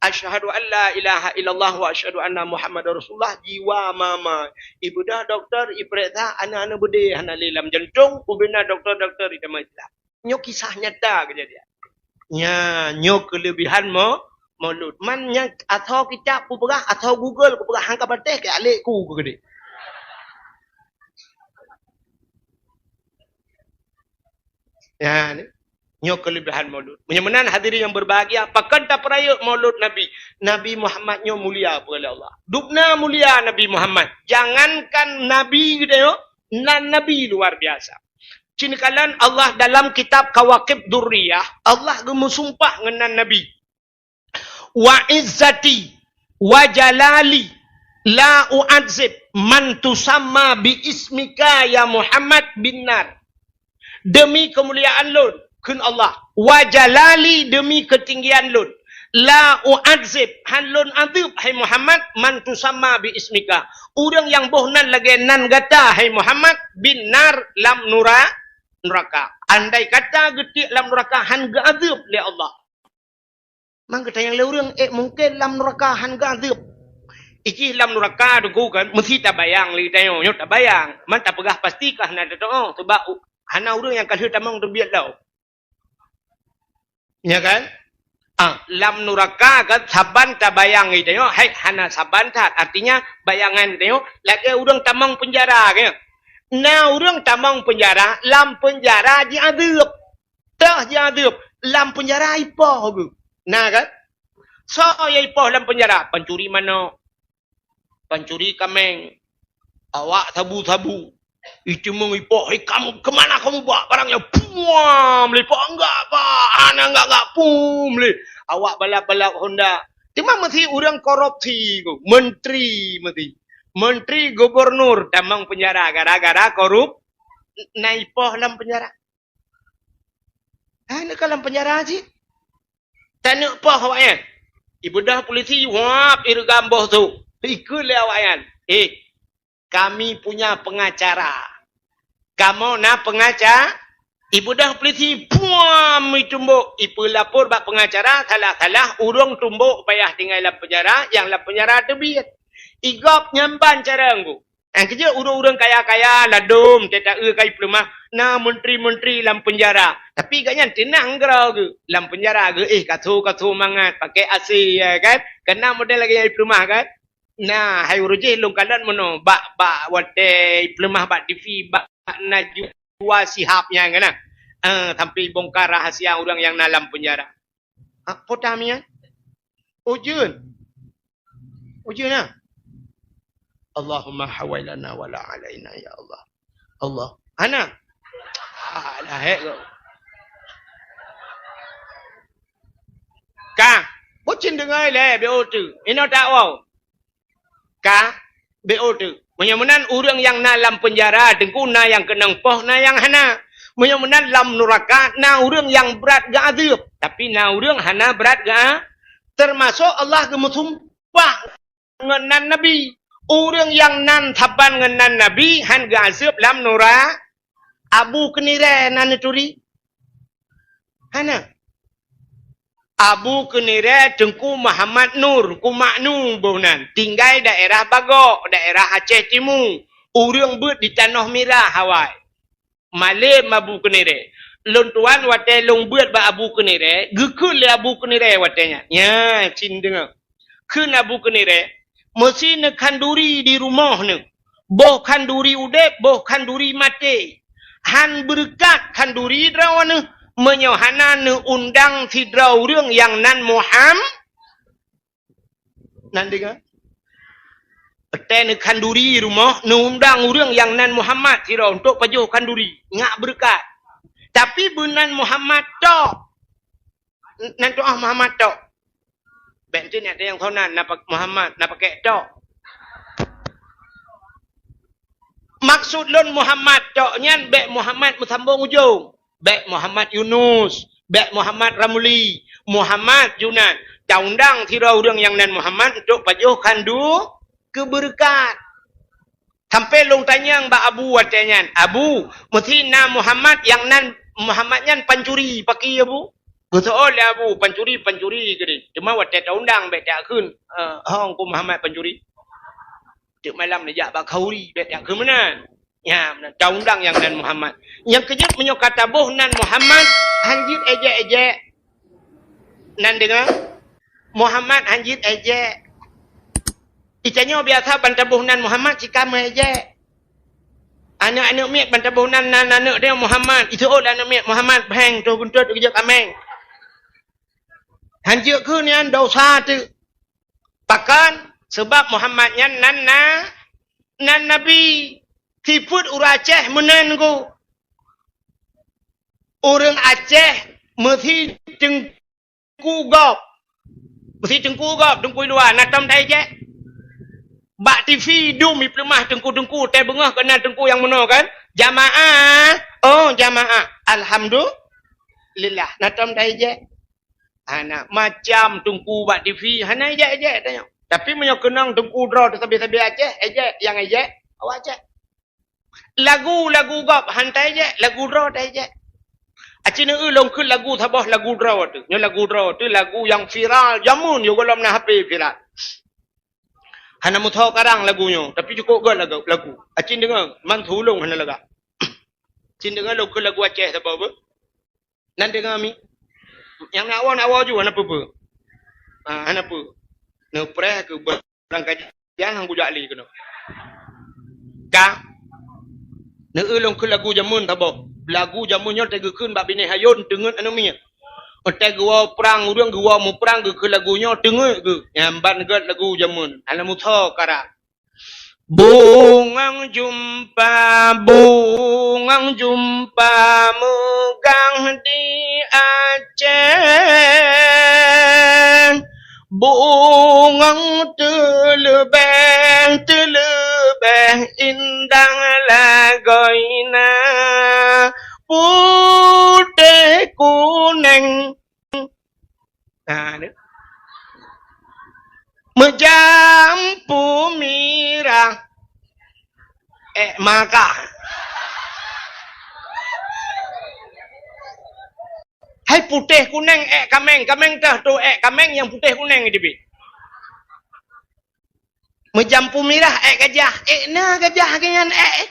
"Asyhadu an la ilaha illallah wa asyhadu anna Muhammadar Rasulullah," jiwa mama. Ibeudah dokto ipeuriksa aneuëk-aneuëk beudé hana lé lam jantong, ubena dokto-dokto itamong Islam. Nyoe kisah nyata keujadian. Nya, nyoe keuleubihan mo-, Maulud. Man nyang asoe kitab kupeugah, asoe Google kupeugah, han ka patéh keu alek ku keudeh. Ya, ni. Nyoe keuleubihan Maulud. Meunyoe meunan hadirin yang berbahagia, pakon tapeurayeuk Maulud Nabi? Nabi Muhammad nyoe mulia peue lé Allah. Dubna mulia Nabi Muhammad. Jangankan Nabi geutanyoe, nan Nabi luar biasa. Cit neukalon Allah dalam kitab Kawakib Durriyah, Allah geumeusumpah ngon nan Nabi. "Wa izzati wa jalali la u'adzib man tusamma bi ismika ya Muhammad bin nar." Demi keumuliaan lôn, kheun Allah, "Wa jalali," demi keutinggian lôn, "la u'adzib," han lôn adeueb, hai Muhammad, "man tusamma bi ismika," ureuëng nyang boh nan lagée nan gata, hai Muhammad, "bin nar," lam nura-, nuraka. Andai kata geutiek lam nuraka han geuadeueb lé Allah. Man geutanyong lé ureuëng, "Eh, mungken lam nuraka han geuadeueb?" Ijih lam nuraka teungku kan, meusti tabayang lé geutanyoe, nyoe tabayang. Man tapeugah pasti ka hana teutuoh, sebab u-, hana ureuëng nyang ka lheueh tamong teubiet lom. Ya kan? Ah, lam nuraka kan saban tabayang geutanyoe, hai hana saban that. Artinya, bayangan geutanyoe lagée ureuëng tamong peunjara kan. Na ureuëng tamong peunjara, lam peunjara jiadeueb. Teuh jiadeueb, lam peunjara ipoh geuh. Na kan? Soe nyang ipoh lam peunjara? Pancuri manok, pancuri kaméng, awak sabu-sabu. Iceumeung ipoh, "Hei kamu, kemana kamu bawa barang nyan?" "Puam lé, Pak, enggak, Pak. Hana enggak, enggak, puam lé." Awak balap-balap Honda. Teuma meusti ureuëng korupsi geuh, menteri meusti. Menteri, gubernur tamong peunjara gara-gara korup-, na ipoh lam peunjara. Hai, neuk ka lam peunjara cit. Taneuk poh awaknyan. Ibeudah polisi, wab, ireugam boh su. Ikheun lé awaknyan, "Eh, kami punya pengacara. Kamoe na pengaca-," Ibeudah polisi, puam, itumbok, ipeulapor bak pengacara, salah-salah, ureuëng tumbok payah tinggai lam peunjara, nyang lam peunjara teubiet. Igob nyan ban cara nggu. Nyang keujeuet ureuëng-ureuëng kaya-kaya, ladôm, teuta-eu ka ipeuleumah, na menteri-menteri lam peunjara. Tapi gobnyan teunang keudroe geuh. Lam peunjara geuh, eh, kaso-kaso mangat, pakai A C, ya kan? Keunan model lagée nyang ipeuleumah kan? Na, hai ureuëng jih lôn kalon meunoe, bak, bak watée ipeuleumah bak T V, bak Najwa Shihab nyan kan? Eh, sampai bongkar rahasia ureuëng nyang na lam penjara. Ha, po tamian? Ujeuen. Ujeuen na. Allahumma hawailana wala alaina ya Allah. Allah. Hana. Ah, dah hek kau. Ka. Bucin dengai lé, B O T. Ino tak wow. Ka, B O T. Meunyoe meunan ureuëng nyang na lam penjara, teungku na nyang keunong poh, na nyang hana. Meunyoe meunan lam nuraka, na ureuëng nyang brat geuazeueb. Tapi na ureuëng hana brat geu-, termasuk Allah geumeusumpah ngon nan Nabi. Ureuëng nyang nan saban ngon nan Nabi, han geuazeueb lam nura-, Abu Keunirée nan neuturi. Hana. Abu Keunirée Teungku Muhammad Nur, Teungku Maknu boh nan, tinggai daerah Bagok, daerah Aceh Timu. Ureuëng beuet di Tanoh Mirah awai. Malem Abu Keunirée. Lôn tuan watée lôn beuet bak Abu Keunirée, geukheun lé Abu Keunirée watée nyan. Nya, cit deungoe. Kheun Abu Keunirée, meusi neukhanduri di rumoh neuh. Boh khanduri udeb, boh khanduri maté. Han beureukat khanduri droeneuh, meunyoe hana neuundang sidroe ureuëng nyang nan Muham-, nan deungoe. Watée neukhanduri rumoh, neuundang ureuëng nyang nan Muhammad sidroe untuk pajoh khanduri, ngat beureukat. Tapi beunan Muhammad tok. Nan tuah Muhammad tok. Bék nyan ada nyang sonan, na pak-, Muhammad, na pakai tok. Maksud lôn Muhammad tok nyan bék Muhammad meusambong ujong. Bék Muhammad Yunus, bék Muhammad Ramli, Muhammad Junan. Taundang sidroe ureuëng nyang nan Muhammad untuk pajoh khandu keu beureukat. Sampai lôn tanyong bak Abu watée nyan, "Abu, meusi na Muhammad nyang nan, Muhammad nyan pancuri paki, Abu?" Geuseuôt lé Abu, "Pancuri, pancuri," geudeh. Teuma watée taundang bék takheun, "Eh, hong ku Muhammad pancuri." Tiep malam neujak bak khauri, bék takheun meunan. Nya, meunan. Taundang nyang nan Muhammad. Nyang keujeuet meunyoe ka taboh nan Muhammad, han jeuet éjek-éjek. Nan deungoe, Muhammad han jeuet éjek. Itanyoe biasa ban taboh nan Muhammad cit ka meuéjek. Aneuk-aneuk miet ban taboh nan, nan aneuk dia Muhammad. Iseuôt lé aneuk miet Muhammad, bheng, toh guntot, geujok kaméng. Han jeuet keu nyan dosa teuk. Pakon? Sabab Muhammad nyan nan na, nan nabi. Sifeuet ureuëng Aceh meunan ku. Ureuëng Aceh meusi teung- Teungku gob. Meusi teungku gob, teungku luwa, na tom taéjek. Bak T V dum ipeuleumah teungku-teungku, teubeungöh keunan teungku nyang meunoe kan? Jamaah, oh jamaah. Alhamdulillah, na tom taéjek. Hana, macam teungku bak T V, hana éjek-éjek tanyoe. Tapi meunyoe keunong teungku droe teusabe-sabe Aceh, éjek, nyang éjek, awak Aceh. Lagu-lagu gob han taéjek, lagu droe taéjek. Aci neueu lôn kheun lagu saboh lagu droe teuh. Nyoe lagu droe teuh lagu nyang viral jameun yoh gohlom na H P viral. Hana meusoe karang lagu nyoe, tapi cukôp göt lagu, lagu. Aci deungoe, man su lôn hana lagak. Aci deungoe lôn kheun lagu Aceh saboh beuh. Nan deungoe mi. Nyang nak woe, nak woe ju, hana peue-peue. Ha, hana peue. Neupreh keu barang kajian, hang kujak lé keunoe. Ka. Neueu lôn kheun lagu jameun saboh. Lagu jameun nyoe teugeukheun bak binéh ayôn teungeut aneuk miet. Watèe geuwoe prang ureueng, geuwoe muprang, geukheun lagu nyoe teungeut geuh. Nyan ban gèt lagu jameun. Hana meusoe karang. Bungong jumpa, bungong jumpa meugah di Aceh. Bungong teuleubèh, teuleubèh indah lagoina, putéh kunéng. Ha, ni. Meujampu mirah. Èk maka. Hai putéh kunéng èk kaméng, kaméng teuh tu èk kaméng nyang putéh kunéng di bi. Meujampu mirah èk gajah, èk na gajah geuh nyan èk.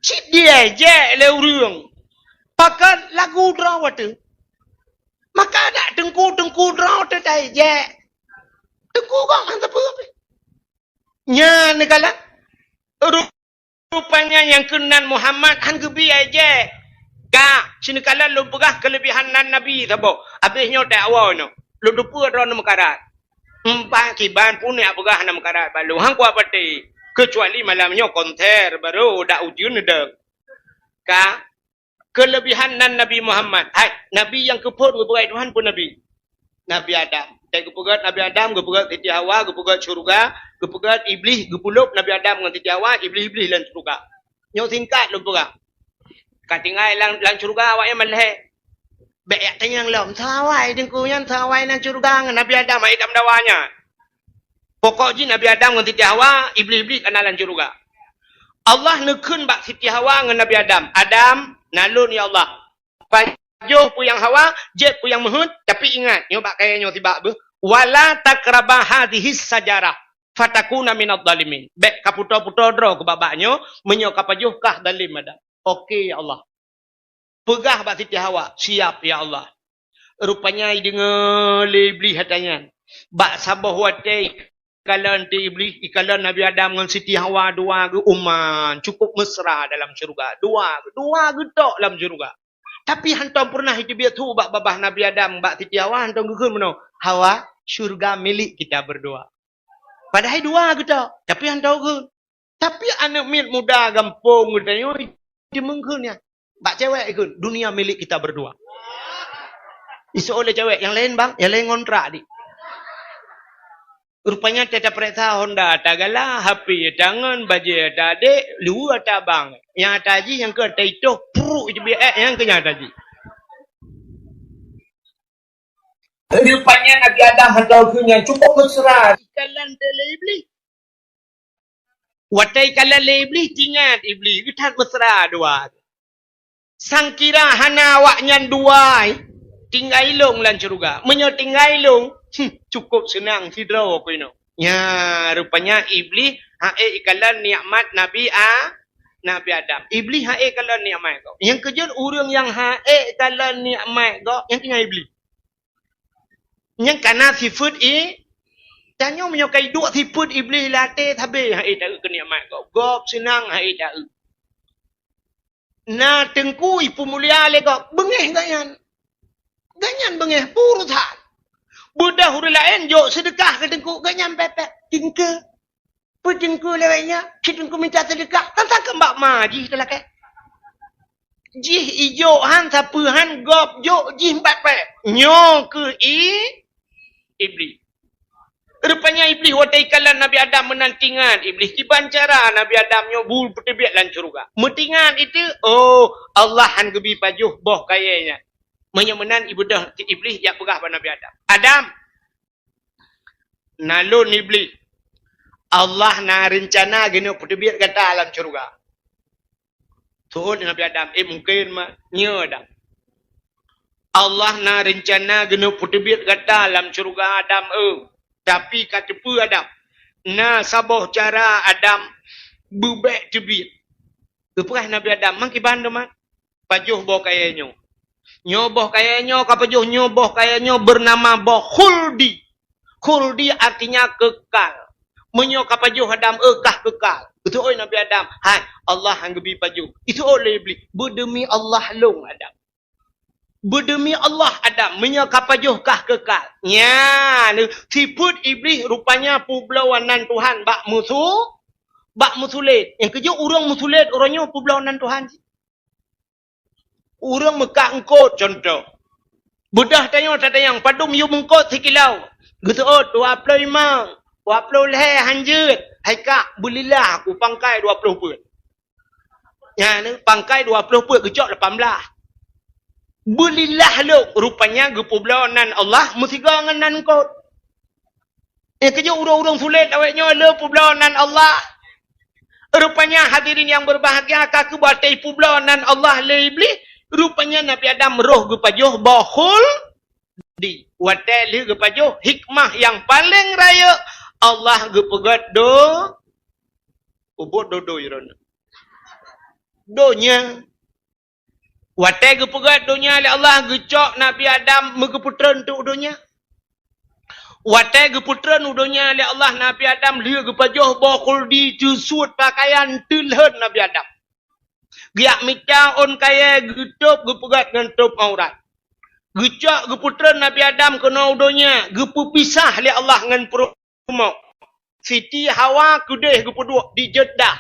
Cit diejek lé ureueng. Pakon lagu droe watèe. Maka dak teungku-teungku droe teuh taejek. Teungku kong han sapeue pih. Nyan neukalon. Ru- Rupanya nyang keunan Muhammad han geubi ai jeh. Ka, sinoe kalon lôn peugah keuleubihan nan Nabi saboh. Abéh nyoe teuak woe nyoe. Lôn teupeue droeneuh meukarat. Empat kiban pun jak peugah hana meukarat bak lôn. Han kuat patéh. Keucuali malam nyoe konser barô dak ujeuen deuh. Ka, keuleubihan nan Nabi Muhammad. Hai, Nabi nyang keuphon geupeugah Tuhan peue Nabi? Nabi Adam. Watée geupeugét Nabi Adam, geupeugét Siti Hawa, geupeugét syeuruga, geupeugét Iblih, geupulôb Nabi Adam ngon Siti Hawa, Iblih-Iblih lam syeuruga. Nyoe singkat lôn peugah. Ka tinggai lam, lam syeuruga awaknyan meulhée. Bék jak tanyong lom, soe awai teungku nyan, soe awai lam syeuruga ngon Nabi Adam, hai Adam dawa nyan. Pokok jih Nabi Adam ngon Siti Hawa, Iblih-Iblih ka na lam syeuruga. Allah neukheun bak Siti Hawa ngon Nabi Adam, "Adam, na lôn ya Allah. Pajoh peue nyang hawa, jép peue nyang meuheuét, tapi ingat, nyoe bak kayée nyoe sibak beuh, wala taqraba hadzihis syajarah, fatakuna minadh dhalimin." Bék kapeutoe-peutoe droe keu bak-bak nyoe, meunyoe kapajoh kah zalim Adam. Oke ya Allah. Peugah bak Siti Hawa, "Siap ya Allah." Rupanya ideungoe lé Iblih ata nyan. Bak saboh watée ikalon teuh Iblih, ikalon Nabi Adam ngon Siti Hawa dua geuh uman, cukup mesra dalam syeuruga. Dua, dua geuh tok lam syeuruga. Tapi hantom peureunah iteubiet su bak babah Nabi Adam, bak Siti Hawa hantom geukheun meunoe, "Hawa, syeuruga milék kita berdua." Padahai dua geuh tok, tapi hantom geukheun. Tapi aneuëk miet muda gampông geutanyoe jimeung kheun nyan. Bak cewek ikheun, "Dunia milik kita berdua." Iseuôt lé cewek, "Nyang laén bang, nyang laén ngontrak di." Rupanya teuta peuriksa Honda, ata gala, H P ata ngon, bajée ata adék, luweue ata bang. Nyang ata jih, nyang keu ata itoh, pruk iteubiet ék, nyang keu nyang ata jih. Rupanya Nabi Adam hantom kheun nyan cukup mesra. Ikalon teuh lé Iblih. Watée ikalon lé Iblih, teuingat Iblih, geuthat mesra dua. Sangkira hana awaknyan dua, tinggai lôn lam syeuruga. Meunyoe tinggai lôn, hmm, cukup seunang sidroe keunoe. Nya, rupanya Iblih han ék ikalon nikmat Nabi A-, Nabi Adam. Iblih han ék kalon nikmat gob. Nyang keujeuet ureuëng nyang han ék kalon nikmat gob, nyang keu nyan Iblih. Nyang kana sifeuet i, tanyoe meunyoe ka iduek sifeuet Iblih lam até, sabé han ék taeu keu nikmat gob. Gob seunang han ék taeu. Na teungku ipeumulia lé gob, beungéh gobnyan. Gobnyan beungéh, peue urosan. Beudôh ureuëng laén jok seudeukah keu teungku, gobnyan pépét. Teungku. Peue teungku lewat nyan? Keu teungku minta seudeukah, tantang keu bak ma jih teulakée. Jih ijok han, sapeue han, gob jok jih empat pép. Nyoe keuh i-, Iblih. Rupanya Iblih watée ikalon Nabi Adam meunan teuingat Iblih kiban cara Nabi Adam nyoe bu peuteubiet lam syeuruga. Meuteuingat itu, oh, Allah han geubi pajoh boh kayée nyan. Meunyoe meunan ibeudôh Iblih jak peugah bak Nabi Adam, "Adam, na lôn Iblih. Allah na reuncana geuneuk peuteubiet gata lam syeuruga." Seuôt Nabi Adam, "Eh, mungken ma-, nyoe Adam. Allah na reuncana geuneuk peuteubiet gata lam syeuruga Adam, eh. Tapi ka teupeue Adam, na saboh cara Adam beubék teubiet." Geupeugah Nabi Adam, "Mang kiban teuma?" "Pajoh boh kayée nyoe. Nyoe boh kayée nyoe, ka pajoh nyoe boh kayée nyoe beunama boh khuldi. Khuldi artinya kekal. Meunyoe ka pajoh Adam, eu kah kekal." Geuseuôt Nabi Adam, "Hai, Allah han geubi pajoh." Iseuôt lé Iblih, "Beudeumi Allah lôn Adam. Beudeumi Allah Adam, meunyoe ka pajoh kah kekal." Nyan, sifeuet Iblih rupanya peubloe nan Tuhan bak meusu-, bak meusulet. Nyang keujeuet ureuëng meusulet, uroe nyoe peubloe nan Tuhan. Ureuëng meukat eungkôt, cuntoh. Beudôh tanyoe tatanyong, padum yum eungkôt sikilo? Geuseuôt dua ploh limong, dua ploh lhée han jeuet, hai kak, beulilah ku pangkai dua ploh peuet. Nyan, pangkai dua ploh peuet geucok lapan blaih. Beulilah lôn, rupanya geupeubloe nan Allah meusigoe ngon nan eungkôt. Eh, keujeuet ureuëng-ureuëng sulet awaknyoe le peubloe nan Allah. Rupanya hadirin yang berbahagia, ka keuh watée peubloe nan Allah lé Iblih, rupanya Nabi Adam roh geupajoh boh khuldi. Watée lheueh geupajoh, hikmah nyang paleng rayeuk, Allah geupeugét do-, ubot dodo iron. Donya. Watée geupeugét donya lé Allah, geucok Nabi Adam meugeupeutrön teuk donya. Watée geupeutreun u donya lé Allah Nabi Adam, lheueh geupajoh boh khuldi, teusuet pakaian, teulheuet Nabi Adam. Geujak mita ôn kayée, geutôb, geupeugét ngon tôb aurat. Geucok geupeutreun Nabi Adam keunoe u donya, geupeupisah lé Allah ngon peurumoh. Siti Hawa keudeh geupeuduek di Jeddah.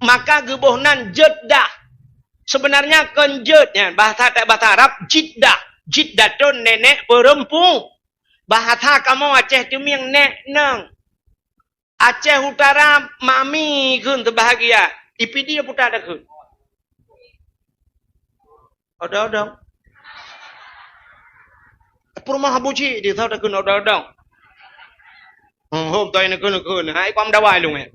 Maka geuboh nan Jeddah. Sebenarnya kon jeuet nyan, bahasa, bahasa Arab Jiddah. Jiddatun, nenek perempu-, bahasa kamoe Aceh Teumieng, nek nong. Aceh Utara, mami kheun teubahagia. I Pidie puta takheun. Odong-odong. Peurumoh Abu Cik di, tho takheun odong-odong. Hmm, hom toi neukheun-neukheun. Hai, kuam dawai lôn, eh.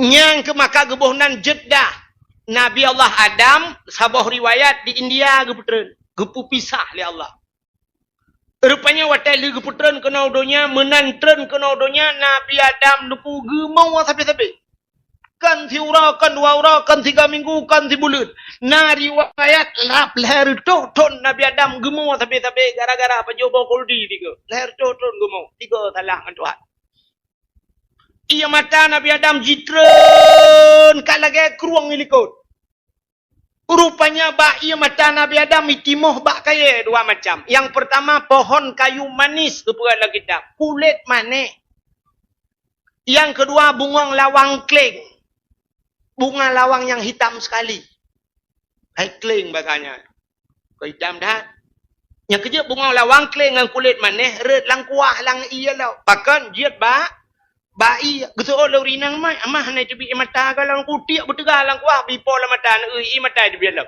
Nyang keu maka geuboh nan Jeddah. Nabi Allah Adam, saboh riwayat, di India geupeutreun. Geupeupisah lé Allah. Rupanya watée lheueh geupeutreun keunoe u donya, meunan treun keunoe u donya, Nabi Adam neupeu geumoe sabe-sabe. Kon siuroe, kon dua uroe, kon siga minggu, kon sibuleuen. Na riwayat lhab lhée reutôh thon Nabi Adam geumoe sabe-sabe gara-gara pajoh boh khuldi tiga. Lhée reutôh thon geumoe, tiga salah ngon Tuhan. Ié mata Nabi Adam jitreun ka lagée krueng ilikot. Rupanya bak ié mata Nabi Adam itimoh bak kayée dua macam. Nyang peurtama pohon kayu manis geupeugah lam kitab, kulét manéh. Nyang keudua bungong lawang kleng. Bunga lawang nyang hitam sekali. Hai kleng bahasanya. Keu hitam that. Nyang keujeuet bungong lawang kleng ngon kulét manéh rhot lam kuah lam ié lom. Pakon jeuet bak Bak ié, geuseuôt lé ureueng inong, "Mai, amah hana iteubiet ié mata goh lom, kutiek beuteuga lam kuah, beuipo lam mata, neueu ié mata iteubiet lom."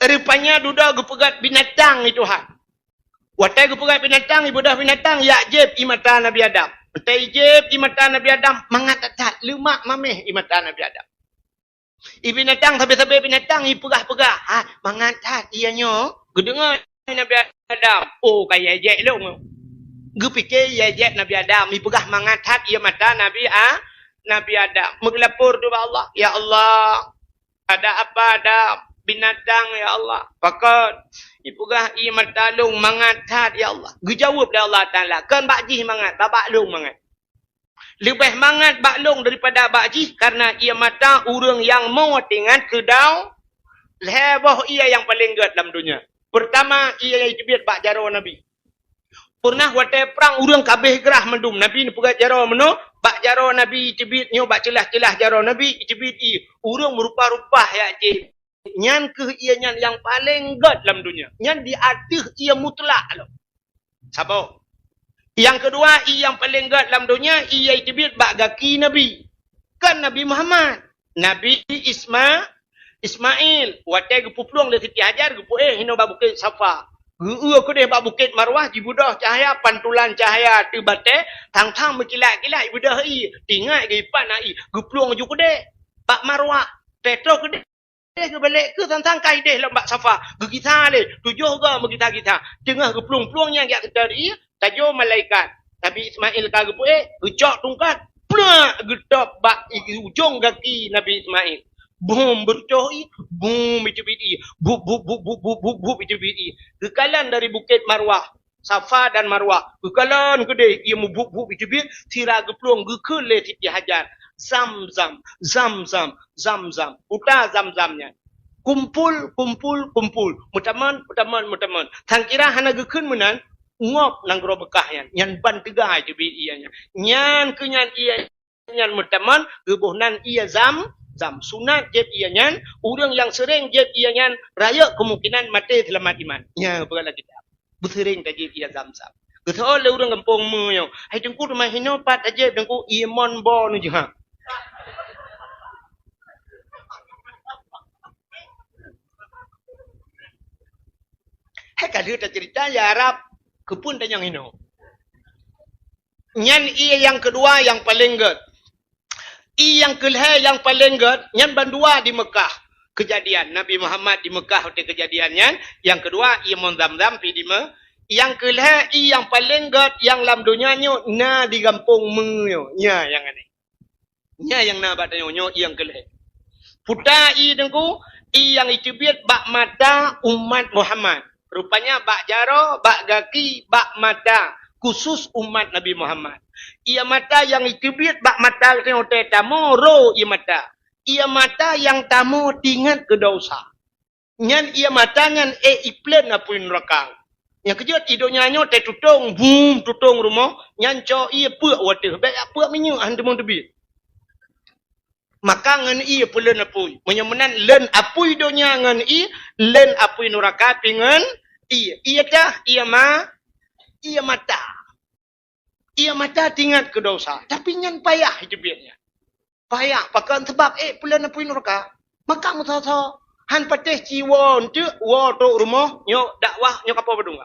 Rupanya dudoe geupeugét binatang i Tuhan. Watée geupeugét binatang, ibeudôh binatang, jak jieb ié mata Nabi Adam. Watée ijieb ié mata Nabi Adam, mangat that-that, leumak maméh ié mata Nabi Adam. Ié binatang sabe-sabe binatang ipeugah-peugah, "Ah, mangat that ié nyoe." Geudeungoe Nabi Adam, "Oh, ka ié jek lôn." Geupike ié jek Nabi Adam, ipeugah mangat that ié mata Nabi A-, Nabi Adam. Meugeulapor keu Allah, "Ya Allah, ada apa ada binatang, ya Allah?" "Pakon?" Ipeugah, "Ié mata lôn mangat that, ya Allah." Geujaweueb lé Allah Taala, "Kon bak jih mangat, bak, bak lôn mangat." Leubeh mangat bak lôn daripada bak jih, karena ié mata ureuëng nyang mo teuingat keu dau lhée boh ié nyang paleng gét lam donya. Peurtama, ié nyang iteubiet bak jaroe Nabi. Peureunah watée prang ureuëng kabeh grah mandum, Nabi neupeugét jaroe meunoe, bak jaroe Nabi iteubiet nyoe, bak ceulah-ceulah jaroe Nabi iteubiet ié. Ureuëng meurupa-rupa jak jieb. Nyan kheueh ié nyan nyang paleng gét lam donya. Nyan di ateueh ié mutlak lom. Saboh. Nyang keudua, ié nyang paleng gét lam donya, ié iteubiet bak gaki Nabi. Kon Nabi Muhammad. Nabi Isma-, Ismail. Watée geupeuplueng lé Siti Hajar, geupeuéh hinoe bak Bukét Safa. Geueu keudeh bak Bukét Marwah, jibeudôh cahya, pantulan cahya ateueh batée, thang-thang meukilat-kilat, jibeudôh ié. Teuingat geuipat na ié, geuplueng ju keudeh bak Marwah. Peutôh keudeh Deh geubalek keu sang-sang ka ideh lom bak Safa. Geugisa lé, tujoh goe meugisa-gisa. Teungoh geuplueng-plueng nyan jak geuteurie, tajok malaikat. Nabi Ismail ka geupeuéh, geucok tungkat, plak, geutôb bak ujong gaki Nabi Ismail. Bum, beureucoh ié, bum, iteubiet ié. Bup, bup, bup, bup, bup, bup, bup, iteubiet ié. Geukalon dari Bukét Marwah. Safa dan Marwah. Geukalon keudeh ié meubup-bup iteubiet, sira geuplueng geukheun lé Siti Hajar. Zam-zam, zam-zam, zam-zam. Uta zam-zam nyan. Kumpul, kumpul, kumpul. Meutamon, meutamon, meutamon. Sang kira hana geukheun meunan, ngop nanggroe Meukah nyan. Nyan ban teuga iteubiet ié nyan. Nyan keuh nyan ié nyan meutamon, geuboh nan ié zam-zam. Sunat jieb ié nyan, ureuëng nyang seuréng jieb ié nyan, rayeuk kemungkinan maté seulamat iman. Nyan peugah lam kitab. Beuseuréng tajieb ié zam-zam. Geuseuôt lé ureuëng gampông meunyoe, "Hai Teungku, teuma hinoe pat tajieb Teungku, ié mon bo neujeuha." Hai ka lheueh taceurita ya Arab, keupeue tanyong hinoe. Nyan ié nyang keudua nyang paleng gét. Ié nyang keulhée nyang paleng gét, nyan bandua di Meukah. Keujadian Nabi Muhammad di Meukah watée keujadian nyan, nyang keudua ié mon zam-zam pi di Me-, nyang keulhée ié nyang paleng gét nyang lam donya nyoe na di gampông meunyoe. Nya nyang aneh. Nyan nyang na bak tanyoe nyoe nyang keulhée. Puta ié Teungku, Ié nyang jiteubiet bak mata umat Muhammad. Rupanya bak jaroe, bak gaki, bak mata, khusus umat Nabi Muhammad. Ié mata nyang jiteubiet bak mata geutanyoe watée tamong ro ié mata. Ié mata nyang tamong teuingat keu desya. Nyan ié mata nyan ék jipleun apui neuraka. Nyang keujeuet i donya nyoe teuh tutong, bum, tutong rumoh, nyan cok ié peuk u ateueh, bék jak peuk minyeuk, han teumong teubiet. Maka ngon ié peuleun apui. Meunyoe meunan leun apui donya ngon ié, leun apui neuraka pih ngon ié. Ié teuh, ié ma-, ié mata. Ié mata teuingat keu desya, tapi nyan payah jiteubiet nyan. Payah, pakon? Sabab ék peuleun apui neuraka. Maka meusoe-soe, han patéh ci woe eunteuk, woe trok rumoh, nyoe dakwah, nyoe ka po padum.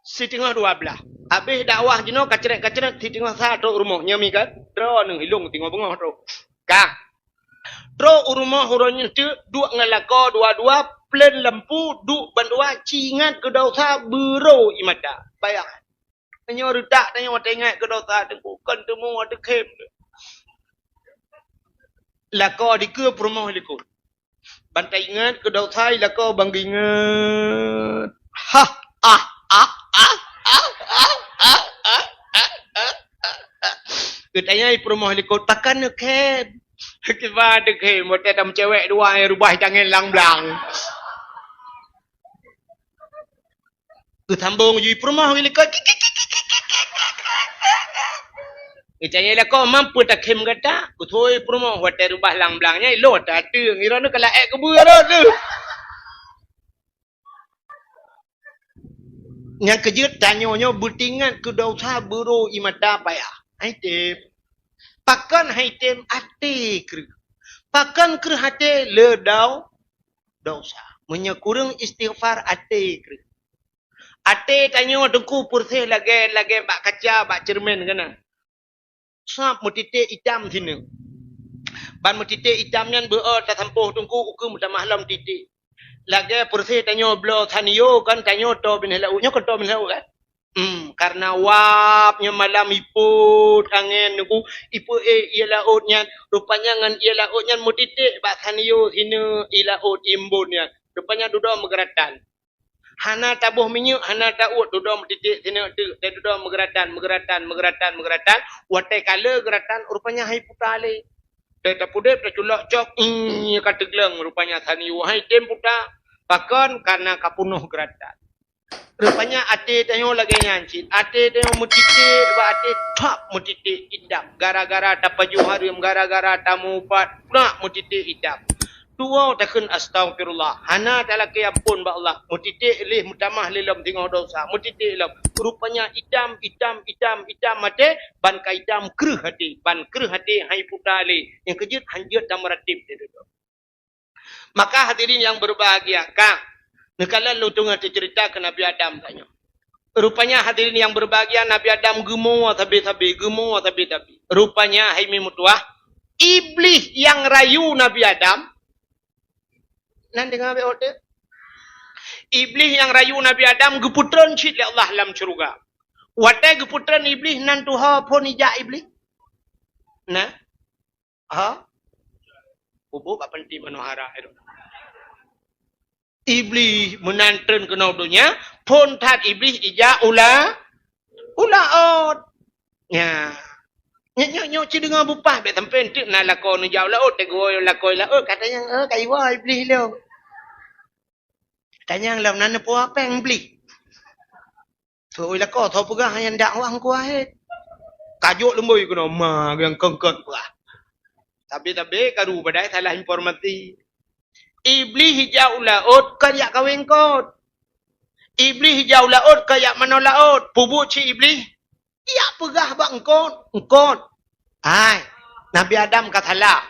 Siteungoh dua blaih. Habéh dakwah jinoe kacrét-kacrét, siteungoh sa trok rumoh, nyoe mi ka droeneuh ilong singoh beungoh trok. Ka. Trok u rumoh uroe nyoe teuk duek ngon lakoe dua-dua, plen lampu, duek bandua, ci ingat keu desya, beuro ié mata. Bayang. Meunyoe reutak tanyoe watée ingat keu desya, Teungku, kon teumong watée khem. Lakoe dikeue peurumoh likot. Ban taingat keu desya, lakoe ban geuingat. Hah, ah, ah. Geutanyoe peurumoh likot, pakon neukhem? Kiban neukhem, watée tameucewek dua, rubah tangen lang blang. Geusambong jih peurumoh geulikot. Geutanyong lakoe, "Mampu takhem gata?" Geutôi peurumoh watée rubah lang blang nyan, ilot ateueng, iron ka laék keubeue rot tu. Nyang keujeuet tanyoe nyoe beuteuingat keu desya, beuro ié mata payah. Hai tem. Pakon hai tem? Até kreueh. Pakon kreueh até? Le dau-, desya. Meunyoe kureueng istighfar, até kreueh. Até tanyoe Teungku peureuseh lagée, lagée bak kaca, bak ceureumen keunan. Sab meutiték itam sineuk. Ban meutiték itam nyan beu-o tasampôh Teungku ukeue meutamah lom titék. Lagée peureuseh tanyoe bloe saniyo kan, tanyoe toe binéh laôt. Nyoe kon toe binéh laôt kan? Hmm, kareuna wab nyoe malam ipot angén Teungku, ipeuék ié laôt nyan. Rupanya ngon ié laôt nyan meutiték bak saniyo sineuk ié laôt imbon nyan. Rupanya dudoe meugeuratan. Hana taboh minyeuk, hana tauet, dudoe meutiték sineuk teuk, teududoe meugeuratan, meugeuratan, meugeuratan, meugeuratan. Watée ka le geuratan, rupanya hai puta lé. Teuh tapudeb, taculok cok, ih, ka teugleng, rupanya saniyo hai tem puta. Pakon? Kareuna ka peunoh geuratan. Rupanya até tanyoe lagée nyan cit. Até tanyoe meutiték, bak até thap meutiték itam. Gara-gara tapajoh hareuem, gara-gara tamupat, plak meutiték itam. Tuwoe takheun astaghfirullah. Hana talakée amphon bak Allah. Meutiték lé, meutamah lé lom singoh desya. Meutiték lom. Rupanya itam, itam, itam, itam maté, ban ka itam kreueh até. Ban kreueh até hai puta lé. Nyang keujeuet hanjeuet tameuratéb teuh dudoe. Maka hadirin yang berbahagia, ka neukalon lôn teungoh teuceurita keu Nabi Adam tanyoe. Rupanya hadirin yang berbahagia, Nabi Adam geumoe sabe-sabe, geumoe sabe-sabe. Rupanya hai mi meutuwah, Iblih nyang rayu Nabi Adam, nan deungoe bék ote. Iblih nyang rayu Nabi Adam geupeutreun cit lé Allah lam syeuruga. Watée geupeutreun Iblih nan tuha phon ijak Iblih. Nah, Ha? Peubuet bak panti manohara itu. Iblih meunan treun keunoe donya, phon that Iblih ijak u la-, u laôt. Nya. Nyoe, nyoe, nyoe ci deungoe bupah, bék sampoe teuk na lakoe neujak u laôt, teungoh lakoe laôt, ka tanyong, "Eh, ka iwa Iblih lom." Tanyong lom, "Na neupeuapéng Iblih?" Soe lakoe, soe peugah nyan dak wang kuahet. Kajok leumboi keunoe, ma, nyang kongkot peugah. Tapi, tapi, karu padahai salah informasi. Iblih ijak u laôt kon jak kawé eungkot. Iblih ijak u laôt kon jak manoe laôt. Peubuet cit Iblih, jak peugah bak eungkot, "Eungkot, hai, Nabi Adam ka salah.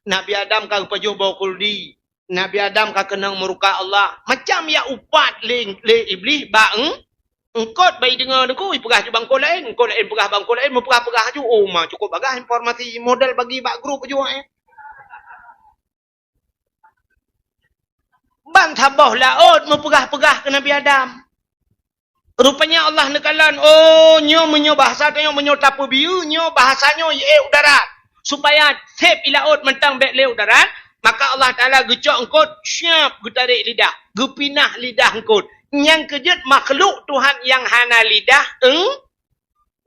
Nabi Adam ka geupajoh boh khuldi. Nabi Adam ka keunong murka Allah." Macam jak upat lé, lé Iblih bak eung-, eungkot, bak ideungoe Teungku, ipeugah ju bak eungkot laén, eungkot laén peugah bak eungkot laén, meupeugah-peugah ju. Oh, ma, cukup bagaih informasi model bagi bak grup ju, eh. Ban saboh laôt meupeugah-peugah keu Nabi Adam. Rupanya Allah neukalon, oh, nyoe meunyoe bahasa tanyoe meunyoe tapeubiyeu, nyoe bahasa nyoe ié u darat. Supaya sép i laôt mantong bék lé u darat, Maka Allah Taala geucok eungkôt, siap geutarek lidah, geupinah lidah eungkôt. Nyang keujeuet makhluk Tuhan nyang hana lidah, eng?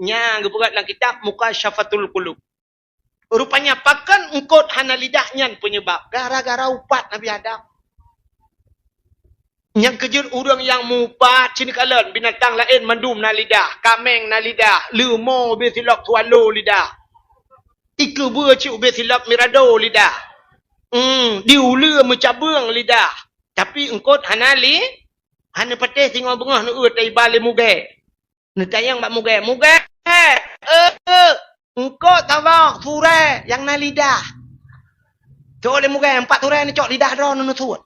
Nyang geupeugah lam kitab Mukasyafatul Qulub. Rupanya pakon eungkôt hana lidah nyan peunyeubab gara-gara upat Nabi Adam. Nyang keujeuet ureuëng nyang mupat cit neukalon, binatang laén mandum na lidah, kaméng na lidah, leumo ubé silop swallow lidah, ikeubeu cit ubé silop mirado lidah, hmm, di uleue meucabeueng lidah, tapi eungkôt hana li, hana patéh singoh beungoh neueu taiba lé mugée. Neutanyong bak mugée, "Mugée, eu, eu, eungkôt saboh surée nyang na lidah." Cok lé mugée, empat surée neucok lidah droe neusuet.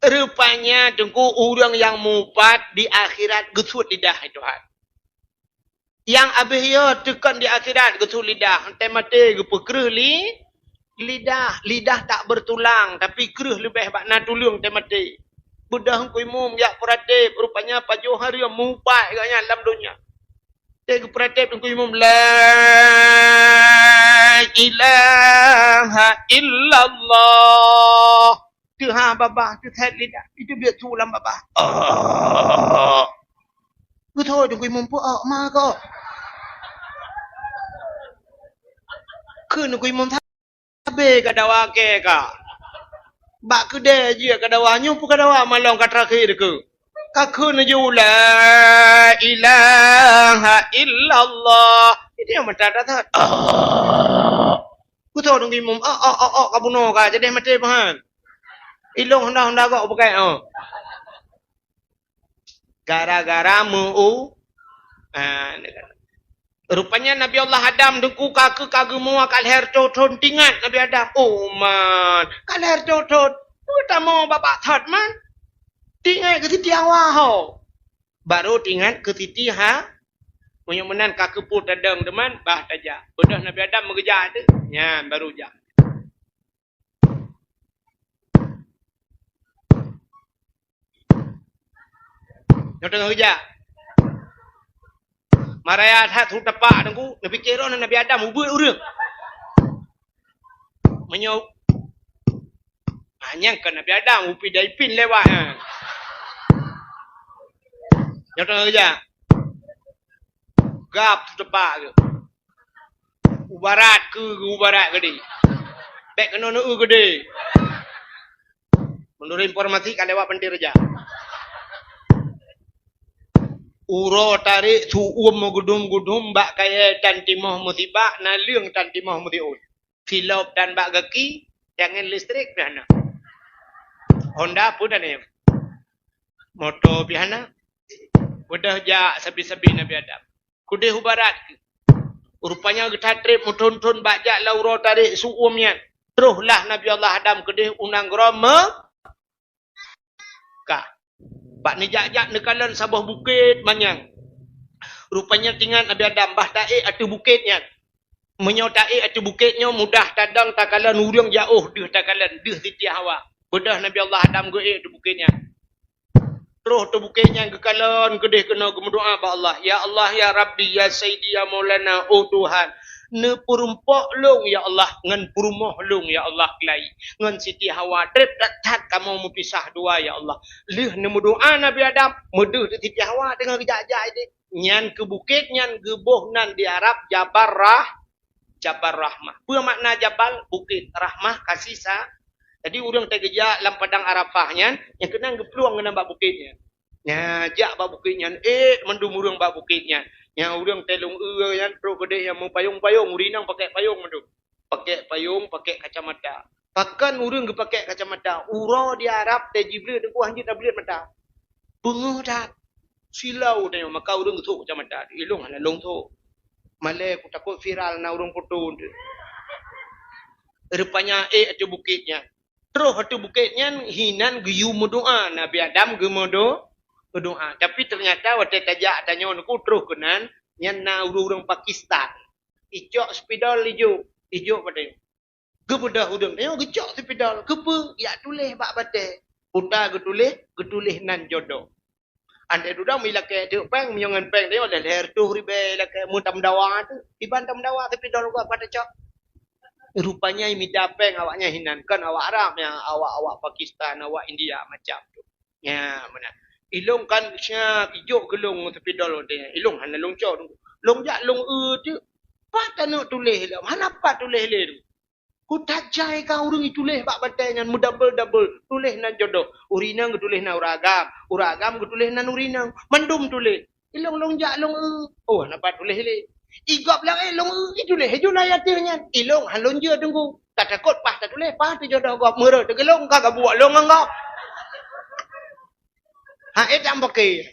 Rupanya teungku ureuëng nyang mupat di akhirat geusuet lidah, hai Tuhan. Nyang abéh yo teukon di akhirat geusuet lidah, teuh maté geupeukreueh li, lidah. Lidah tak bertulang, tapi kreueh leubeh bak na tuleueng teuh maté. Beudôh Teungku Imum jak peuratéb, rupanya pajoh hareuem mupat geuh nyan lam donya. Teuh geupeuratéb Teungku Imum, "La ilaha illallah." Teuha babah, teuthét lidah, itu biet su lam babah. Oh. Beutôi Teungku Imum peuok ma kok. Kheun Teungku Imum sabe ka dawa kée ka. Bak keudée jih ka dawa, nyoe pun ka dawa malong ka terakhir keu. Ka kheun laju, "La ilaha illallah." Itu nyang mata that-that. Beutôi Teungku Imum, "Ok, ok, ok, ok, ka bunoe ka, jadi maté meuhan. Ilong honda-honda gok pakai, oh." Gara-gara meu-, ah, rupanya Nabi Allah Adam teungku ka keu ka geumua ka lheueh thon-thon tingat Nabi Adam. Oh man, ka lheueh thon-thon. Peue tamong babah that man. Tingat keu Siti Hawa ho. Baru tingat keu Siti Ha-, meunyoe meunan ka keupeue tadong teuma, bah tajak. Beudôh Nabi Adam meugeujak teuh. Nyan baru jak. Nyoe teungoh geujak. Maraya that su tapak teungku, neupike droe Nabi Adam ubeuet ureuëng. Meunyoe, ah, nyang keu Nabi Adam, upi daipin lewat, ha. Nyoe teungoh geujak. Gab su tapak geuh. U barat keu, u barat keudeh. Bék keunoe neu-eu keudeh. Meunurot informasi ka lewat Pantai Raja. Uroe tarek su uem meugudum-gudum bak kayée tan timoh meusibak, naleueng tan timoh meusiôn. Silop tan bak gaki, tangen listrik pih hana. Honda pun hana. Moto pih hana. Beudôh jak sabe-sabe Nabi Adam. Keudeh u barat. Rupanya geutatreb meuthon-thon bak jak lam uroe tarek su uem nyan. Troh lah Nabi Allah Adam keudeh u nanggroe Me-, Kah. Bak neujak-jak neukalon saboh bukét manyang. Rupanya tingat Nabi Adam bah taék ateueh bukét nyan. Meunyoe taék ateueh bukét nyoe mudah tadong takalon ureuëng jiôh deuh takalon deuh Siti Hawa. Beudôh Nabi Allah Adam geuék ateueh bukét nyan. Troh ateueh bukét nyan geukalon keudeh keunoe geumeudoá bak Allah, "Ya Allah, ya Rabbi, ya Sayyidi, ya Maulana, oh Tuhan, neupeurumpok lôn ya Allah ngon peurumoh lôn ya Allah keulai ngon Siti Hawa, treb that-that kamoe meupisah dua ya Allah." Lheueh neumeudoá Nabi Adam, meudeuh di Siti Hawa teungoh geujak-jak ideh. Nyan keu bukét nyan geuboh nan di Arab Jabal Rah-, Jabal Rahmah. Peue makna jabal? Bukét. Rahmah, kasih sa-, jadi ureuëng teugeujak lam padang Arafah nyan, nyang keunan geuplueng keunan bak bukét nyan. Nya, jak bak bukét nyan, ék mandum ureuëng bak bukét nyan. Nyang ureuëng telung eu nyan trok keudeh nyang meupayong-payong, ureuëng inong pakai payong mandum. Pakai payong, pakai kacamata. Pakon ureuëng geupakai kacamata? Uroe di Arab, teuh jibleuet teungku hanjeuet tableuet mata. Beungeuh that. Silau tanyoe, maka ureuëng geusok kacamata. Ilong hana lôn sok. Malée kutakot viral na ureuëng foto teuh. Rupanya ék ateueh bukét nyan. Troh ateueh bukét nyan hinan geuyue meudoá, Nabi Adam geumeudo-, meudoá. Tapi teunyata watée tajak tanyoe neuku troh keunan, nyan na ureuëng-ureuëng Pakistan. Icok spidol ijok, ijok padé. Geubeudôh ureuëng tanyoe geucok spidol, keupeue? Jak tuléh bak batée. Peue ta geutuléh, geutuléh nan jodoh. Andai dudoe meulakée teuk péng, meunyoe ngon péng tanyoe lhée-lhée reutôh ribée lakée meutameudawa teuh. Iban tameudawa spidol geuh bak tacok. Rupanya imita péng awaknyan hinan, kon awak Arab nyan, awak-awak Pakistan, awak India macam tu. Nya, meunan. Ilong kan siap ijok geulong ngon spidol watèe. Ilong hana lôn cok. Lôn jak lôn eu teuk. Pat taneuk tuléh lom. Hana pat tuléh lé tu. Kutajai ka ureueng ituléh bak batèe nyan meudabel-dabel. Tuléh nan jodoh. Ureueng inong geutuléh nan ureueng agam. Ureueng agam geutuléh nan ureueng inong. Mandum tuléh. Ilong lôn jak lôn eu. Oh, hana pat tuléh lé. Igob lagèe lôn eu, ituléh ju lam ateueh nyan. Ilong han lôn jeuet teungku. Ka takot paih tatuléh, paih teujodoh gob. Meureuek teugeulong ka gabuek lôn ngon gob. Ha, eh, tak paké.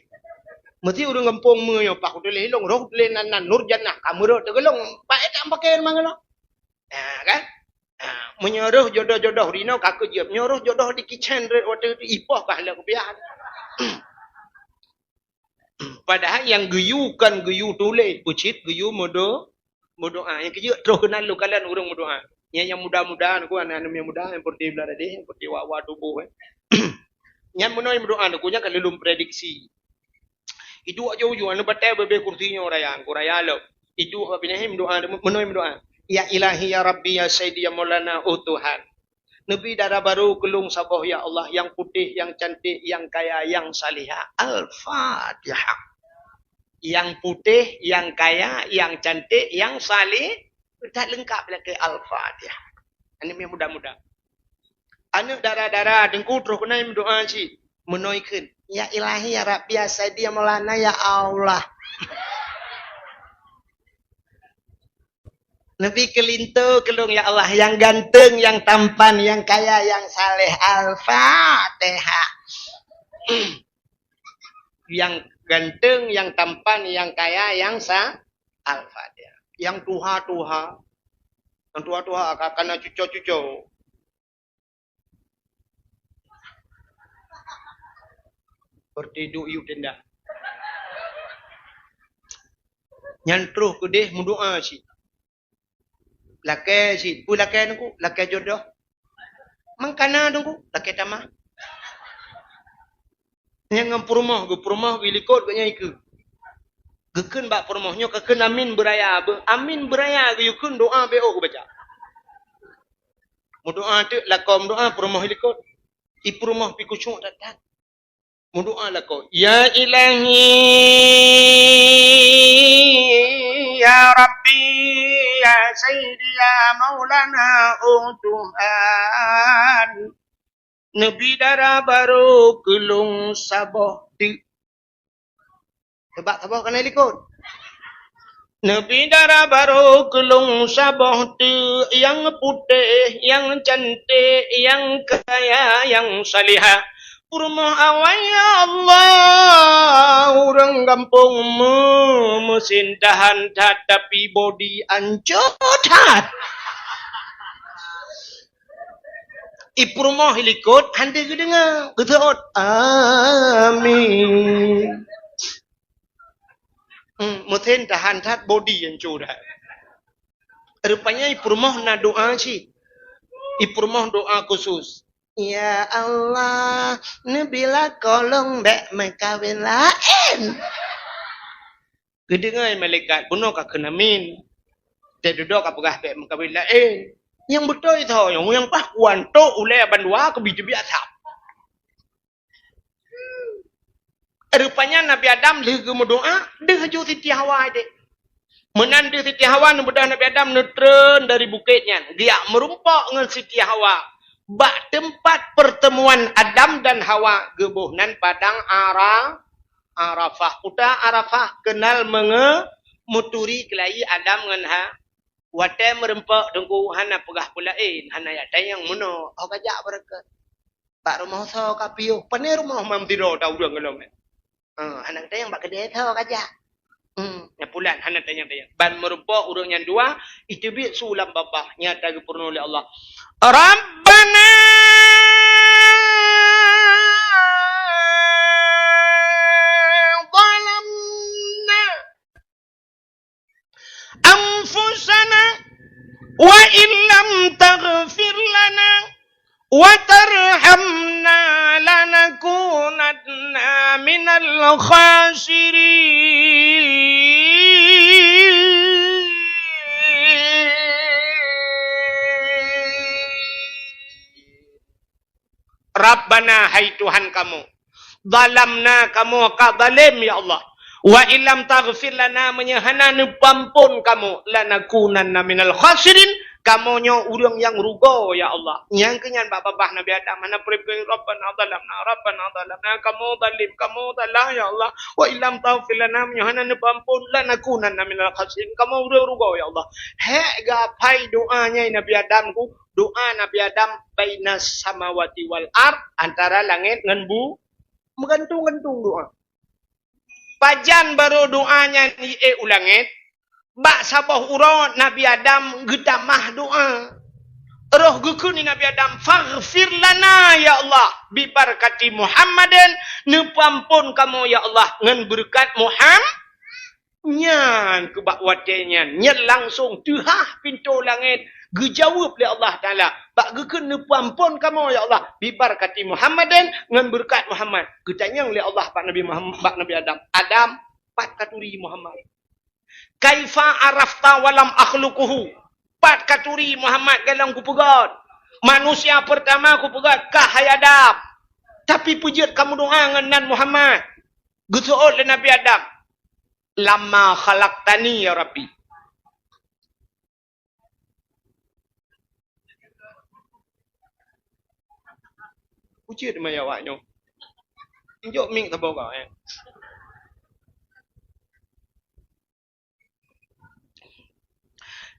Meusti ureueng gampông meunyoe paih kutuléh ilong, roh tuléh nan, nan Nurjannah ka meureuek teugeulong. Paih eh tak paké mangkeunoe. Ha, kan? Ha, meunyoe roh jodoh-jodoh rinoe ka keu jeuet. Meunyoe roh jodoh di kitchen rot watèe itu ipoh ka lheueh kupiah. Padahai nyang geuyue kon geuyue tuléh, peucit geuyue meudo-, meudoa. Nyang keujeuet troh keunan lôn kalon ureueng meudoa. Nyang, nyang muda-muda, nyan ku aneuk-aneuk nyang muda, nyang putih beulah dadeh, nyang putih wa-wa tuboh, eh. Nyan meunoe meudoa, nyan ku nyan ka lôn prediksi. Iduek jauh-jauh, aneuk batèe bubé kursi nyoe raya, nyan ku raya lom. Iduek bak binéh meudoa, meunoe meudoa. Ya Ilahi, ya Rabbi, ya Sayyidi, ya Maulana, oh Tuhan. Neubi dara barô keu lôn saboh, ya Allah, nyang putéh, nyang canték, nyang kaya, nyang salihah. Al-Fatihah. Nyang putéh, nyang kaya, nyang canték, nyang salih, that leungkap lakèe Al-Fatihah. Aneuk miet muda-muda. Aneuk dara-dara, teungku troh keunan meudoa cit. Meunoe kheun, "Ya Ilahi, ya Rabbi, ya Sayyidi, ya Maulana, ya Allah." Neubi keu linto keu lôn, ya Allah, nyang ganteng, nyang tampan, nyang kaya, nyang saleh. Al-Fatihah. Nyang ganteng, nyang tampan, nyang kaya, nyang sa-, Al-Fatihah. Nyang tuha-tuha. Nyang tuha-tuha ka, ka na cuco-cuco. Seperti duek yue tenda. Nyan troh keudeh meudoa cit. Lakèe cit. Peue lakèe teungku? Lakèe jodoh. Mangkana teungku? Lakèe tamah. Nyang ngon peurumoh geuh, peurumoh geuh likot geuh nyan ikeue. Geukheun bak peurumoh nyoe ka kheun amin beuraya. Be-, amin beuraya geuyue kheun doa B O geubaca. Meudoa teuk lakoe meudoa peurumoh likot. I peurumoh pi khusyuk that-that. Meudoa lakoe, "Ya Ilahi, ya Rabbi, ya Sayyidi, ya Maulana, oh Tuhan." Neubi dara barô keu lôn saboh teuk. Sabab saboh keunan likot. Neubi dara barô keu lôn saboh teuk, nyang putéh, nyang canték, nyang kaya, nyang salihah. Peurumoh awai, ya Allah, ureueng gampông meu-, meusin tahan that, tapi bodi ancô that. I peurumoh i likot han deuh geudeungoe, geuseuôt, "Amin." Hmm, meusin tahan that, bodi ancô that. Rupanya i peurumoh na doa cit. I peurumoh doa khusus. "Ya Allah, neubi lakoe lôn bèk meukawen laén." Geudeungoe malaikat, bunoe ka kheun amin. Teududoe ka peugah bèk meukawen laén. Nyang beutôi tho, nyang, nyang paih kuantok ulèe bandua keubi teubiet asab. Rupanya Nabi Adam lheueh geumeudoa, deuh ju Siti Hawa deh. Meunan deuh Siti Hawa neubeudoh Nabi Adam neutreun dari bukét nyan, geujak meurumpok ngon Siti Hawa. Bak teumpat peurteumuan Adam dan Hawa geuboh nan padang Ara-, Arafah. Kuta Arafah keunal meunge-, meuturi keulayi Adam ngon Ha-, watèe meurumpok teungku hana peugah peue laén, hana jak tanyong meunoe, oh ka jak beureukat. Bak rumoh soe ka piôh, pane rumoh mam sidroe ta ureueng gohlom nyan. Ha, hana tanyong bak keudè soe ka jak. Hmm, nyan pulan hana tanyong-tanyong. Ban meurumpok ureueng nyan dua, iteubiet su lam babah, nyata geupeurunoe lé Allah. Rabbana zalamna anfusana wa illam taghfir lana wa tarhamna lanakunanna minal khasirin. Rabbana, hai Tuhan kamoe, zalamna, kamoe ka zalem, ya Allah. Wa illam taghfir lana, meunyoe hana neupeuampon kamoe, lanakunanna minal khasirin, kamoe nyoe ureuëng nyang rugoe, ya Allah. Nyang keu nyan bak babah Nabi Adam, hana peureupeue, Rabbana zalamna, Rabbana zalamna, kamoe zalem, kamoe salah, ya Allah. Wa illam taghfir lana, meunyoe hana neupeuampon, lanakunanna minal khasirin, kamoe ureuëng rugoe, ya Allah. Hék geuapai doa nyan Nabi Adam ku, doa Nabi Adam bainas samawati wal ard, antara langét ngon bu-, meugantung-gantung doa. Pajan barô doa nyan jiék u langét, bak saboh uroe Nabi Adam geutamah doa. Roh geukheun lé Nabi Adam, "Faghfir lana, ya Allah, bibarakati Muhammadin, neupeuampon kamoe, ya Allah, ngon beureukat Muham-." Nyan keu bak watée nyan, nyan langsong teuhah pintoe langét, geujaweueb lé Allah Taala. Bak geukheun, "Neupeuampon kamoe, ya Allah, bibarakati Muhammadin, ngon beureukat Muhammad." Geutanyong lé Allah bak Nabi Muhammad, bak Nabi Adam, "Adam, pat katuri Muhammad? Kaifa arafta walam akhluquhu? Pat katuri Muhammad goh lom kupeugét? Manusia peurtama kupeugét kah, hai Adam. Tapi peue jeuet kamu doa ngon nan Muhammad?" Geuseuôt lé Nabi Adam, "Lamma khalaqtani, ya Rabbi." Ucit maya awak nyoe. Injok mik saboh ka, eh.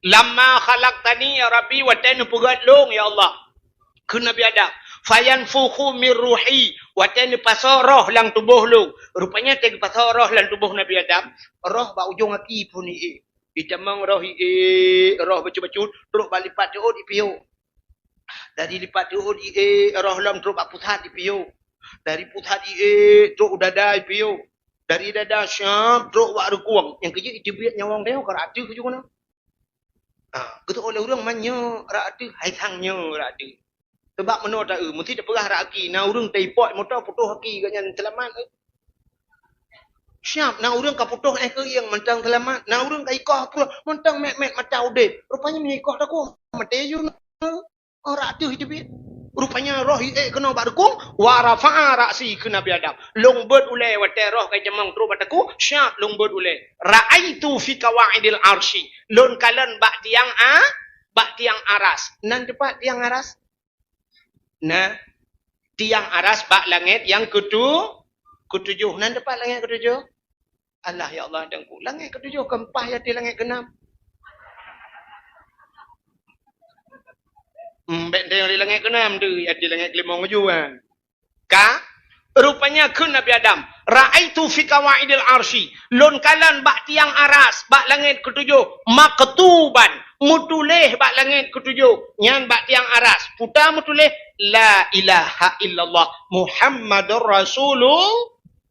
"Lamma khalaqtani, ya Rabbi, watée neupeugét lôn, ya Allah," kheun Nabi Adam. "Fayanfukhu mir ruhi," watée neupasoe roh lam tuboh lôn. Rupanya watée geupasoe roh lam tuboh Nabi Adam, roh bak ujong aki phon ié. Itamong roh ié, roh bacut-bacut, trok bak lipat teuôt ipiôh. Dari lipat teuôt ié, roh lom trok bak pusat ipiôh. Dari pusat ié, trok u dada ipiôh. Dari dada siap trok bak reukueng. Nyang keujeuet iteubiet nyawöng tanyoe ka rata ateueh keujeuet keunoe. Ha, geuteuôt lé ureuëng man nyoe rata ateueh, hai sang nyoe rata ateueh. Sabab meunoe ta-eu, meusti tapeugah raki, na ureuëng taipok moto putôh aki gobnyan seulamat, eh. Siap, na ureuëng ka putôh éh keuieng mantong seulamat, na ureuëng ka ikoh pruet mantong mét-mét mata udeb. Rupanya meunyoe ikoh takoh, maté ju na. Oh, rata ateueh iteubiet. Rupanya roh ié keunoe bak reukueng, wa rafa'a ra'si kheun Nabi Adam. Lôn beuet ulée watée roh ka itamong trok bak teungku, siap lôn beuet ulée. Ra'aitu fi qawaidil arsy. Lôn kalon bak tiang a, bak tiang aras. Nan teupat tiang aras? Nah, tiang aras bak langét nyang keutu-, keutujoh. Nan teupat langét keutujoh? Allah, ya Allah, Teungku. Langét keutujoh, keumpat ya di langét keunam. Hmm, bék di langét keunam tu, ya di langét keulimong ju, kan. Ka? Rupanya kheun Nabi Adam, "Ra'aitu fi qawaidil arsy," lôn kalon bak tiang aras, bak langét keutujoh, "maktuban," meutuléh bak langét keutujoh, nyan bak tiang aras. Peue ta meutuléh, "La ilaha illallah Muhammadur Rasulullah."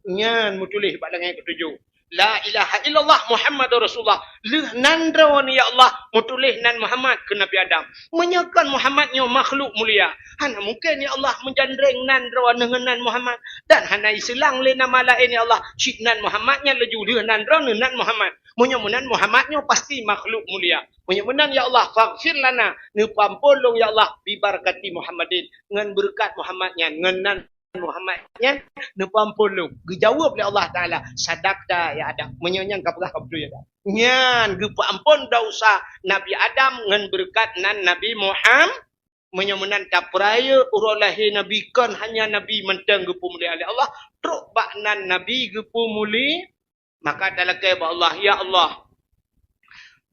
Nyan meutuléh bak langét keutujoh. "La ilaha illallah Muhammadur Rasulullah." Lheueh nan droeneuh, ya Allah, meutuléh nan Muhammad keu Nabi Adam. Meunyoe kon Muhammad nyoe makhluk mulia, hana mungken, ya Allah, meujandreng nan droeneuh ngon nan Muhammad. Dan hana iseulang lé nama laén, ya Allah, cit nan Muhammad nyan laju lheueh nan droeneuh nan Muhammad. Meunyoe meunan Muhammad nyoe pasti makhluk mulia. Meunyoe meunan, ya Allah, faghfir lana, neupeuampôn lôn, ya Allah, bibarakati Muhammadin, ngon beureukat Muhammad nyan, ngon nan Muhammad nyan neupeuampôn lôn. Geujaweueb lé Allah Taala, "Sadaqta ya Adam." Meunyoe nyan ka peugah ka beutôi ya Adam. Nyan geupeuampôn desya Nabi Adam ngon beureukat nan Nabi Muham-, meunyoe meunan tapeurayeuk uroe lahé Nabi kon hanya Nabi mantong geupeumulia lé Allah, trok bak nan Nabi geupeumuli-, Maka talakée bak Allah, "Ya Allah,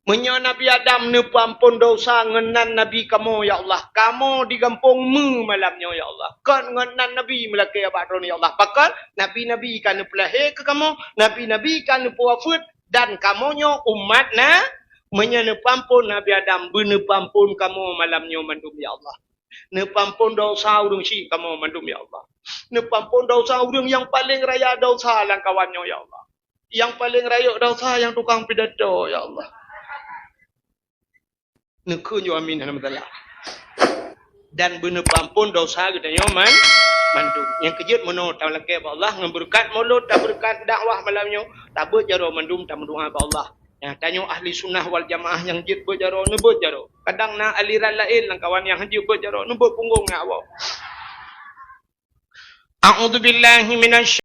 meunyoe Nabi Adam neupeuampôn desya ngon nan Nabi kamoe, ya Allah, kamoe di gampông meu malam nyoe, ya Allah, kon ngon nan Nabi meulakée bak droeneuh, ya Allah. Pakon? Nabi-nabi ka neupeulahé keu kamoe, nabi-nabi ka neupeuwafeuet, dan kamoe nyoe umat na, meunyoe neupeuampôn Nabi Adam, beuneupeuampôn kamoe malam nyoe mandum, ya Allah. Neupeuampôn desya ureuëng syik kamoe mandum, ya Allah. Neupeuampôn desya ureuëng nyang paleng raya desya lam kawan nyoe, ya Allah." Nyang paleng rayeuk desya nyang tukang pidato, ya Allah. Neukheun ju amin, alhamdulillah. Dan beuneupeuampôn desya geutanyoe man-, mandum. Nyang keujeuet meunoe talakée bak Allah ngon beureukat mulod, tabeureukat dakwah malam nyoe, tabeuet jaroe mandum tameudoá bak Allah. Nyang tanyoe ahli sunnah wal jamaah nyang jeuet beuet jaroe, neubeuet jaroe. Kadang na aliran laén lam kawan nyang hanjeuet beuet jaroe, neubeuet punggong ngon awak. A'udzubillahi minasy